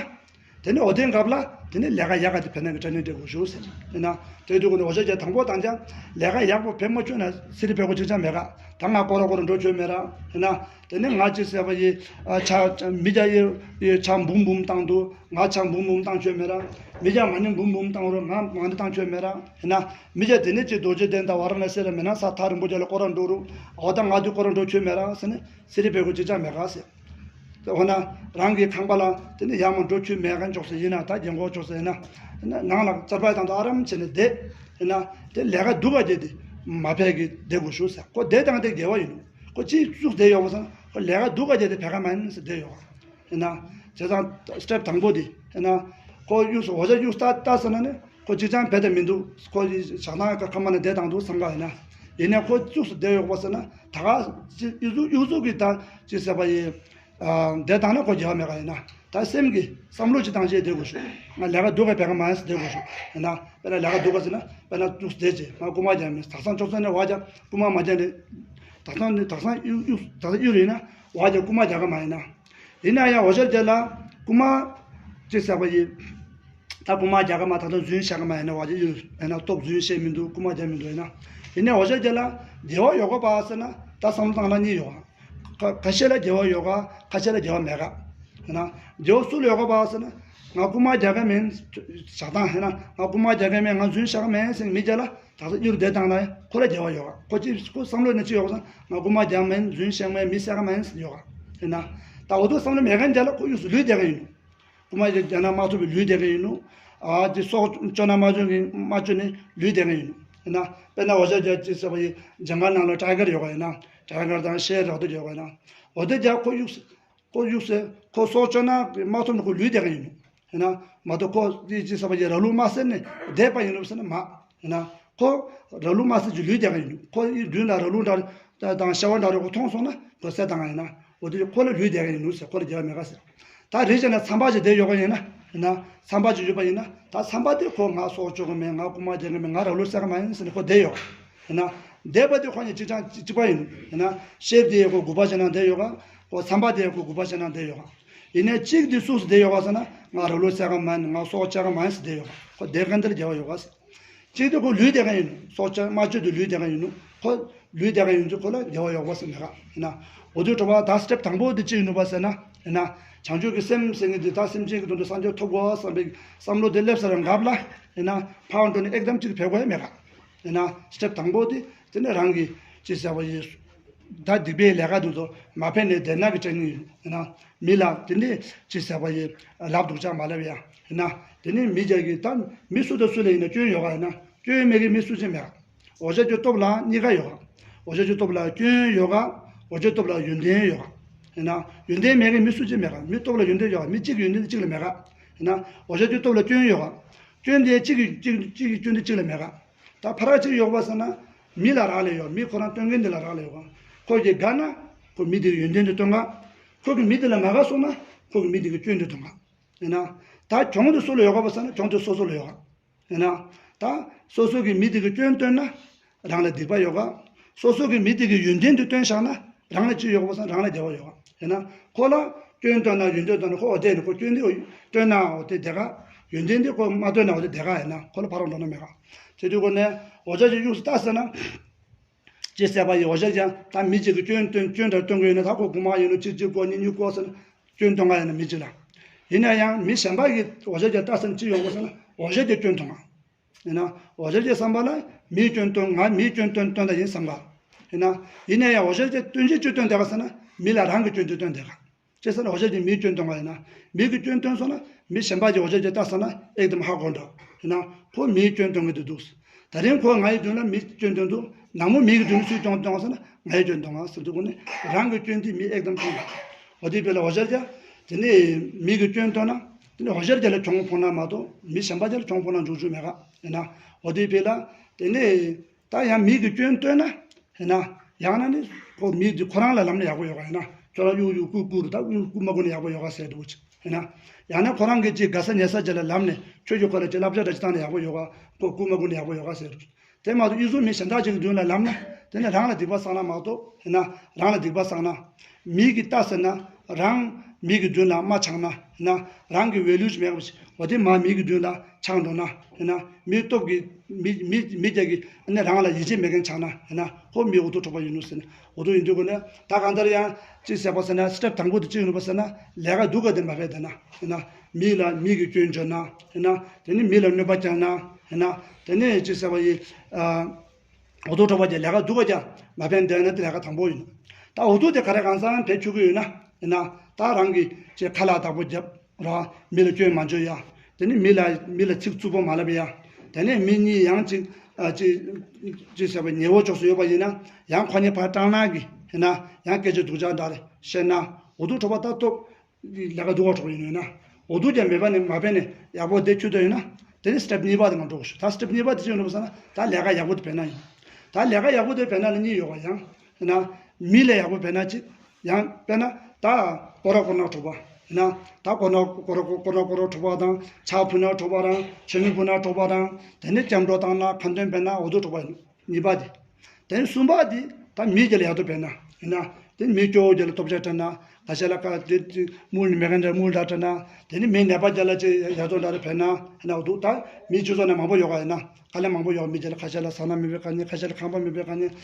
དེ་ནས་འོ་དེའི་སྐབས་ལ་དེ་ནས་ལས་ཀ་ཡག་ག་དེ་བེད་ན་གི་ཊེ་ནིང་སྤྲད་དགོས་ཞུ་ཟེར། ཡིན་ན། དེ་དུས་ཀུན་ནས་འོ་ཞེས་ཀྱི་དང་པོ་དང་ཅན་ལས་ཀ་ཡག་པོ་བེད་མ་བཅུག་ན་སི་རི་བེད་དགོས་ཅིག་ཅང་མེད་ག། ད་ང་སྐོར་ར་སྐོར་ར་འགྲོ་ཆོག་མེད་ར། ཡིན་ན། དེ་ནས་ང་ཅི་ཟེར་བ་ཡི་ཨ་ཆ་མི་རྒྱ་ཡི་ཡི་ཆ་འབུམ་འབུམ་བཏང་འདུག་ང་ཆ་འབུམ་འབུམ་བཏང་ཆོག་མེད་ར། མི་རྒྱ་མ་ཎི་འབུམ་འབུམ་བཏང་རུང་ང་མ་ཎི་བཏང་ཆོག་མེད་ར། ཡིན་ན། མི་རྒྱ་དེ་ནས་ཅི་རྡོ་རྗེ་གདན་དང་ཝཱ་ར་ཎ་སི་ར་མེད་ན་ས་ཐག་རིང་པོ་རྒྱ་ལ་སྐོར་ར་འགྲོ་རུང་འོ་ད་ང་དུ་སྐོར་ར་འགྲོ་ཆོག་མེད་ར་ཟེར་ནས་སི་རི་བེད་དགོས་ཅིག་ཅང་མེད་ག་ཟེར། འོ་ན་རང་གི་ཁང་པ་ལ་དེ་ནི་ཡར་མར་འགྲོ་ཆོག་མེད་མཁན་ཅོག་ཙེ་ཡིན་ན་ད་རྒན་གོག་ཅོག་ཙེ་ཡིན་ན་ནང་ལ་ཙར་པ་དང་དུ་ཨ་རམ་བྱས་ནས་བསྡད་ཡིན་ན་དེ་ལས་ཀ་སྡུག་ག་རྒྱག་དེ་མ་ཕེད་ཀྱི་བསྡད་དགོས་ཞུ་ཟེར། ཁོ་བསྡད་དང་དེ་དགེ་བ་ཡིན་ནོ། ཁོ་ཅིའི་ཚུགས་བསྡད་ཡོད་པ་སང་ཁོ་ལས་ཀ་སྡུག་ག་རྒྱག་དེ་ཕེད་ཀ་མ་ཡིན་ཟེར་བསྡད་ཡོད་ཡིན་ན། བྱས་ཙང་སི་ཊེབ་དང་པོ་དེ་ཡིན་ན་ཁོ་གཡུགས་སུ་འོ་ཞེས་གཡུགས་ལྟ་ལྟ་ཟེར་ན་ནི་ཁོ་གཅིག་ཅང་བེད་དེ་མི་འདུག་ཁོ་ཞག་ནང་ཁ་མ་ན་བསྡད་དང་འདུག་བསམ་ག་ཡིན་ན། ཡིན་ནའི་ཁོ་གཡུགས་སུ་བསྡད་ཡོད་པ་ཟེར་ན་ད་ག་གཡུགས་གཡུགས་གི་ད་ཅི་ཟེར་བ་ཡིན། ཨ་དེ་དང་ན་ཁོ་རྒྱལ་བ་མེད་ག་ཡིན་ན། ད་སེམས་ཀྱི་བསམ་བློ་ཅིག་བཏང་བྱས་བསྡད་དགོས་ཞུ། ང་ལས་ཀ་སྡུག་ག་བེད་ཀ་མ་ཡིན་ཟེར་བསྡད་དགོས་ཞུ། ཡིན་ན་དཔེར་ན་ལས་ཀ་སྡུག་ག་ཟེར་ན་དཔེར་ན་དུས་བསྡད་བྱས་ང་རྐུ་མ་རྒྱག་མེད་དག་སང་ཅོག་ཙེ་ནས་བ་རྒྱག་རྐུ་མ་མ་རྒྱག་ནས་དག་སང་ནས་དག་སང་གཡུག་གཡུག་དག་སང་གཡུག་རེད་ན་བ་རྒྱག་རྐུ་མ་རྒྱག་ག་མ་ཡིན་ན། ཡིན་ན་ཡང་འོ་ཞར་རྒྱག་ལ་རྐུ་མ་ཅི་ཟེར་བ་ཡིན། ད་རྐུ་མ་རྒྱག་ག་མ་ད་ལྟ་རྫུན་བཤད་ག་མ་ཡིན་ན་བ་རྒྱག་གཡུག་ཡིན་ན་སྟོབས་རྫུན་བཤད་མི་འདུག་རྐུ་མ་རྒྱག་མི་འདུག་ཡིན་ན། ཡིན་ན་འོ་ཞར་རྒྱག་ལ་དགེ་བ་ཡོད་ག་པ་ཟེར་ན་ད་བསམ་བློ་བཏང་ན་གཉིས་ཡོད་ག། ཁ་ཁ་ཤས་ལ་དགེ་བ་ཡོད་ག། ཁ་ཤས་ལ་དགེ་བ་མེད་ག། ཡིན་ན་དགེ་བ་སུ་ལ་ཡོད་ག་པ་ཟེར་ན། ང་རྐུ་མ་རྒྱག་ག་མིན། ཞག་དང་ཡིན་ན་ང་རྐུ་མ་རྒྱག་ག་མིན། ང་རྫུན་བཤད་ག་མིན་ཟེར་མི་རྒྱག་ལ་ད་ཚོ་གཡུག་བསྡད་བཏང་ན་ཁོ་ལ་དགེ་བ་ཡོད་ག། ཁོ་ཅི་ཁོ་བསམ་བློ་ནས་ཅི་ཡོད་ག་ཟེར་ན་ང་རྐུ་མ་རྒྱག་མིན། རྫུན་བཤད་མིན། མི་བསད་ག་མིན་ཟེར་ཡོད་ག། ཡིན་ན་ད་འོ་དུ་བསམ་བློ་མེད་མཁན་རྒྱག་ལ་ཁོ་གཡུག་སུ་ལུས་བསྡད་ག་ཡིན་ནོ། རྐུ་མ་རྒྱག་ན་མ་ཐུབ་པའི་ལུས་བསྡད་མཁན་ཡིན་ནོ། ཨ་ཅི་སྲོག་གཅོད་ན་མ་གཅོད་མཁན་མ་གཅོད་ནས་ལུས་བསྡད་མཁན་ཡིན་ནོ། ཡིན་ན་དཔེར་ན་འོ་ཞར་རྒྱག་ཅི་ཟེར་བ་ཡི་ཇང་གལ་ནང་ལ་ཊའི་གར་ཡོད་ག། ཡིན་ན་ཊའི་གར་དང་ཤེར་རག་ཏུ་ཡོད་ག། ཡིན་ན་འོ་དེ་རྒྱག་ཁོ་གཡུག་ཁོ་གཡུག་སེ་ཁོ་སྲོག་གཅོད་ན་མ་ཐུབ་ནས་ཁོ་ལུས་བསྡད་མཁན་ཡིན་ནོ། ཡིན་ན་མ་གཏོགས་ཁོ་ཅི་ཅི་ཟེར་བ་ཡི་ར་ལུག་མ་བསད་ནས་བསྡད་པ་ཡིན་ནོ་ཟེར་ན་མ། ཡིན་ན་ཁོ་ར་ལུག་མ་བསད་ཀྱི་ལུས་བསྡད་མཁན་ཡིན་ནོ། ཁོ་ཡི་མདུན་ལ་ར་ལུག་འདྲ་དང་ཤ་བ་འདྲ་རེ་ཁོ་མཐོང་སོང་ན་ཁོ་བསད་བཏང་ཡིན་ན་འོ་དེ་ཁོ་ལ་ལུས་བསྡད་མཁན་ཡིན་ནོ་ཟེར། ཁོ་ལ་དགེ་བ་མེད་ག་ཟེར། ད་རེད་བྱས་ན་ཚངས་པ་ཅིག་བསྡད་ཡོད་པ་ཡིན་ན། ཡིན་ན་ཚངས་པ་ཅིག་ཡོད་པ་ཡིན་ན་ད་ཚངས་པ་དེ་ཁོ་ང་སྲོག་གཅོད་གི་མེད། ང་རྐུ་མ་རྒྱག་གི་མེད། ང་ར་ལུག་བསད་གི་མ་ཡིན་ཟེར་ནས་ཁོ་བསྡད་ཡོད། ཡིན་ན་བསྡད་པ་དེ་ཁོ་གཉིས་གཅིག་རྐྱང་གཅིག་པ་ཡིན། ཡིན་ན་ཤེར་དེ་ཡང་ཁོ་གུས་པ་བྱས་ན་བསྡད་ཡོད་ག། ཁོ་ཚངས་པ་དེ་ཡང་ཁོ་གུས་པ་བྱས་ན་བསྡད་ཡོད་ག། ཡིན་ནའི་གཅིག་དེ་སུ་ཟེར་བསྡད་ཡོད་ག་ཟེར་ན་ང་ར་ལུག་བསད་གི་མ་ཡིན། ང་སྲོག་གཅོད་གི་མ་ཡིན་ཟེར་བསྡད་ཡོད་ག། ཁོ་བསྡད་མཁན་དེ་ལ་དགེ་བ་ཡོད་ག་ཟེར། གཅིག་དེ་ཁོ་ལུས་བསྡད་མཁན་ཡིན་ནོ། སྲོག་གཅོད་མ་གཅོད་དུ་ལུས་བསྡད་མཁན་ཡིན་ནོ། ཁོ་ལུས་བསྡད་མཁན་ཡིན་ཚུལ་ཁོ་ལ་དགེ་བ་ཡོད་པ་ཟེར་མེད་ག། ཡིན་ན་འོ་དུ་གྲོ་བ་ད་སི་ཊེབ་དང་པོ་དེ་ཅི་ཡིན་ནོ་བ་ཟེར་ན། ཡིན་ན་བྱང་ཆུབ་ཀྱི་སེམས་ཟེར་མཁན་དེ་ད་སེམས་ཅན་གྱི་དོན་དུ་སངས་རྒྱས་ཐོབ་དགོས་བསམ་པའི་བསམ་བློ་དེ་སླེབས་ཚར་བའི་འགབ་ལ། ཡིན་ན་ཕར་འགྲོ་ནས་ཨེག་དམ་གཅིག་ཕེབས་དགོས་ཡ་མེད་ག་ཡིན་ན་སི་ཊེབ་དང་པོ་དེ་དེ་ནས་རང་གི་ཅི་ཟེར་བ་ཡིན། ད་སྡིག་པའི་ལས་ཀ་དེ་ཚོ་མ་ཕན་ནས་བསྡད་ན་གི་དྲན་ནི་ཡིན་ན། མི་ལ་དེ་ནས་ཅི་ཟེར་བ་ཡིན། ལབ་སྡུག་ཅག་མ་ལབ་ཡ་ཡིན་ན། དེ་ནས་མི་རྒྱ་གི་ད་མི་སུ་དང་སུ་ལ་ཡིན་ན་སྐྱོན་ཡོད་ག་ཡིན་ན་སྐྱོན་མེད་གི་མི་སུ་ཅི་མེད་ག་འོ་ཞ་གི་སྟོབས་ལ་གཉིས་ཀ་ཡོད་ག་འོ་ཞ་གི་སྟོབས་ལ་སྐྱོན་ཡོད་ག་འོ་ཞ་སྟོབས་ལ་ཡོན་ཏན་ཡོད་ག་ཡིན་ན་ཡོན་ཏན་མེད་གི་མི་སུ་ཅི་མེད་ག་མི་སྟོབས་ལ་ཡོན་ཏན་ཡོད་ག་མི་གཅིག་གི་ཡོན་ཏན་དེ་གཅིག་ལ་མེད་ག་ཡིན་ན་འོ་ཞ་གི་སྟོབས་ལ་སྐྱོན་ཡོད་ག་སྐྱོན་དེ་གཅིག་གི་གཅིག་གཅིག་གི་སྐྱོན་དེ་གཅིག་ལ་མེད་ག་ད་ཕར་གཅིག་ཡོད་པ་ཟེར་ན། མི་ལ་རག་ལས་ཡོད། མི་ཁོ་རང་སྟོན་མཁན་དེ་ལ་རག་ལས་ཡོད། ཁོ་གིས་དགའ་ན་ཁོ་མི་དེ་གི་ཡོན་ཏན་དེ་སྟོན་ག་ཁོ་གིས་མི་དེ་ལ་མ་དགའ་སོང་ན་ཁོ་གིས་མི་དེ་གི་སྐྱོན་དེ་སྟོན་ག་ཡིན་ན། ད་གྱོང་དེ་སུ་ལ་ཡོད་ག་པ་ཟེར་ན་གྱོང་དེ་སོ་སོ་ལ་ཡོད་ག་ཡིན་ན། ད་སོ་སོ་གིས་མི་དེ་གི་སྐྱོན་སྟོན་ན་རང་ལ་སྡིག་པ་ཡོད་ག་སོ་སོ་གིས་མི་དེ་གི་ཡོན་ཏན་དེ་སྟོན་བཞག་ན་རང་ལ་ཅི་ཡོད་ག་པ་ཟེར་ན་རང་ལ་བདེ་བ་ཡོད་ག་ཡིན་ན། ཁོ་ལ་སྐྱོན་སྟོན་ན་ཡོན་ཏན་སྟོན་ན་ཁོ་འོ་དེ་ནི་ཁོ་སྐྱོན་དེ་སྟོན་ན་འོ་དེ་བདེ་ག་ཡོན་ཏན་དེ་ཁོ་མ་སྟོན་ན་འོ་དེ་བདེ་ག་ཡིན་ན་ཁོ་ལ་ཕར་འགྲོ་ན་མེད་ག་དེ་དུས་ཁོ་ནས་འོ་ཞ་གི་གཡུགས་སུ་ལྟ་ཟེར་ན། ཅེས་ཟེར་བ་ཡི་འོ་ཞ་ཀྱང་ད་མི་གཅིག་གི་སྐྱོན་སྟོན་སྐྱོན་འདྲ་སྟོན་གི་ཡོད་ན་ད་ཁོ་དགུ་མ་ཡིན་ནོ་གཅིག་གཅིག་གོ་གཉིས་གཉིས་གོ་ཟེར་ན་སྐྱོན་སྟོན་ག་ཡིན་ན་མི་གཅིག་ལ། ཡིན་ན་ཡང་མི་གཞན་པ་གིས་འོ་ཞ་ཀྱང་ལྟ་ཟེར་ན་ཅི་ཡོང་གོ་ཟེར་ན་འོ་ཞ་ཀྱང་སྐྱོན་སྟོན་ག་ཡིན་ན་འོ་ཞ་ཀྱང་བསམ་པ་ལ་མིའི་སྐྱོན་སྟོན་ང་མིའི་སྐྱོན་སྟོན་སྟོན་ད་ཡིན་བསམ་ག་ཡིན་ན། ཡིན་ན་ཡང་འོ་ཞ་ཀྱང་སྟོན་གྱི་སྐྱོན་སྟོན་དེ་ག་ཟེར་ན་མི་ལ་རང་གི་སྐྱོན་སྟོན་སྟོན་དེ་ག་ཅེས་ཟེར་ན་འོ་ཞ་ཀྱང་མིའི་སྐྱོན་སྟོན་ག་ཡིན་ན། མི་གི་སྐྱོན་སྟོན་སོང་ན་མི་གཞན་པ་གྱིས་འོ་ཞ་ཀྱང་ལྟ་ཟེར་ན་ཨེག་དམ་ཧ་གོ་འགྲོ། ཡིན་ན་ཁོ་མིའི་སྐྱོན་སྟོན་གི་འདུག་འདུག་ད་རིང་ཁོ་ང་ཡི་མདུན་ལ་མིའི་སྐྱོན་སྟོན་འདུག་ནངས་མོ་མི་གི་མདུན་ལ་སུའི་སྐྱོན་སྟོན་ཟེར་ན་ང་ཡི་སྐྱོན་སྟོན་ཟེར་འདུག་གོ་ནི་རང་གི་སྐྱོན་དེ་མི་ཨེག་དམ་སྟོན་ག་འོ་དེ་བས་ལ་འོ་ཞ་ཀྱང་དེ་ནས་མི་གི་སྐྱོན་སྟོན་ན་དེ་ནས་འོ་ཞ་ཀྱང་ལ་གྱོང་ཕོག་ན་མ་གཏོགས་མི་གཞན་པ་ཀྱང་ལ་གྱོང་ཕོག་ན་འཇུག་རྒྱུ་མེད་ག་ཡིན་ན་འོ་དེ་བས་ལ་དེ་ནས། ད་ཡང་མི་གི་སྐྱོན་སྟོན་ན། ཡིན་ན། ཡང་ན་ནི་ཁོ་མི་དེ་ཁོ་རང་ལ་ལབ་ན་ཡག་པོ་ཡོད་ག་ཡིན་ན། ཁྱོད་རང་གཡུག་གཡུག་རྐུ་རྐུ་རུ་ད་གཡུག་རྐུ་མ་རྐུ་ན་ཡག་པོ་ཡོད་ག་ཟེར་འདུག་ཅིག་ཡིན་ན། ཡང་ན་ཁོ་རང་གི་ཅིག་དགའ་ས་ཉེ་ས་ཅིག་ལ་ལབ་ནས་ཁྱོད་ཀྱིས་ཁོ་ལ་ཅིག་བསླབ་བྱ་འདྲ་ཅིག་བཏང་ན་ཡག་པོ་ཡོད་ག་ཁོ་རྐུ་མ་རྐུ་ན་ཡག་པོ་ཡོད་ག་ཟེར་འདུག་དེ་མ་གཏོགས་ཨི་ཟུག་མི་གཞན་དག་ཅིག་གི་མདུན་ལ་ལབ་ན་དེ་ནི་རང་ལ་སྡིག་པ་བསགས་ན་མ་གཏོགས་ཡིན་ན་རང་ལ་སྡིག་པ་བསགས་ན། མི་གིས་ལྟ་ཟེར་ན་རང་མི་གི་མདུན་ལ་མ་ཆགས་ན་ཡིན་ན་རང་གི་ཝེ་ལུ་ཞིག་མེད་པ་ཞིག་འོ་དེ་མ་མི་གི་མདུན་ལ་ཆགས་འགྲོ་ན་ཡིན་ན་མི་སྟོབས་ཀྱིས་མི་མི་མི་རྒྱ་གིས་ཨ་ནི་རང་ལ་ཡིད་ཆེས་མེད་མཁན་ཆགས་ན་ཡིན་ན་ཁོ་མི་འུ་ཐུག་གྲོགས་པ་ཡིན་ནོ་ཟེར་ན་འུ་ཐུག་ཡིན་དུས་ཀོ་ནས་ད་གང་ལྟར་ཡང་ཅི་ཟེར་བ་ཟེར་ན་སི་ཊེབ་དང་པོ་དེ་ཅི་ཡིན་ནོ་བ་ཟེར་ན་ལས་ཀ་སྡུག་ག་དེ་མ་བས་དེ་ན་ཡིན་ན་མི་ལ་མི་གི་སྐྱོན་བརྗོད་ན་ཡིན་ན་དེ་ནི་མི་ལ་གནོད་པ་བསྐྱལ་ན་ཡིན་ན་དེ་ནི་ཅི་ཟེར་བ་ཡིན། འུ་ཐུག་གྲོགས་པོ་ཅིག་ལས་ཀ་སྡུག་ག་ཀྱང་མ་ཕན་བསྡད་ན་དེ་ལས་ཀ་དང་པོ་ཡིན། ད་འུ་ཐུག་དེ་ག་རེ་གང་ཟག་བེད་ཆུ་གི་ཡོད་ན་ཡིན་ན་ད་རང་གི་ཅིག་ཁ་ལག་བདག་པོ་རྒྱབ་ར་མི་ལ་སྐྱོན་མ་བརྗོད་ཡ། དེ་ནི་མི་ལ་མི་ལ་ཚིག་རྩུབ་པོ་མ་ལབ་ཡ། དེ་ནས་མི་གཉིས་ཡང་ཅིག་ཅིག་ཅིག་ཟེར་བ་ཉེ་བོ་ཕྱོགས་སུ་ཡོད་པ་ཡིན་ན་ཡང་ཁོ་གཉིས་བར་སྐྲག་སྣང་གི་ཡིན་ན་ཡང་སྐད་ཆ་སྡུག་ཅག་འདྲ་རེ་བཤད་ན་འུ་ཐུག་གྲོགས་པོ་ད་སྟོབས། ལས་ཀ་སྡུག་པ་གྲོགས་ཡིན་ནོ་ཡིན་ན། འོ་སྡུག་ཀྱང་མེད་པ་ནི་མ་ཕན་ནས་ཡག་པོ་བསྡད་ཆུ་དོ་ཡིན་ན། དེ་ནི་སི་ཊེབ་གཉིས་པ་དེ་ནང་འགྲོ་དགོས་ཤོག་ད་སི་ཊེབ་གཉིས་པ་དེ་ཅི་ཡིན་ནོ་ཟེར་ན་ད་ལས་ཀ་ཡག་པོ་དེ་བེད་ན་ཡིན། ད་ལས་ཀ་ཡག་པོ་དེ་བེད་ན་ལ་གཉིས་ཡོད་པ་ཡང་ཡིན་ན། མི་ལ་ཡག་པོ་བེད་ན་གཅིག་ཡང་དཔེར་ན་ད་སྐོར་ར་སྐོར་ན་འགྲོ་བ་ཡིན་ན། ད་སྐོར་ན་སྐོར་ར་སྐོར་ན་སྐོར་ར་འགྲོ་བ་དང་ཕྱག་ཕུལ་ན་འགྲོ་བ་དང་ཆེ་མི་ཕུལ་ན་འགྲོ་བ་དང་དེ་ནི་སྐྱབས་འགྲོ་བཏང་ན་ཁ་འདོན་བེད་ན་འོ་སྡུག་གྲོགས་པ་ཡིན། གཉིས་པ་དེ། དེ་ནས་གསུམ་པ་དེ་ད་མི་རྒྱ་ལ་ཡག་ཏུ་བེད་ན་ཡིན་ན། དེ་མི་སྐྱོ་བོ་རྒྱ་ལ་སྟོབས་ཆག་སྤྲད་ན་ག་ཤ་ལ་ཀ་དེ་དེ་དམུལ་མེད་མཁན་འདྲ་དམུལ་འདྲ་སྤྲད་ན། དེ་ནས་མི་ནད་པ་རྒྱ་ལ་ཅི་ཡག་ཏུ་འདྲ་རེ་བེད་ན་ཡིན་ན་འོ་འདུག་ད་མི་སྤྱི་ཚོགས་ནང་མང་པོ་ཡོད་ག་ཡིན་ན་དཀའ་ལས་མང་པོ་ཡོད་མི་རྒྱ་ལ་ཁ་ཤ་ལ་ཟ་ན་མེད་པའི་དཀའ་ཉེན་ཁ་ཤ་ལ་ཁང་པ་མེད་པའི་དཀའ་ཉེན།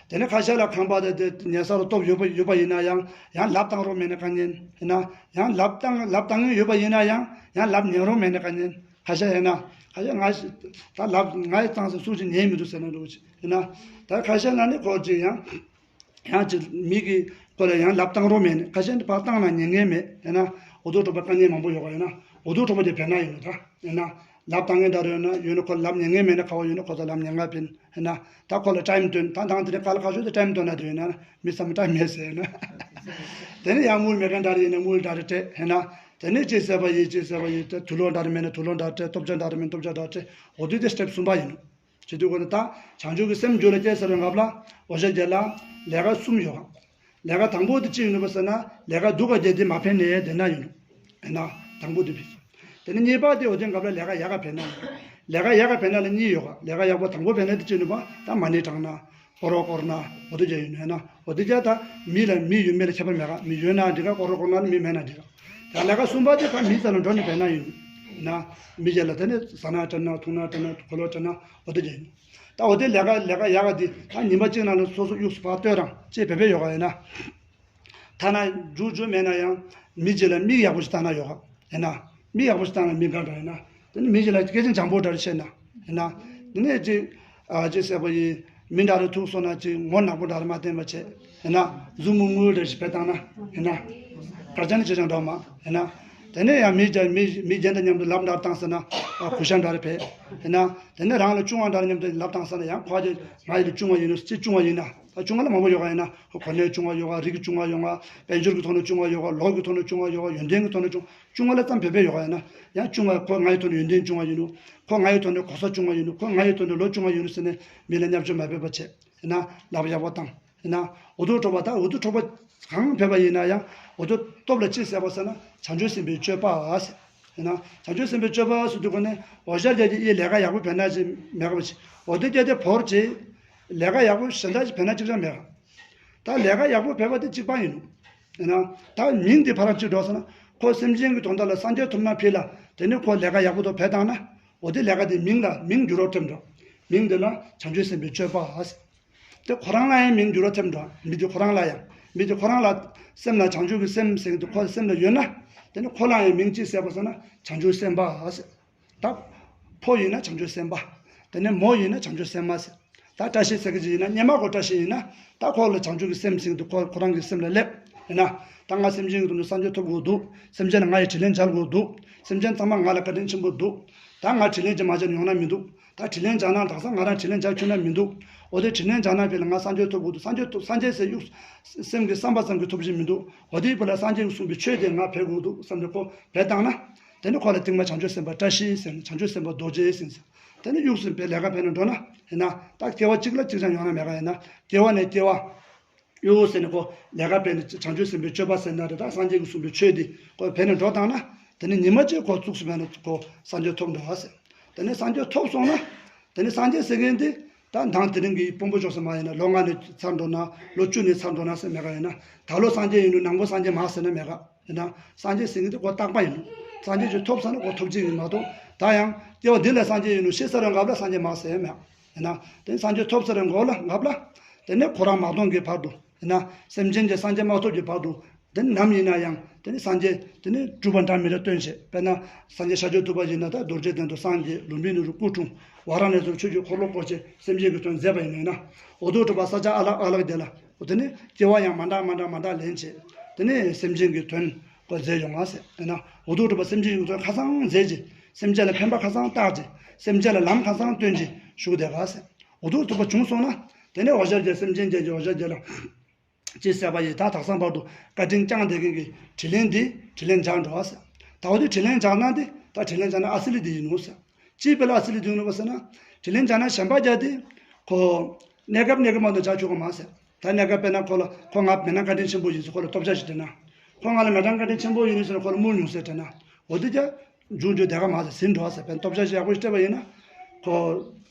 དེ་ནས་ཁ་ཤ་ལ་ཁང་པ་དེ་དེ་ཉལ་ས་རུ་སྟོབས་ཡོད་པ་ཡོད་པ་ཡིན་ན་ཡང་ཡང་ལབ་བཏང་རོགས་མེད་ན་དཀའ་ཉེན་ཡིན་ན་ཡང་ལབ་བཏང་ལབ་བཏང་ཡོད་པ་ཡིན་ན་ཡང་ཡང་ལབ་ཉན་རོགས་མེད་ན་དཀའ་ཉེན། ཁ་ཤས་ཡིན་ན། ཁ་ཤས་ང་ཞིག་ད་ལབ་ང་ཡི་གཙང་སེ་སུ་ཞིག་ཉན་མི་འདུག་ཟེར་ན་འགྲོ་གི་ཡིན་ན། ད་ཁ་ཤས་ན་ནི་ཁོ་ཅིག་ཡང་། ཡང་ཅིག་མི་གི་ཁོ་ལ་ཡང་ལབ་བཏང་རོགས་མེད་ནི་ཁ་ཤས་ནི་ཕར་བཏང་ན་ཉན་མཁན་མེད་ཡིན་ན། འུ་ཐུག་གྲོགས་པོ་དཀའ་ངལ་མང་པོ་ཡོད་པ་ཡིན་ན། འུ་ཐུག་གྲོགས་པོ་དེ་བེད་ན་ཡིན་ནོ་ད་ཡིན་ན། ལབ་བཏང་མཁན་འདྲ་རེ་ཡོད་ན་ཡོད་ན་ཁོ་ལབ་ཉན་མཁན་མེད་ན་ཁ་བ་ཡོད་ན་ཁོ་ཚོ་ལབ་ཉན་ག་ཕན་ཡིན་ན། ད་ཁོ་ལ་ཊའིམ་སྟོན་ད་དང་དེ་ནས་ཁ་ལ་ཁ་ཤོ་དེ་ཊའིམ་སྟོན་ན་དེ་ཡིན་ན་མི་བསམ་ཊའིམ་མེད་ཟེར་ཡིན་ན། དེ་ནས་ཡང་དམུལ་མེད་མཁན་འདྲ་རེ་ཡིན་ན་དམུལ་འདྲ་རེ་སྤྲད་ཡིན་ན། དེ་ནས་ཅི་ཟེར་བ་ཡིན་ཅི་ཟེར་བ་ཡིན་ཏེ་དུག་ལོག་འདྲ་རེ་མེད་ན་དུག་ལོག་འདྲ་སྤྲད་སྟོབས་ཆེན་འདྲ་རེ་མེད་སྟོབས་ཆེན་འདྲ་སྤྲད་འོ་དུས་དེ་སི་ཊེབ་གསུམ་པ་ཡིན་ནོ། བྱེད་དུས་ཀོ་ནི་ད་བྱང་ཆུབ་ཀྱི་སེམས་རྒྱུད་ལ་སྐྱེས་ཟེར་བའི་སྐབས་ལ་འོ་ཞ་རྒྱལ་ལ་ལས་ཀ་གསུམ་ཡོད། ལས་ཀ་དང་པོ་དེ་ཅི་ཡིན་ནོ་བ་ཟེར་ན་ལས་ཀ་སྡུག་ག་བརྒྱབ་དེ་མ་ཕན་ནས་བསྡད་ན་ཡིན་ནོ། ཡིན་ན་དང་པོ་དེ་ཕན། དེ་ནས་གཉིས་པ་དེ་འོ་དེ་སྐབས་ལ་ལས་ཀ་ཡག་ག་ཕན་ན་ཡིན། ལས་ཀ་ཡག་ག་ཕན་ན་ལ་གཉིས་ཡོད་ག་ལས་ཀ་ཡག་པོ་དང་པོ་ཕན་ན་དེ་ཅི་ཡིན་ནོ་བ་ད་མ་ཎི་བགྲང་ན། སྐོར་ར་སྐོར་ན་འོ་དེ་ཅི་ཡིན་ནོ་ཡིན་ན་འོ་དེ་ཅི་ད་མི་ལ་མི་ཡོད་མེད་ལ་ཁྱད་པར་མེད་ག་མི་ཡོད་ན་འགྲིག་ག་སྐོར་ར་སྐོར་ན་ནི་མི་མེད་ན་འགྲིག་ག་ད་ལས་ཀ་གསུམ་པ་དེ་ད་མི་ས་ལ་འགྲོ་ནི་ཕན་ན་ཡིན། ཡིན་ན་མི་རྒྱལ་ལ་དེ་ནས་ཟ་ན་སྤྲད་ན་འཐུང་ན་སྤྲད་ན་གོས་ལོག་སྤྲད་ན་འོ་དེ་ཅི་ཡིན། ད་འོ་དེ་ལས་ཀ་ལས་ཀ་ཡག་ག་དེ་ད་ཉི་མ་གཅིག་ནང་ལ་སོ་སོ་གཡུགས་སུ་ཕར་ལྟོས་རང་ཅེས་བེད་བེད་ཡོད་ག་ཡིན་ན། ཐ་ན་རྒྱུ་རྒྱུ་མེད་ན་ཡང་མི་གཅིག་ལ་མིག་ཡག་པོ་ཞིག་བལྟ་ན་ཡོད་ག་ཡིན་ན། མིག་ཡག་པོ་ཞིག་བལྟ་ན་མི་དགའ་འདྲ་ཡིན་ན། མི་ཞིག་ལ་སྐད་ཆ་འཇམ་པོ་འདྲ་རེ་བཤད་ན། ཡིན་ན། དེ་ནས་ཅིག་ཨ་ཅིག་ཟེར་བ་ཡིན། མི་འདྲ་རེ་ཐུག་སོང་ན་ཅིག་ངོ་ནག་པོ་འདྲ་རེ་མ་བསྟན་པ་བྱས། ཡིན་ན། གཟུགས་མུ་དངུལ་འདྲ་ཞིག་བེད་བཏང་ན། ཡིན་ན། གར་ཅན་ཅི་ཅང་འདྲ་མ། ཡིན་ན། དེ་ནས་ཡང་མི་རྒྱ་མི་མི་རྒྱན་དང་མཉམ་དུ་ལབ་འདྲ་བཏང་ཟེར་ན། ཨ་གུ་ཤ་འདྲ་རེ་བེད། ཡིན་ན། དེ་ནས་རང་ལ་ཆུང་བ་འདྲ་མཉམ་དུ་ལབ་བཏང་ཟེར་ན་ཡང་ཁོ་ཅིག་ང་ཡི་ལ་ཆུང་བ་ཡིན་ནོ་ཅི་ཆུང་བ་ཡིན་ན། ད་ཆུང་བ་ལ་མང་པོ་ཡོད་ག་ཡིན་ན། ཁོ་གོ་གནས་ཆུང་བ་ཡོད་ག་རིགས་ཆུང་བ་ཡོད་ག་དཔལ་འབྱོར་གྱི་ཐོག་ནས་ཆུང་བ་ཡོད་ག་ལོག་གི་ཐོག་ནས་ཆུང་བ་ཡོད་ག་ཡོན་ཏན་གྱི་ཐོག་ནས་ཆུང་ཆུང་བ་ལ་ཙམ་བེད་བེད་ཡོད་ག་ཡིན་ན། ཡང་ཆུང་བ་ཁོ་ང་ཡི་ཐོག་ནས་ཡོན་ཏན་ཆུང་བ་ཡིན་ནོ། ཁོ་ང་ཡི་ཐོག་ནས་གོ་ས་ཆུང་བ་ཡིན་ནོ། ཁོ་ང་ཡི་ཐོག་ནས་ལོ་ཆུང་བ་ཡིན་ནོ་ཟེར་ནས་མི་ལ་བརྙས་བཅོས་མ་བེད་པ་བྱས། ཡིན་ན་ལབ་ཡག་པོ་བཏང་། ཡིན་ན། འུ་ཐུག་གྲོགས་པ་དང་འུ་ཐུག་གྲོགས་པ་གང་བེད་པ་ཡིན་ན་ཡང་འུ་ཐུག་སྟོབས་ལ་ཅི་ཟེར་བ་ཟེར་ན་བྱང་ཆུབ་སེམས་དཔའི་སྤྱོད་པ་ཟེར། ཡིན་ན། བྱང་ཆུབ་སེམས་དཔའི་སྤྱོད་པ་ཟེར་དུས་ཁོ་ནས་འོ་ཞར་རྒྱ་གི་ཨི་ལས་ཀ་ཡག་པོ་བེད་ན་ཅི་མེད་ག་བ་ཅི། འོ་དེ་རྒྱ་དེ་བོར་ཅི། ལས་ཀ་ཡག་པོ་གཞན་དག་ཅིག་བེད་ན་ཅིག་ཀྱང་མེད་ག་ད་ལས་ཀ་ཡག་པོ་བེད་པ་དེ་གཅིག་པ་ཡིན་ནོ། ཡིན་ན། ད་མིང་དེ་ཕར་ཅིག་འགྲོ་ཟེར་ན་ཁོ་སེམས་ཅན་གྱི་དོན་དག་ལ་སངས་རྒྱས་ཐོབ་ན་ཕི་ལ་དེ་ནི་ཁོ་ལས་ཀ་ཡག་པོ་དོ་བེད་བཏང་ན། འོ་དེ་ལས་ཀ་དེ་མིང་ལ་མིང་འགྱུར་རོགས་ཐེབས་འགྲོ། མིང་དེ་ལ་བྱང་ཆུབ་སེམས་དཔའི་སྤྱོད་པ་ཟེར། དེ་ཁོ་རང་ལ་ཡང་མིང་འགྱུར་བ་ཐེབས་འགྲོ། མི་དེ་ཁོ་རང་ལ་ཡང་། མི་དེ་ཁོ་རང་ལ་སེམས་ལ་བྱང་ཆུབ་ཀྱི་སེམས་ཟེར་གྱི་འདུག་ཁོ་སེམས་ལ་ཡོད་ན། དེ་ནི་ཁོ་ལ་ཡང་མིང་ཅི་ཟེར་བ་ཟེར་ན་བྱང་ཆུབ་སེམས་དཔའ་ཟེར། ད་ཕོ་ཡིན་ན་བྱང་ཆུབ་སེམས་དཔའ། དེ་ནས་མོ་ཡིན་ན་བྱང་ཆུབ་སེམས་མ་ཟེར། ད་བཀྲ་ཤིས་ཟེར་གྱི་ཅིག་ཡིན་ན་སྙེ་མ་ཁོ་བཀྲ་ཤིས་ཡིན་ན། ད་ཁོ་ལ་བྱང་ཆུབ་ཀྱི་སེམས་ཟེར་གྱི་འདུག་ཁོ་ཁོ་རང་གི་སེམས་ལ་སླེབས། ཡིན་ན། ད་ང་སེམས་ཅན་གྱི་དོན་དུ་སངས་རྒྱས་ཐོབ་དགོས་འདུག་སེམས་ཅན་ལ་ང་ཡི་དྲིན་ལན་འཇལ་དགོས་འདུག་སེམས་ཅན་ཚང་མ་ང་ལ་བཀའ་དྲིན་ཆེན་པོ་འདུག་ད་ང་དྲིན་ལན་ཅིག་མ་འཇལ་ཡོང་ན་མི་འདུག་ད་དྲིན་ལན་འཇལ་ན་དག་ས་ང་རང་དྲིན་ལན་འཇལ་ཁྱོན་ནས་མི་འདུག་འོ་དེ་དྲིན་ལན་འཇལ་ན་ཕི་ལ་ང་སངས་རྒྱས་ཐོབ་དགོས་འདུག་སངས་རྒྱས་ཐོབ་སངས་རྒྱས་ཟེར་གཡུག་སེམས་ཀྱི་བསམ་པ་ཙམ་གྱིས་ཐོབ་བཞིན་མི་འདུག་འོ་དེའི་བུ་ལ་སངས་རྒྱས་ཀྱིས་གསུངས་པའི་ཆོས་དེ་ང་འབད་དགོས་འདུག་བསམ་ཚེ་ཁོ་འབད་བཏང་ན། དེ་ནི་ཁོ་ལ་རྟིང་མ་བྱང་ཆུབ་སེམས་དཔའ་བཀྲ་ཤིས་ཟེར་ནས་བྱང་ཆུབ་སེམས་དཔའ་རྡོ་རྗེ་ཟེར་ནས་ཟེར། དེ་ནི་གཡུག་སེམས་དཔའི་ལས་ཀ་འབད་ནས་འགྲོ་ན་ཡིན་ན་ད་སྐྱེ་བ་གཅིག་ལ་གཅིག་ཀྱང་ཡོང་ན་མེད་ག་ཡིན་ན་སྐྱེ་བ་ནས་སྐྱེ་བ། གཡུག་ཟེར་ནས་ཁོ་ལས་ཀ་འབད་ནས་བྱང་ཆུབ་སེམས་དཔའི་སྤྱོད་པ་ཟེར་ན་རེད། ད་སངས་རྒྱས་ཀྱིས་གསུངས་པའི་ཆོས་འདི་ཁོ་འབད་ནས་འགྲོ་བཏང་ན་དེ་ནི་ཉི་མ་གཅིག་ཁོ་གཙུག་སུ་འབད་ནས་ཁོ་སངས་རྒྱས་ཐོབ་འགྲོ་བ་ཟེར། དེ་ནི་སངས་རྒྱས་ཐོབ་སོང་ན་དེ་ནི་སངས་རྒྱས་ཟེར་མཁན་འདི། ད་མདང་དེ་རིང་གི་དཔོན་པོ་མཆོག་ཟེར་མ་ཡིན་ན་ལོ་ལྔ་ནས་ཚར་འགྲོ་ན་ལོ་བཅུ་ནས་ཚར་འགྲོ་ན་ཟེར་མེད་ག་ཡིན་ན་ད་ལོ་སངས་རྒྱས་ཡིན་ནོ་ནང་པོ་སངས་རྒྱས་མ་ཟེར་ན་མེད་ག་ཡིན་ན་སངས་རྒྱས་ཟེར་མཁན་དེ་ཁོ་རྟག་པ་ཡིན་ནོ། སངས་རྒྱས་ཀྱི་ཐོབ་ཚར་ན་ཁོ་ཐོབ་ཅིག་ཡིན་མ་གཏོགས་ད་ཡང་སྐྱེ་བ་འདི་ལ་སངས་རྒྱས་ཡིན་ནོ་ཤེས་ཚར་བའི་སྐབས་ལ་སངས་རྒྱས་མ་ཟེར་མེད་ཡིན་ན་དེ་སངས་རྒྱས་ཐོབ་ཚར་བའི་འགོ་ལ་སྐབས་ལ་དེ་ནས་ཁོ་རང་མ་གཏོང་གི་བར་དུ་ཡིན་ན་སེམས་ཅན་གྱི་སངས་རྒྱས་མ་ཐོབ་ཀྱི་བར་དུ། དེ་ནི་ནམ་ཡིན་ན་ཡང་དེ་ནི་སངས་རྒྱས་དེ་ནི་སྒྲུབ་པ་འདྲ་མི་འདྲ་སྟོན་བྱེད། དཔེར་ན་སངས་རྒྱས་ཤཱཀྱ་ཐུབ་པ་ཡིན་ན་ད་རྡོ་རྗེ་གདན་དུ་སངས་རྒྱས། ལུམྦི་ནི་རུ་སྐུ་འཁྲུངས། ཝཱ་ར་ཎཱི་སི་ཆོས་ཀྱི་འཁོར་ལོ་བསྐོར་བྱེད་སེམས་ཅན་གྱི་དོན་མཛད་པ་ཡིན་ན་ཡིན་ན། འོ་དོ་གྲུབ་པ་ས་ཆ་ཨ་ལག་ཨ་ལག་དེ་ལ་དེ་ནི་སྐྱེ་བ་ཡང་མ་འདྲ་མ་འདྲ་མ་འདྲ་ལེན་བྱེད། དེ་ནི་སེམས་ཅན་གྱི་དོན་ཁོ་མཛད་ཡོང་བ་ཟེར་ཡིན་ན། འོ་དོ་གྲུབ་པ་སེམས་ཅན་གྱི་དོན་ཁ་སང་མཛད་ཅིང་སེམས་ཅན་ལ་ཕན་པ་ཁ་སང་བཏགས་ཅིང་སེམས་ཅན་ལ་ལམ་ཁ་སང་སྟོན་ཅིང་བཞུགས་བསྡད་པ་ཟེར། འོ་དོ་གྲུབ་པ་བྱུང་སོང་ན་དེ་ནི་འོ་ཞར་རྒྱལ་སེམས་ཅན་རྒྱལ་གྱི་འོ་ཞར་རྒྱལ་ལ། ཅེས་ཟེར་བ་ཡིས་ད་དག་སང་བར་དུ་བཀའ་དྲིན་བསྐྱངས་བསྡད་མཁན་གྱི་དྲིན་ལན་འདི་དྲིན་ལན་འཇལ་འགྲོ་བ་ཟེར། ད་འོ་དེ་དྲིན་ལན་འཇལ་ན་འདི་ད་དྲིན་ལན་འཇལ་ན་ཨ་སི་ལི་འདི་ཡིན་ནོ་ཟེར། ཅིའི་ཕི་ལ་ཨ་སི་ལི་འདི་ཡིན་ནོ་བ་ཟེར་ན། དྲིན་ལན་འཇལ་ན་གཞན་པ་རྒྱ་དེ་ཁོ་གནས་སྐབས་གནས་སྐབས་མ་གཏོགས་འཇལ་ཆོག་གི་མ་ཟེར། ད་གནས་སྐབས་དཔེར་ན་ཁོ་ལ་ཁོ་ང་མི་ན་བཀའ་དྲིན་ཆེན་པོ་ཡིན་ཟེར་ཁོ་ལ་སྟོབས་ཆ་ཞིག་སྤྲད་ན། ཁོ་ང་ལ་མི་ན་བཀའ་དྲིན་ཆེན་པོ་ཡིན་ཟེར་ཁོ་ལ་དམུལ་ཉུང་ཟེར་སྤྲད་ན། འོ་དེ་རྒྱ། འཇུག་འཇུག་དེ་ག་མ་ཟེར་ཟིན་འགྲོ་བ་ཟེར་བའི་སྟོབས་ཆ་ཞིག་ཡག་པོ་ཞིག་སྤྲད་པ་ཡིན་ན། ཁོ།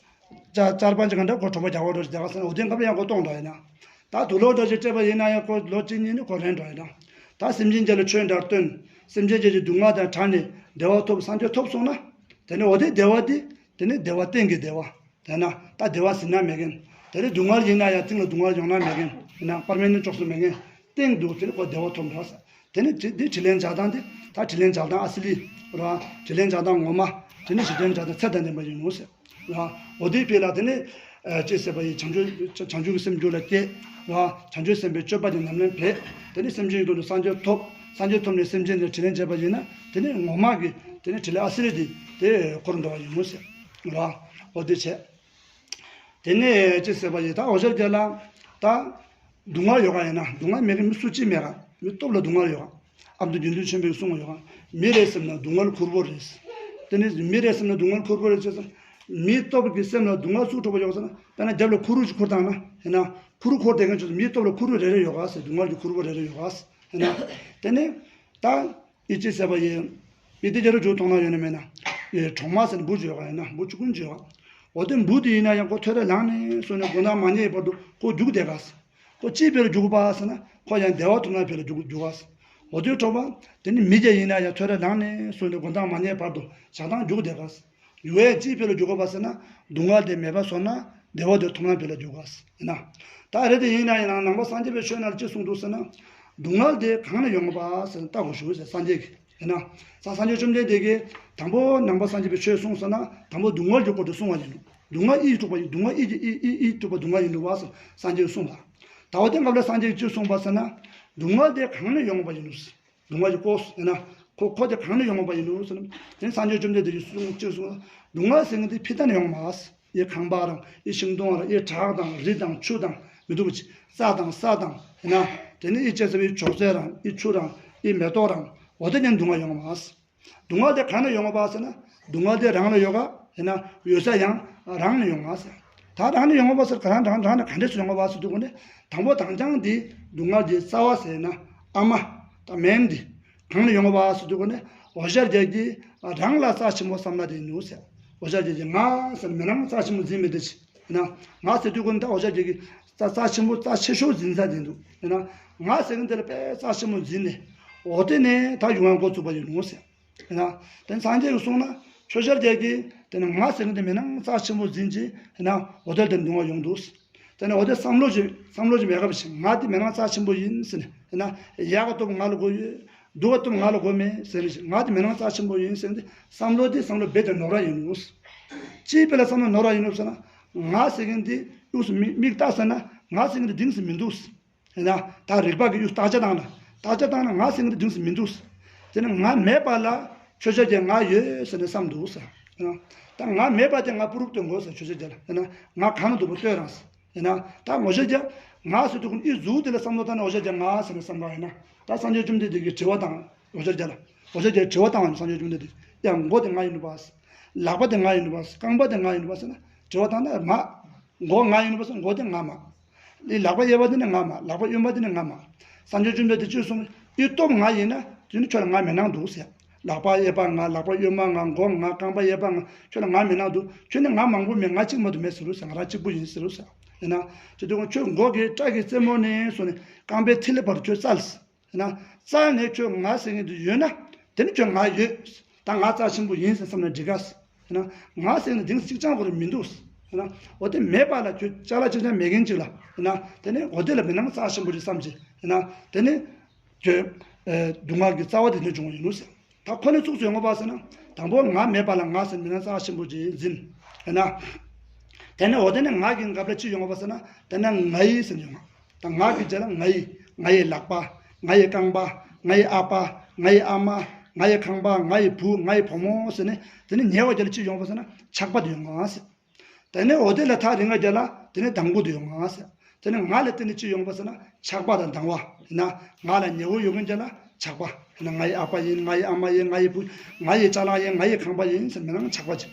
ཅ་ཅར་པ་ཅིག་ག་འདྲ་ཁོ་གྲོགས་པོ་རྒྱག་པ་འགྲོ་ཞིག་དེ་ག་ཟེར་ན་འོ་དེ་སྐབས་ཡང་ཁོ་གཏོང་འགྲོ་ཡིན་ན། ད་དུག་ལོག་འདྲ་ཞིག་སྤྲད་པ་ཡིན་ན་ཡང་ཁོ་ལོ་གཅིག་གཉིས་ནི་ཁོ་རན་འགྲོ་ཡིན་ན། ད་སེམས་ཅན་ཅིག་ལ་ཆོས་འདྲ་སྟོན། སེམས་ཅན་ཅིག་གི་སྡུག་བསྔལ་དང་བྲལ་ནས་བདེ་བ་ཐོབ་སངས་རྒྱས་ཐོབ་སོང་ན། དེ་ནི་འོ་དེ་བདེ་བ་དེ་དེ་ནི་བདེ་བ་གཏན་གྱི་བདེ་བ། དེ་ན་ད་བདེ་བ་ཟིན་ན་མེད་མཁན། དེ་ནི་སྡུག་བསྔལ་ཡིན་ན་ཡང་རྟིང་ལ་སྡུག་བསྔལ་ཡོང་ན་མེད་མཁན། ཡིན་ན་པར་མེ་ནི་ཅོག་སུ་མེད་མཁན། སྟེང་དུ་དེ་ནི་ཁོ་བདེ་བ་ཐོབ་འགྲོ་ཟེར། དེ་ནི་དེ་དེ་དྲིན་ལན་འཇལ་སྟངས་དེ་ད་དྲིན་ལན་འཇལ་སྟངས་ཨ་སི་ལི། ར། དྲིན་ལན་འཇལ་སྟངས་ངོ་མ། དེ་ནི་ཞི་དྲིན་འཇལ་སྟངས་ཚད་དང་ལྡན་པ་ཡིན་ནོ་ཟེར། ར། འོ་དེའི་དཔེ་ལ་དེ་ནི། ཅེས་ཟེར་བ་ཡི་བྱང་ཆུབ་བྱང་ཆུབ་ཀྱི་སེམས་རྒྱུད་ལ་སྐྱེས། ར། བྱང་ཆུབ་སེམས་དཔའི་སྤྱོད་པ་དེ་ཉམས་ལེན་བྱས། དེ་ནི་སེམས་ཅན་གྱི་དོན་དུ་སངས་རྒྱས་ཐོབ། སངས་རྒྱས་ཐོབ་ནས་སེམས་ཅན་ལ་དྲིན་ལན་འཇལ་བ་ཡིན་ན་དེ་ནི་ངོ་མ་གི་དེ་ནི་དྲིན་ལན་ཨ་སི་ལི་དེ་དེ་འཁོར་འགྲོ་བ་ཡིན་ནོ་ཟེར། ར། འོ་དེ་བྱས། དེ་ནས་ཅི་ཟེར་བ་ཡིན་ད་འོ་ཞར་རྒྱལ་ལ། ད། སྡུག་བསྔལ་ཡོད་ག་ཡིན་ན་སྡུག་བསྔལ་མེད་མཁན་མི་སུ་གཅིག་མེད་ག་མི་སྟོབས་ལ་སྡུག་བསྔལ་ཡོད་ག་ཨ་མདོ་དགེ་འདུན་ཆོས་འཕེལ་གྱིས་གསུངས་པ་ཡོད་ག་མི་རེ་སེམས་ན་སྡུག་བསྔལ་ཁུར་པོ་རེད། དེ་ནས་མི་རེ་སེམས་ན་སྡུག་བསྔལ་ཁུར་པོ་རེད་ཅེས་ཟེར། མིའི་སྟོབས་ཀྱི་སེམས་ལ་སྡུག་བསྔལ་སུ་འཕྲོག་པ་ཡོད་ཟེར་ན་དཔེར་ན་རྒྱབ་ལ་ཁུ་རུ་ཞིག་ཁུར་བཏང་ན་ཡིན་ན་ཁུ་རུ་འཁོར་བསྡད་མཁན་ཆོས་མིའི་སྟོབས་ལ་ཁུ་རུ་རེ་རེ་ཡོད་ག་ཟེར་སྡུག་བསྔལ་གྱི་ཁུར་པོ་རེ་རེ་ཡོད་ག་ཟེར་ཡིན་ན། དེ་ནས་ད། ཨི་ཅི་ཟེར་བ་ཡིན། ཨི་དེ་རྒྱ་རུ་འཇུག་གཏོང་ན་ཡོད་ན་མེད་ན། ཨི་གྲོག་མ་ཟེར་འབུ་ཅིག་ཡོད་ག་ཡིན་ན་འབུ་ཆུང་ཀུན་ཅིག་ཡོད་ག་འོ་དེ་འབུ་དེ་ཡིན་ན་ཡང་ཁོ་ཐོ་རེ་ལངས་ནས་སོང་ནས་དགོང་དག་མ་ཉལ་བར་དུ་ཁོ་རྒྱུག་བསྡད་ག་ཟེར། ཁོ་ཅིའི་ཕི་ལ་རྒྱུག་པ་ཟེར་ན་ཁོ་ཡང་བདེ་བ་ཐོབ་ན་ཕི་ལ་རྒྱུག་རྒྱུག་ག་ཟེར། འོ་དེ་གྲོགས་པ་དེ་ནི་མི་སྐྱ་ཡིན་ན་ཡང་ཐོ་རེ་ལངས་ནས་སོང་ནས་དགོང་དག་མ་ཉལ་བར་དུ་ཞག་དང་རྒྱུག་བསྡད་ག་ཟེར། རྒྱུག་ཡས་ཅིའི་ཕི་ལ་རྒྱུག་ག་པ་ཟེར་ན་སྡུག་བསྔལ་དེ་མེད་པ་བཟོ་ན་བདེ་བ་དེ་ཐོབ་ན་ཕི་ལ་རྒྱུག་ག་ཟེར་ཡིན་ན། ད་རེད་དེ་ཡིན་ན་ཡང་ནང་པ་སངས་རྒྱས་པའི་ཆོས་ནང་ལ་ཅི་གསུངས་འདུག་ཟེར་ན། སྡུག་བསྔལ་དེ་གང་ནས་ཡོང་ག་པ་ཟེར་ན་ལྟ་དགོས་ཞུ་ཟེར་སངས་རྒྱས་ཀྱིས། ཡིན་ན། ས་སངས་རྒྱས་བཅོམ་ལྡན་འདས་ཀྱིས། དང་པོ་ནང་པ་སངས་རྒྱས་པའི་ཆོས་གསུངས་ཟེར་ན་དང་པོ་སྡུག་བསྔལ་གྱི་སྐོར་དུ་གསུངས་པ་ཡིན་ནོ། སྡུག་བསྔལ་ཨི་ཡིས་དཀྲུགས་པ་ཡིན། སྡུག་བསྔལ་ཨི་ཡིས་ཨི་ཨི་ཨི་ཡིས་དཀྲུགས་པ་སྡུག་བསྔལ་ཡིན་ནོ་བ་ཟེར་སངས་རྒྱས་ཀྱིས་གསུངས་པ། ད་འོ་དེ་སྐབས་ལ་སངས་རྒྱས་ཀྱིས་ཅི་གསུངས་པ་ཟེར་ན། སྡུག་བསྔལ་དེ་གང་ནས་ཡོང་བ་ཡིན་ནོ། སྡུག་བསྔལ་གྱི་སྐོར་ཡིན་ན། ཁོ་ཁོ་དེ་གང་ནས་ཡོང་བ་ཡིན་ནོ་ཟེར་ན། དེ་སངས་རྒྱས་བཅོམ་ལྡན་འདས་ཀྱིས་གསུངས་ཅི་གསུངས། སྡུག་བསྔལ་ཟེར་མཁན་དེ་ཕྱི་ལྟར་ནས་ཡོང་མ་ཟེར། ཨི་ཁང་པ་རང་ཨི་ཤིང་སྡོང་རང་ཨི་བྲག་དང་རི་དང་ཆུ་དང་མི་སྡུག་པ་ཅི་རྩྭ་དང་ས་དང་ཡིན་ན། དེ་ནས་ཨི་ཅི་ཟེར་བའི་ཅོག་ཙེ་རང་ཨི་ཆུ་རང་ཨི་མེ་ཏོག་རང་འོ་དེ་ནས་སྡུག་བསྔལ་ཡོང་མ་ཟེར། སྡུག་བསྔལ་དེ་གང་ནས་ཡོང་བ་ཟེར་ན། སྡུག་བསྔལ་དེ་རང་ལ་ཡོད་ག་ཡིན་ན་ཡོད་ས་ཡང་རང་ནས་ཡོང་བ་ཟེར། ད་རང་ནས་ཡོང་བ་ཟེར་ག་རང་རང་རང་ནས་ག་འདྲས་སུ་ཡོང་བ་ཟེར་དུས་ཀུན་ནས་དང་པོ་དང་ཅང་དེ་སྡུག་བསྔལ་གྱི་རྩ་བ་ཟེར་ན་ཨ་མ་དང་མེན་དེ་གང་ནས་ཡོང་བ་ཟེར་དུས་ཀུན་ནས་འོ་ཞེ་རྒྱལ་གྱིས་རང་ལ་རྩ་ཆེན་པོ་བསམ་ན་དེ་ནུ་ཟེར། འོ་ཞེ་རྒྱལ་གྱིས་ང་ཟེར་མི་རང་རྩ་ཆེན་པོ་འཛིན་མི་དེ་ཆེ། ཡིན་ན་ང་ཟེར་དུས་ཀུན་ད་འོ་ཞེ་རྒྱལ་གྱིས་རྩ་རྩ་ཆེན་པོ་རྩ་ཆེ་ཤོས་འཛིན་ས་དེ་འདུག་ཡིན་ན་ང་ཟེར་གིན་དེ་ལ་དཔེ་རྩ་ཆེན་པོ་འཛིན་ནས་འོ་དེ་ནས་ད་ཡོང་བ་འགོ་བཙུགས་པ་ཡིན་ནུ་ཟེར། ཡིན་ན། དེ་སངས་རྒྱས་ཀྱིས་གསུངས་ན་ཆོས་རྒྱལ་གྱིས་དེ་ནི་ང་ཟེར་མཁན་དེ་མི་སྣང་རྩ་ཆེན་པོ་འཛིན་ཅིང་ཡིན་ན་འོ་དེར་དེ་འདུག་ཡོང་འདུག་དེ་ནི་འོ་དེ་བསམ་བློ་ཞིག་བསམ་བློ་ཞིག་མེད་པ་ཞིག་ང་དེ་མི་སྣང་རྩ་ཆེན་པོ་ཡིན་ཟེར་ནས་ཡིན་ན་ཡག་ག་སྟོབས་ང་ལ་དགོས་ཡོད། སྡུག་ག་སྟོབས་ང་ལ་དགོས་མེད་ཟེར་ནས་ང་དེ་མི་སྣང་རྩ་ཆེན་པོ་ཡིན་ཟེར་ནས་བསམ་བློ་དེ་བསམ་བློ་རྦད་དེ་ནོར་བ་ཡིན་འདུག་ཅིའི་དཔེ་ལ་བསམ་བློ་ནོར་བ་ཡིན་ནུ་ཟེར་ན། ང་ཟེར་མཁན་དེ་དབུས་སུ་མིག་མིག་བལྟས་ཟེར་ན་ང་ཟེར་མཁན་དེ་གཏིང་ཟེར་མི་འདུག་ཡིན་ན་ད་རིག་པ་གི་ཡུལ་བརྟག་དཔྱད་བཏང་ན་བརྟག་དཔྱད་བཏང་ན་ང་ཟེར་མཁན་དེ་གཏིང་ཟེར་མི་འདུག་དེ་ནི་ང་མེད་པ་ལ་ཆོས་ཅན་གྱི་ང་ཡོད་ཟེར་ནས་བསམ་འདུག་ཟེར། ཡིན་ན་ད་ང་མེད་པ་དེ་ང་པུ་རུབ་སྟོན་དགོས་ཟེར་ཆོས་ཅན་གྱི་ལ། ཡིན་ན་ང་གང་ན་འདུག་པ་ལྟོས་རང་ཟེར། ཡིན་ན་ད་ངོ་ཤེས་ཀྱི་ང་ཟེར་དུས་ཀུན་ཨི་གཟུགས་དེ་ལ་བསམ་བློ་བཏང་ན་ངོ་ཤེས་ཀྱི་ང་ཟེར་ནས་བསམ་པ་ཡིན་ན་ད་སངས་རྒྱས་བཅོམ་ལྡན་འདས་ཀྱིས་དྲི་བ་བཏང་ངོ་ཤེས་ཀྱི་ལ། ངོ་ཤེས་ཀྱི་དྲི་བ་བཏང་བ་ཡིན་སངས་རྒྱས་བཅོམ་ལྡན་འདས་ཀྱིས་ཡང་མགོ་དེ་ང་ཡིན་ནུ་བ་ཟེར། ལག་པ་དེ་ང་ཡིན་ནུ་བ་ཟེར། རྐང་པ་དེ་ང་ཡིན་ནུ་བ་ཟེར་ན་དྲི་བ་བཏང་ན་མ། མགོ་ང་ཡིན་པ་སོང་མགོ་དེ་ང་མ། ལག་པ་གཡས་པ་དེ་ནི་ང་མ། ལག་པ་གཡོན་པ་དེ་ནི་ང་མ། སངས་རྒྱས་བཅོམ་ལྡན་འདས་ཅིས་གསུངས། ཨི་སྟོབས་ང་ཡིན་ན་དེ་ནི་ཁྱོད་ལ་ང་མི་སྣང་འདུག་ཟེར། ལག་པ་གཡས་པ་ང་ལག་པ་གཡོན་མ་ང་མགོ་ང་རྐང་པ་གཡས་པ་ང་ཁྱོད་ལ་ང་མི་སྣང་འདུག་ཁྱོད་ནི་ང་མང་པོ་མེད་ང་གཅིག་མ་གཏོགས་མེད་ཟེར་རུ་ཟེར་ང་རང་གཅིག་པུ་ཡིན་ཟེར་རུ་ཟེར། ཡིན་ན་དེ་དུས་ཁྱོད་མགོ་གི་སྐྲ་གི་རྩེ་མོ་ནས་སོང་ནས་རྐང་པའི་ཐིག་ལེ་བར་ཁྱོད་རྩལ། ཡིན་ན་རྩ་ནས་ཁྱོད་ང་ཟེར་མཁན་དེ་ཡོད་ན་དེ་ནི་ཁྱོད་ང་ཡོད། ད་ང་རྩ་ཆེན་པོ་ཡིན་ཟེར་བསམ་ན་འགྲིག་ག་ཡིན་ན་ང་ཟེར་མཁན་དེ་གཅིག་རྐྱང་ཁོ་རང་མི་འདུག་ཡིན་ན་འོ་དེ་མེད་པ་ལ་ཁྱོད་ཅ་ལག་གཅིག་རྐྱང་མེད་མཁན་ཅིག་ལ་ཡིན་ན་དེ་ནི་འོ་དེ་ལ་མི་སྣང་རྩ་ཆེན་པོ་རེད་བསམ་གྱི་ཡིན་ན་དེ་ནི་ཁྱོད་སྡུག་བསྔལ་གྱི་རྩ་བ་དེ་ནས་བྱུང་བ་ཡིན་ནོ་ཟེར། ད་ཁོ་ནས་ཚུགས་སུ་ཡོང་བ་ཟེར་ན་དང་པོ་ང་མེད་པ་ལ་ང་ཟེར་མི་སྣང་རྩ་ཆེན་པོ་ཅིག་འཛིན་ཡིན་ན། དེ་ནས་འོ་དེ་ནས་ང་གི་སྐབས་ལ་ཅི་ཡོང་བ་ཟེར་ན་དེ་ནས་ང་ཡི་ཟེར་ཡོང་བ། ད་ང་གི་རྗེས་ལ་ང་ཡི། ང་ཡི་ལག་པ། ང་ཡི་རྐང་པ། ང་ཡི་ཨ་ཕ། ང་ཡི་ཨ་མ། ང་ཡི་ཁང་པ། ང་ཡི་བུ། ང་ཡི་བུ་མོ་ཟེར་ནས་དེ་ནས་ཉེ་བ་རྒྱ་ལ་ཅི་ཡོང་བ་ཟེར་ན་ཆགས་པ་དེ་ཡོང་ང་ཟེར། དེ་ནས་འོ་དེ་ལ་ཐག་རིང་བ་རྒྱ་ལ་དེ་ནས་སྡང་པོ་དེ་ཡོང་ང་ཟེར། དེ་ནས་ང་ལ་བརྟེན་ནས་ཅི་ཡོང་བ་ཟེར་ན་ཆགས་པ་དང་སྡང་བ་ཡིན་ན་ང་ལ་ཉེ་བོ་ཡོང་མཁན་རྒྱ་ལ་ཆགས་པ་ཡིན་ན་ང་ཡི་ཨ་ཕ་ཡིན། ང་ཡི་ཨ་མ་ཡིན། ང་ཡི་བུ། ང་ཡི་ཅ་ལག་ཡིན། ང་ཡི་ཁང་པ་ཡིན་ཟེར་མི་སྣང་ཆགས་པ་ཅིག་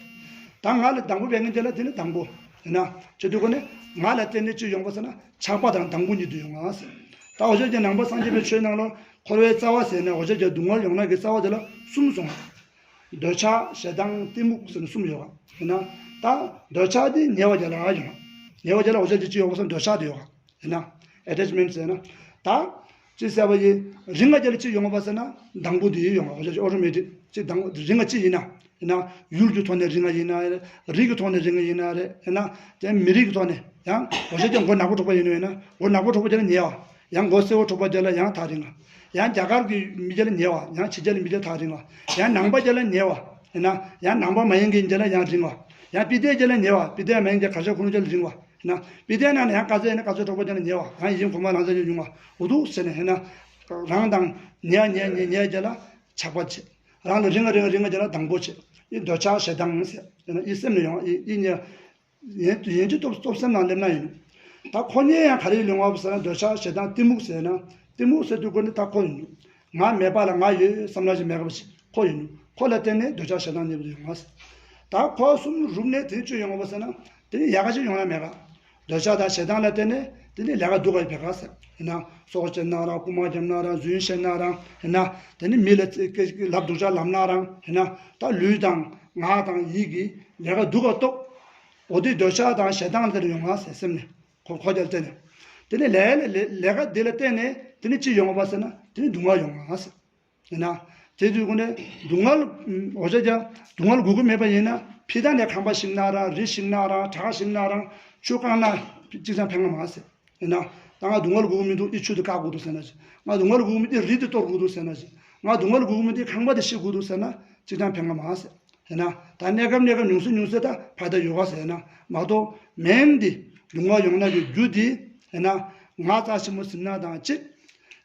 ད་ང་ལ་སྡང་པོ་བས་མཁན་རྒྱ་ལ་དེ་ནས་སྡང་པོ་ཡིན་ན་ཅི་དུས་ཁོ་ནས་ང་ལ་བརྟེན་ནས་ཅི་ཡོང་བ་ཟེར་ན། ཆགས་པ་དང་སྡང་པོ་གཉིས་དུ་ཡོང་ང་ཟེར། ད་འོ་ཞེས་ཀྱི་ནང་པ་སངས་རྒྱས་པའི་ཆོས་ནང་ལ་འཁོར་བའི་རྩ་བ་ཟེར་ནས་འོ་ཞེས་ཀྱི་སྡུག་བསྔལ་ཡོང་ན་གི་རྩ་བ་དེ་ལ་གསུམ་སོང་། འདོད་ཆགས་ཞེ་སྡང་གཏི་མུག་ཟེར་ནས་གསུམ་ཡོད་པ་ཡིན་ན། ད་འདོད་ཆགས་དེ་ཉེ་བ་རྒྱ་ལ་ཡོང་བ། ཉེ་བ་རྒྱ་ལ་འོ་ཞེས་ཀྱི་ཅི་ཡོང་བ་ཟེར་འདོད་ཆགས་དེ་ཡོང་བ་ཡིན་ན། ཨེ་ཊེཆ་མེན་ཊི་ཟེར་ན། ད་ཅི་ཟེར་བ་ཡིན་རིང་བ་རྒྱ་ལ་ཅི་ཡོང་བ་ཟེར་ན་སྡང་པོ་དེ་ཡོང་བ། འོ་ཞེས་ཀྱི་ཨོ་ཊོ་མེ་ཊིག་ཅི་སྡང་རིང་བ་ཅི་ཡིན་ན། ཡིན་ན། ཡུལ་གྱི་ཐོག་ནས་རིང་བ་ཡིན་ན་རེད། རིགས་ཀྱི་ཐོག་ནས་རིང་བ་ཡིན་ན་རེད། ཡིན་ན། དེ་མི་རིགས་ཀྱི་ཐོག་ནས་ཡང་འོ་ཞེས་ཀྱང་མགོ་ནག་པོ་འཁྲུགས་པ་ཡིན་ནོ་ཡིན་ན་མགོ་ནག་པོ་འཁྲུགས་པ་དེ་ལ་ཉེ་བ། ཡང་མགོ་སེར་པོ་འཁྲུགས་པ་དེ་ལ་ཡང་ཐག་རིང་བ། ཡང་རྒྱ་གར་གྱི་མི་དེ་ལ་ཉེ་བ། ཡང་ཕྱི་རྒྱལ་མི་དེ་ཐག་རིང་བ། ཡང་ནང་པ་དེ་ལ་ཉེ་བ། ཡིན་ན། ཡང་ནང་པ་མ་ཡིན་མཁན་དེ་ལ་ཡང་རིང་བ། ཡང་པི་ཏའི་དེ་ལ་ཉེ་བ། པི་ཏའི་མ་ཡིན་མཁན་གར་ཞ་ཁུ་ནུ་དེ་ལ་རིང་བ། ཡིན་ན། པི་ཏའི་ནང་ནས་ཡང་ཀ་ཙེ་ཡིན་ན་ཀ་ཙེ་འཁྲུགས་པ་དེ་ལ་ཉེ་བ། ཡང་ཡིན་གོང་མ་ལང་ཚ་ཅན་ཡོང་བ། འུ་ཐུག་ཟེར་ནས་ཡིན་ན། རང་དང་ཉེ་ཉེ་ཉེ་ཉེ་དེ་ལ་ཆགས་པ་བྱེད། རང་ལ་རིང་ང་རིང་ང་རིང་ང་རྒྱ་ལ་སྡང་པོ་བྱེད། ཨི་འདོད་ཆགས་ཞེ་སྡང་ཟེར། ཡང་ན་ཨི་སེམས་ལ་ཡོང་ཨི་ཨི་ཉེ། ཡན་ཡན་གྱི་སྟོབས་སྟོབས་སེམས་ནང་སླེབས་ན་ཡིན། ད་ཁོ་གཉིས་ཡང་ག་རེ་ལེན་བ་ཟེར་ན་འདོད་ཆགས་ཞེ་སྡང་གཏི་མུག་ཟེར་ན། གཏི་མུག་ཟེར་དུས་ཀུན་ནི་ད་ཁོ་ཡིན་ནོ། ང་མེད་པ་ལ་ང་ཡོད་བསམ་ན་ཞིག་མེད་པ་ཞིག་ཁོ་ཡིན་ནོ། ཁོ་ལ་བརྟེན་ནས་འདོད་ཆགས་ཞེ་སྡང་གཉིས་པོ་དེ་ཡོང་བ་ཟེར། ད་ཁོ་གསུམ་རུབ་ནས་དེ་ནི་ཅི་ཡོང་བ་ཟེར་ན། དེ་ནི་ཡག་ག་ཞིག་ཡོང་ན་མེད་ག་འདོད་ཆགས་དང་ཞེ་སྡང་ལ་བརྟེན་ནས་དེ་ནི་ལས་ཀ་སྡུག་ག་ཡི་བེད་ག་ཟེར། ཡིན་ན་སྲོག་བཅད་ན་རང་རྐུན་མ་བརྒྱབ་ན་རང་རྫུན་བཤད་ན་རང་ཡིན་ན། དེ་ནི་མི་ལ་ལབ་སྡུག་ཅག་ལབ་ན་རང་ཡིན་ན། ད་ལུས་དང་ངག་དང་ཡིད་ཀྱི་ལས་ཀ་སྡུག་ག་རྟོགས། འོ་དེ་འདོད་ཆགས་དང་ཞེ་སྡང་ལ་བརྟེན་ནས་ཡོང་ང་ཟེར་སེམས་ནས་ཁོ་ཁོ་རྒྱལ་བརྟེན་ནས། དེ་ནི་ལས་ལས་ལས་ཀ་འདི་ལ་བརྟེན་ནས་དེ་ནི་ཅི་ཡོང་བ་ཟེར་ན་དེ་ནི་སྡུག་བསྔལ་ཡོང་ང་ཟེར། ཡིན་ན། དེ་དུས་ཀུན་ནས་སྡུག་བསྔལ། འོ་ཅག་ཀྱང་སྡུག་བསྔལ་དགོས་ཀྱི་མེད་པ་ཡིན་ན་ཕྱི་ལྟ་ནས་ཁང་པ་བཤིག་ན་རང་རི་བཤིག་ན་རང་བྲག་བཤིག་ན་རང་ཆུ་བཀང་ན་གཅིག་ཀྱང་ཕན་ང་མ་ཟེར། ཡིན་ན། ད་ང་སྡུག་བསྔལ་དགོས་ཀྱི་མི་འདུག་ཨི་ཆུ་དེ་བཀག་དགོས་འདུག་ཟེར་ན་ཞིག་ང་སྡུག་བསྔལ་དགོས་ཀྱི་མི་འདུག་རི་དེ་གཏོར་དགོས་འདུག་ཟེར་ན་ཞིག་ང་སྡུག་བསྔལ་དགོས་ཀྱི་མི་འདུག་ཁང་པ་དེ་བཤིག་དགོས་འདུག་ཟེར་ན། གཅིག་ཀྱང་ཕན་གྱི་མ་ཟད། ཡིན་ན་ད་གནས་སྐབས་གནས་སྐབས་ཉུང་སུ་ཉུང་སུ་ད་ཕན་ཐོགས་ཡོད་ག་ཟེར་ན་མ་གཏོགས་མིང་འདི་སྡུག་བསྔལ་ཡོང་ན་གི་རྒྱུ་འདི་ཡིན་ན་ང་རྩ་ཆེན་པོ་ཟིན་ན་དང་གཅིག་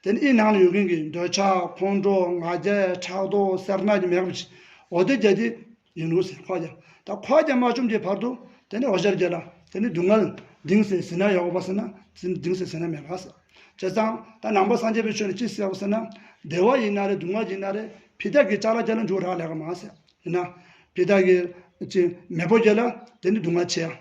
དེ་ནི་ཨི་ནང་ལ་ཡོད་མཁན་གྱི་འདོད་ཆགས་ཁོང་ཁྲོ་ང་རྒྱལ་ཕྲག་དོག་སེར་སྣ་གི་མེད་པ་ཞིག་འོ་དེ་རྒྱ་དེ་ཡིན་འདུག་ཟེར་ཁོག་རྒྱ། ད་ཁོག་རྒྱ་མ་བཅོམ་གྱི་བར་དུ་དེ་ནི་འོ་ཞར་རྒྱ་ལ་དེ་ནི་སྡུག་བསྔལ་གདིང་སེ་ཟིན་ན་ཡོག་པ་ཟེར་ན་གདིང་སེ་ཟིན་ན་མེད་པ་ཟེར། བྱས་ཙང་ད་ནང་པ་སངས་རྒྱས་པའི་ཆོས་ནི་ཅི་ཟེར་བ་ཟེར་ན་བདེ་བ་ཡིན་ན་རེད་སྡུག་བསྔལ་ཡིན་ན་རེད་ཕི་ཏག་གི་ཅ་ལག་རྒྱ་ལ་འཇུག་རག་ལས་ཀ་མ་ཟེར། ཡིན་ན་ཕི་ཏག་གི་ཅི་མེས་པོ་རྒྱ་ལ་དེ་ནི་སྡུག་བསྔལ་ཆེ་ཡ།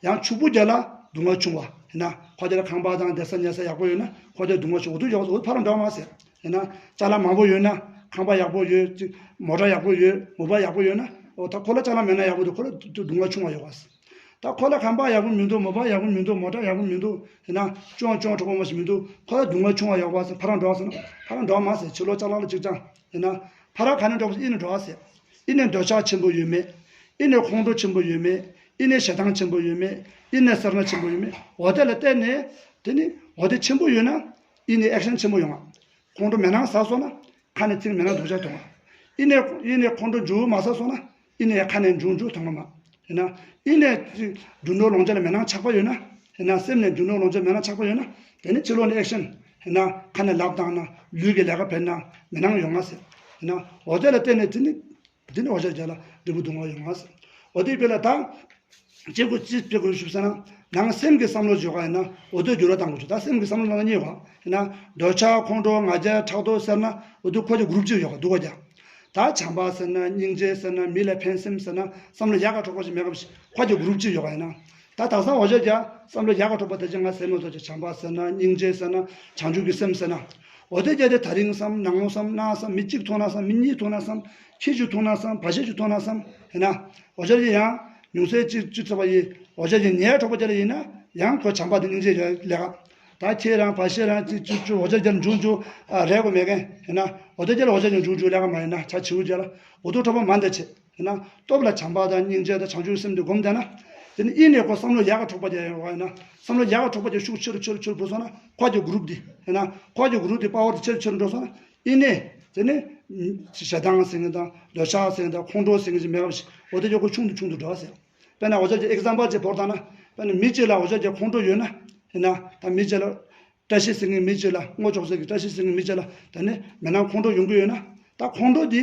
ཡང་ཕྱུག་པོ་རྒྱ་ལ་སྡུག་བསྔལ་ཆུང་བ། ཡིན་ན་ཁོ་རྒྱ་ལ་ཁང་པ་དང་བསྡད་ས་ཉལ་ས་ཡག་པོ་ཡོད་ན་ཁོ་རྒྱ་སྡུག་བསྔལ་ཆུང་འོ་དུ་ཡོག་འོ་ཕ་ར་འགྲོ་མ་ཟེར། ཡིན་ན་ཅ་ལག་མང་པོ་ཡོད་ན་ཁང་པ་ཡག་པོ་ཡོད་ཅིག་མོ་ཊ་ཡག་པོ་ཡོད་མོ་པ་ཡག་པོ་ཡོད་ན་འོ་ད་ཁོ་ལ་ཅ་ལག་མེད་ན་ཡག་པོ་འདུག་ཁོ་ལ་སྡུག་བསྔལ་ཆུང་བ་ཡོད་བ་ཟེར། ད་ཁོ་ལ་ཁང་པ་ཡག་པོ་མི་འདུག་མོ་པ་ཡག་པོ་མི་འདུག་མོ་ཊ་ཡག་པོ་མི་འདུག་ཡིན་ན་ཅོང་ཅོང་གྲོགས་པོ་མ་ཞིག་མི་འདུག་ཁོ་ལ་སྡུག་བསྔལ་ཆུང་བ་ཡོད་བ་ཟེར་ཕ་ར་འགྲོ་བ་ཟེར་ན་ཕ་ར་འགྲོ་མ་ཟེར་ཕྱི་ལོགས་ཅ་ལག་ལ་ཅིག་ཅང་ཡིན་ན་ཕ་ར་ག་ནས་འགྲོ་བ་ཟེར་ཨི་ནས་འགྲོ་བ་ཟེར། ཨི་ནས་འདོད་ཆགས་ཆེན་པོ་ཡོད་མེད། ཨི་ནས་ཁོང་ཁྲོ་ཆེན་པོ་ཡོད་མེད། ཨི་ནས་ཞེ་སྡང་ཆེན་པོ་ཡོད་མེད། ཨི་ནས་སེར་སྣ་ཆེན་པོ་ཡོད་མེད། འོ་དེ་ལ་བལྟས་ནས་དེ་ནི་འོ་དེ་ཆེན་པོ་ཡོད་ན་ཨི་ནས་ཨེག་ཤན་ཆེན་པོ་ཡོང་ང་། ཁོང་ཁྲོ་མེད་སྣང་ཟ་སོང་ན་ཁ་ནས་ཚིག་མེད་སྣང་སྡུག་ཅག་ཐོང་ང་། ཨི་ནས་ཨི་ནས་ཁོང་ཁྲོ་འཇུ་མ་ཟ་སོང་ན་ཨི་ནས་ཁ་ནས་འཇུ་འཇུ་ཐོང་ང་མ། ཡིན་ན་ཨི་ནས་རྒྱུ་ནོར་ལོངས་སྤྱོད་ལ་མེད་སྣང་ཆགས་པ་ཡོད་ན་ཡིན་ན་སེམས་ནས་རྒྱུ་ནོར་ལོངས་སྤྱོད་མེད་སྣང་ཆགས་པ་ཡོད་ན་དེ་ནི་ཕྱི་ལོགས་ནས་ཨེག་ཤན་ཡིན་ན་ཁ་ནས་ལབ་བཏང་ན་ལུས་ཀྱི་ལས་ཀ་བྱས་ན་མེད་སྣང་ཡོང་ང་ཟེར། ཡིན་ན་འོ་དེ་ལ་བརྟེན་ནས་དེ་ནི། འདི་ནི་འོ་ཞར་རྒྱ་ལ་འབྲས་བུ་སྡུག་བསྔལ་ཡོང་བ་ཟེར། འོ་དེ་དཔེ་ལ་ད། ཅི་དགོས་ཅི་དཔེ་དགོས་ཞུ་ཟེར་ན། ནང་སེམས་ཀྱི་བསམ་བློ་བརྗོད་པ་ཡིན་ན་འོ་དེ་འགྱུར་བ་བཏང་དགོས་ཞུ་ད་སེམས་ཀྱི་བསམ་བློ་ལ་གཉིས་པ། ཡིན་ན་འདོད་ཆགས་ཁོང་ཁྲོ་ང་རྒྱལ་ཕྲག་དོག་ཟེར་ན་འོ་དེ་ཁོ་རྒྱ་གུ་རུབ་ཅིག་ཡོད་པ་འདུག་ག་རྒྱ། ད་བྱམས་པ་ཟེར་ན་སྙིང་རྗེ་ཟེར་ན་མི་ལ་ཕན་སེམས་ཟེར་ན་བསམ་བློ་ཡག་ག་འཕྲོག་པ་ཞིག་མེད་པ་ཞིག་ཁོ་རྒྱ་གུ་རུབ་ཅིག་ཡོད་པ་ཡིན་ན། ད་དག་ས་འོ་ཞར་རྒྱ་བསམ་བློ་ཡག་ག་འཕྲོག་པ་དེ་ཅི་ང་ཟེར་མ་ཐུབ་ཀྱི་བྱམས་པ་ཟེར་ན་སྙིང་རྗེ་ཟེར་ན་བྱང་ཆུབ་ཀྱི་སེམས་ཟེར་ན། འོ་དེ་རྒྱ་དེ་ད་རིང་བསམ་ནངས་མོ་བསམ་གནངས་བསམ་མི་གཅིག་ཐུག་ན་བསམ་མི་གཉིས་ཐུག་ན་བསམ། ཁྱི་ཅིག་ཐུག་ན་བསམ་བ་ཤ་ཅིག་ཐུག་ན་བསམ། ཡིན་ན། འོ་ཞར་གྱི་ཡང་ཉུང་ཚད་ཅིག་ཅིག་ཚོ་བ་ཡི་འོ་ཞར་གྱི་ཉེ་འཕྲོག་པ་ཅིག་ལ་ཡིན་ན་ཡང་ཁོ་བྱམས་པ་དང་སྙིང་རྗེ་ཡོད་ལས་ཀ་ད་ཁྱེད་རང་བ་ཤ་རང་ཅིག་ཅིག་ཅིག་འོ་ཞར་གྱི་འཇུག་འཇུག་རེད་གོ་མེད་མཁན་ཡིན་ན་འོ་དེ་ཅིག་ལ་འོ་ཞར་གྱི་འཇུག་འཇུག་ལས་ཀ་མ་ཡིན་ན་ཆ་བྱིའུ་ཅིག་ལ་འོ་དུ་འཕྲོག་པ་མ་འདི་བྱེད་ཡིན་ན་སྟོབས་ལ་བྱམས་པ་དང་སྙིང་རྗེ་དང་བྱང་ཆུབ་སེམས་དེ་སྒོམ་བསྡད་ན་དེ་ནི་ཨི་ནས་ཁོ་བསམ་བློ་ཡག་ག་འཕྲོག་པ་ཅིག་ཡོད་པ་ཡིན་ན་བསམ་བློ་ཡག་ག་འཕྲོག་པ་ཅིག་ཤུགས་ཆེ་རུ་ཆེ་རུ་ཆེ་རུ་འཕོ་སོང་ན་ཁོ་གི་གུ་རུབ་དེ་ཡིན་ན་ཁོ་གི་གུ་རུབ་དེ་པ་ཝར་དེ་ཆེ་རུ་ཆེ་རུ་འགྲོ་སོང་ན། ཨི་ནས། དེ་ནས། ཞེ་སྡང་ཟེར་མཁན་དང་འདོད་ཆགས་ཟེར་མཁན་དང་ཁོང་ཁྲོ་ཟེར་མཁན་ཅིག་མེད་པ་ཞིག་འོ་དེ་ཡོད་ཁོ་ཆུང་དུ་ཆུང་དུ་འགྲོ་བ་ཟེར། དཔེར་ན་འོ་ཅག་ཅིག་ཨེག་ཛམ་པལ་ཅིག་བོར་བཏང་ན། དཔེར་ན་མི་གཅིག་ལ་འོ་ཅག་ཅིག་ཁོང་ཁྲོ་ཡོད་ན། ཡིན་ན། ད་མི་གཅིག་ལ། བཀྲ་ཤིས་ཟེར་མཁན་མི་གཅིག་ལ་སྔོ་ཅོག་ཟེར་གི་བཀྲ་ཤིས་ཟེར་མཁན་མི་གཅིག་ལ་ད་ནི་མེད་ན་ཁོང་ཁྲོ་ཡོང་གི་ཡོད་ན། ད་ཁོང་ཁྲོ་དེ།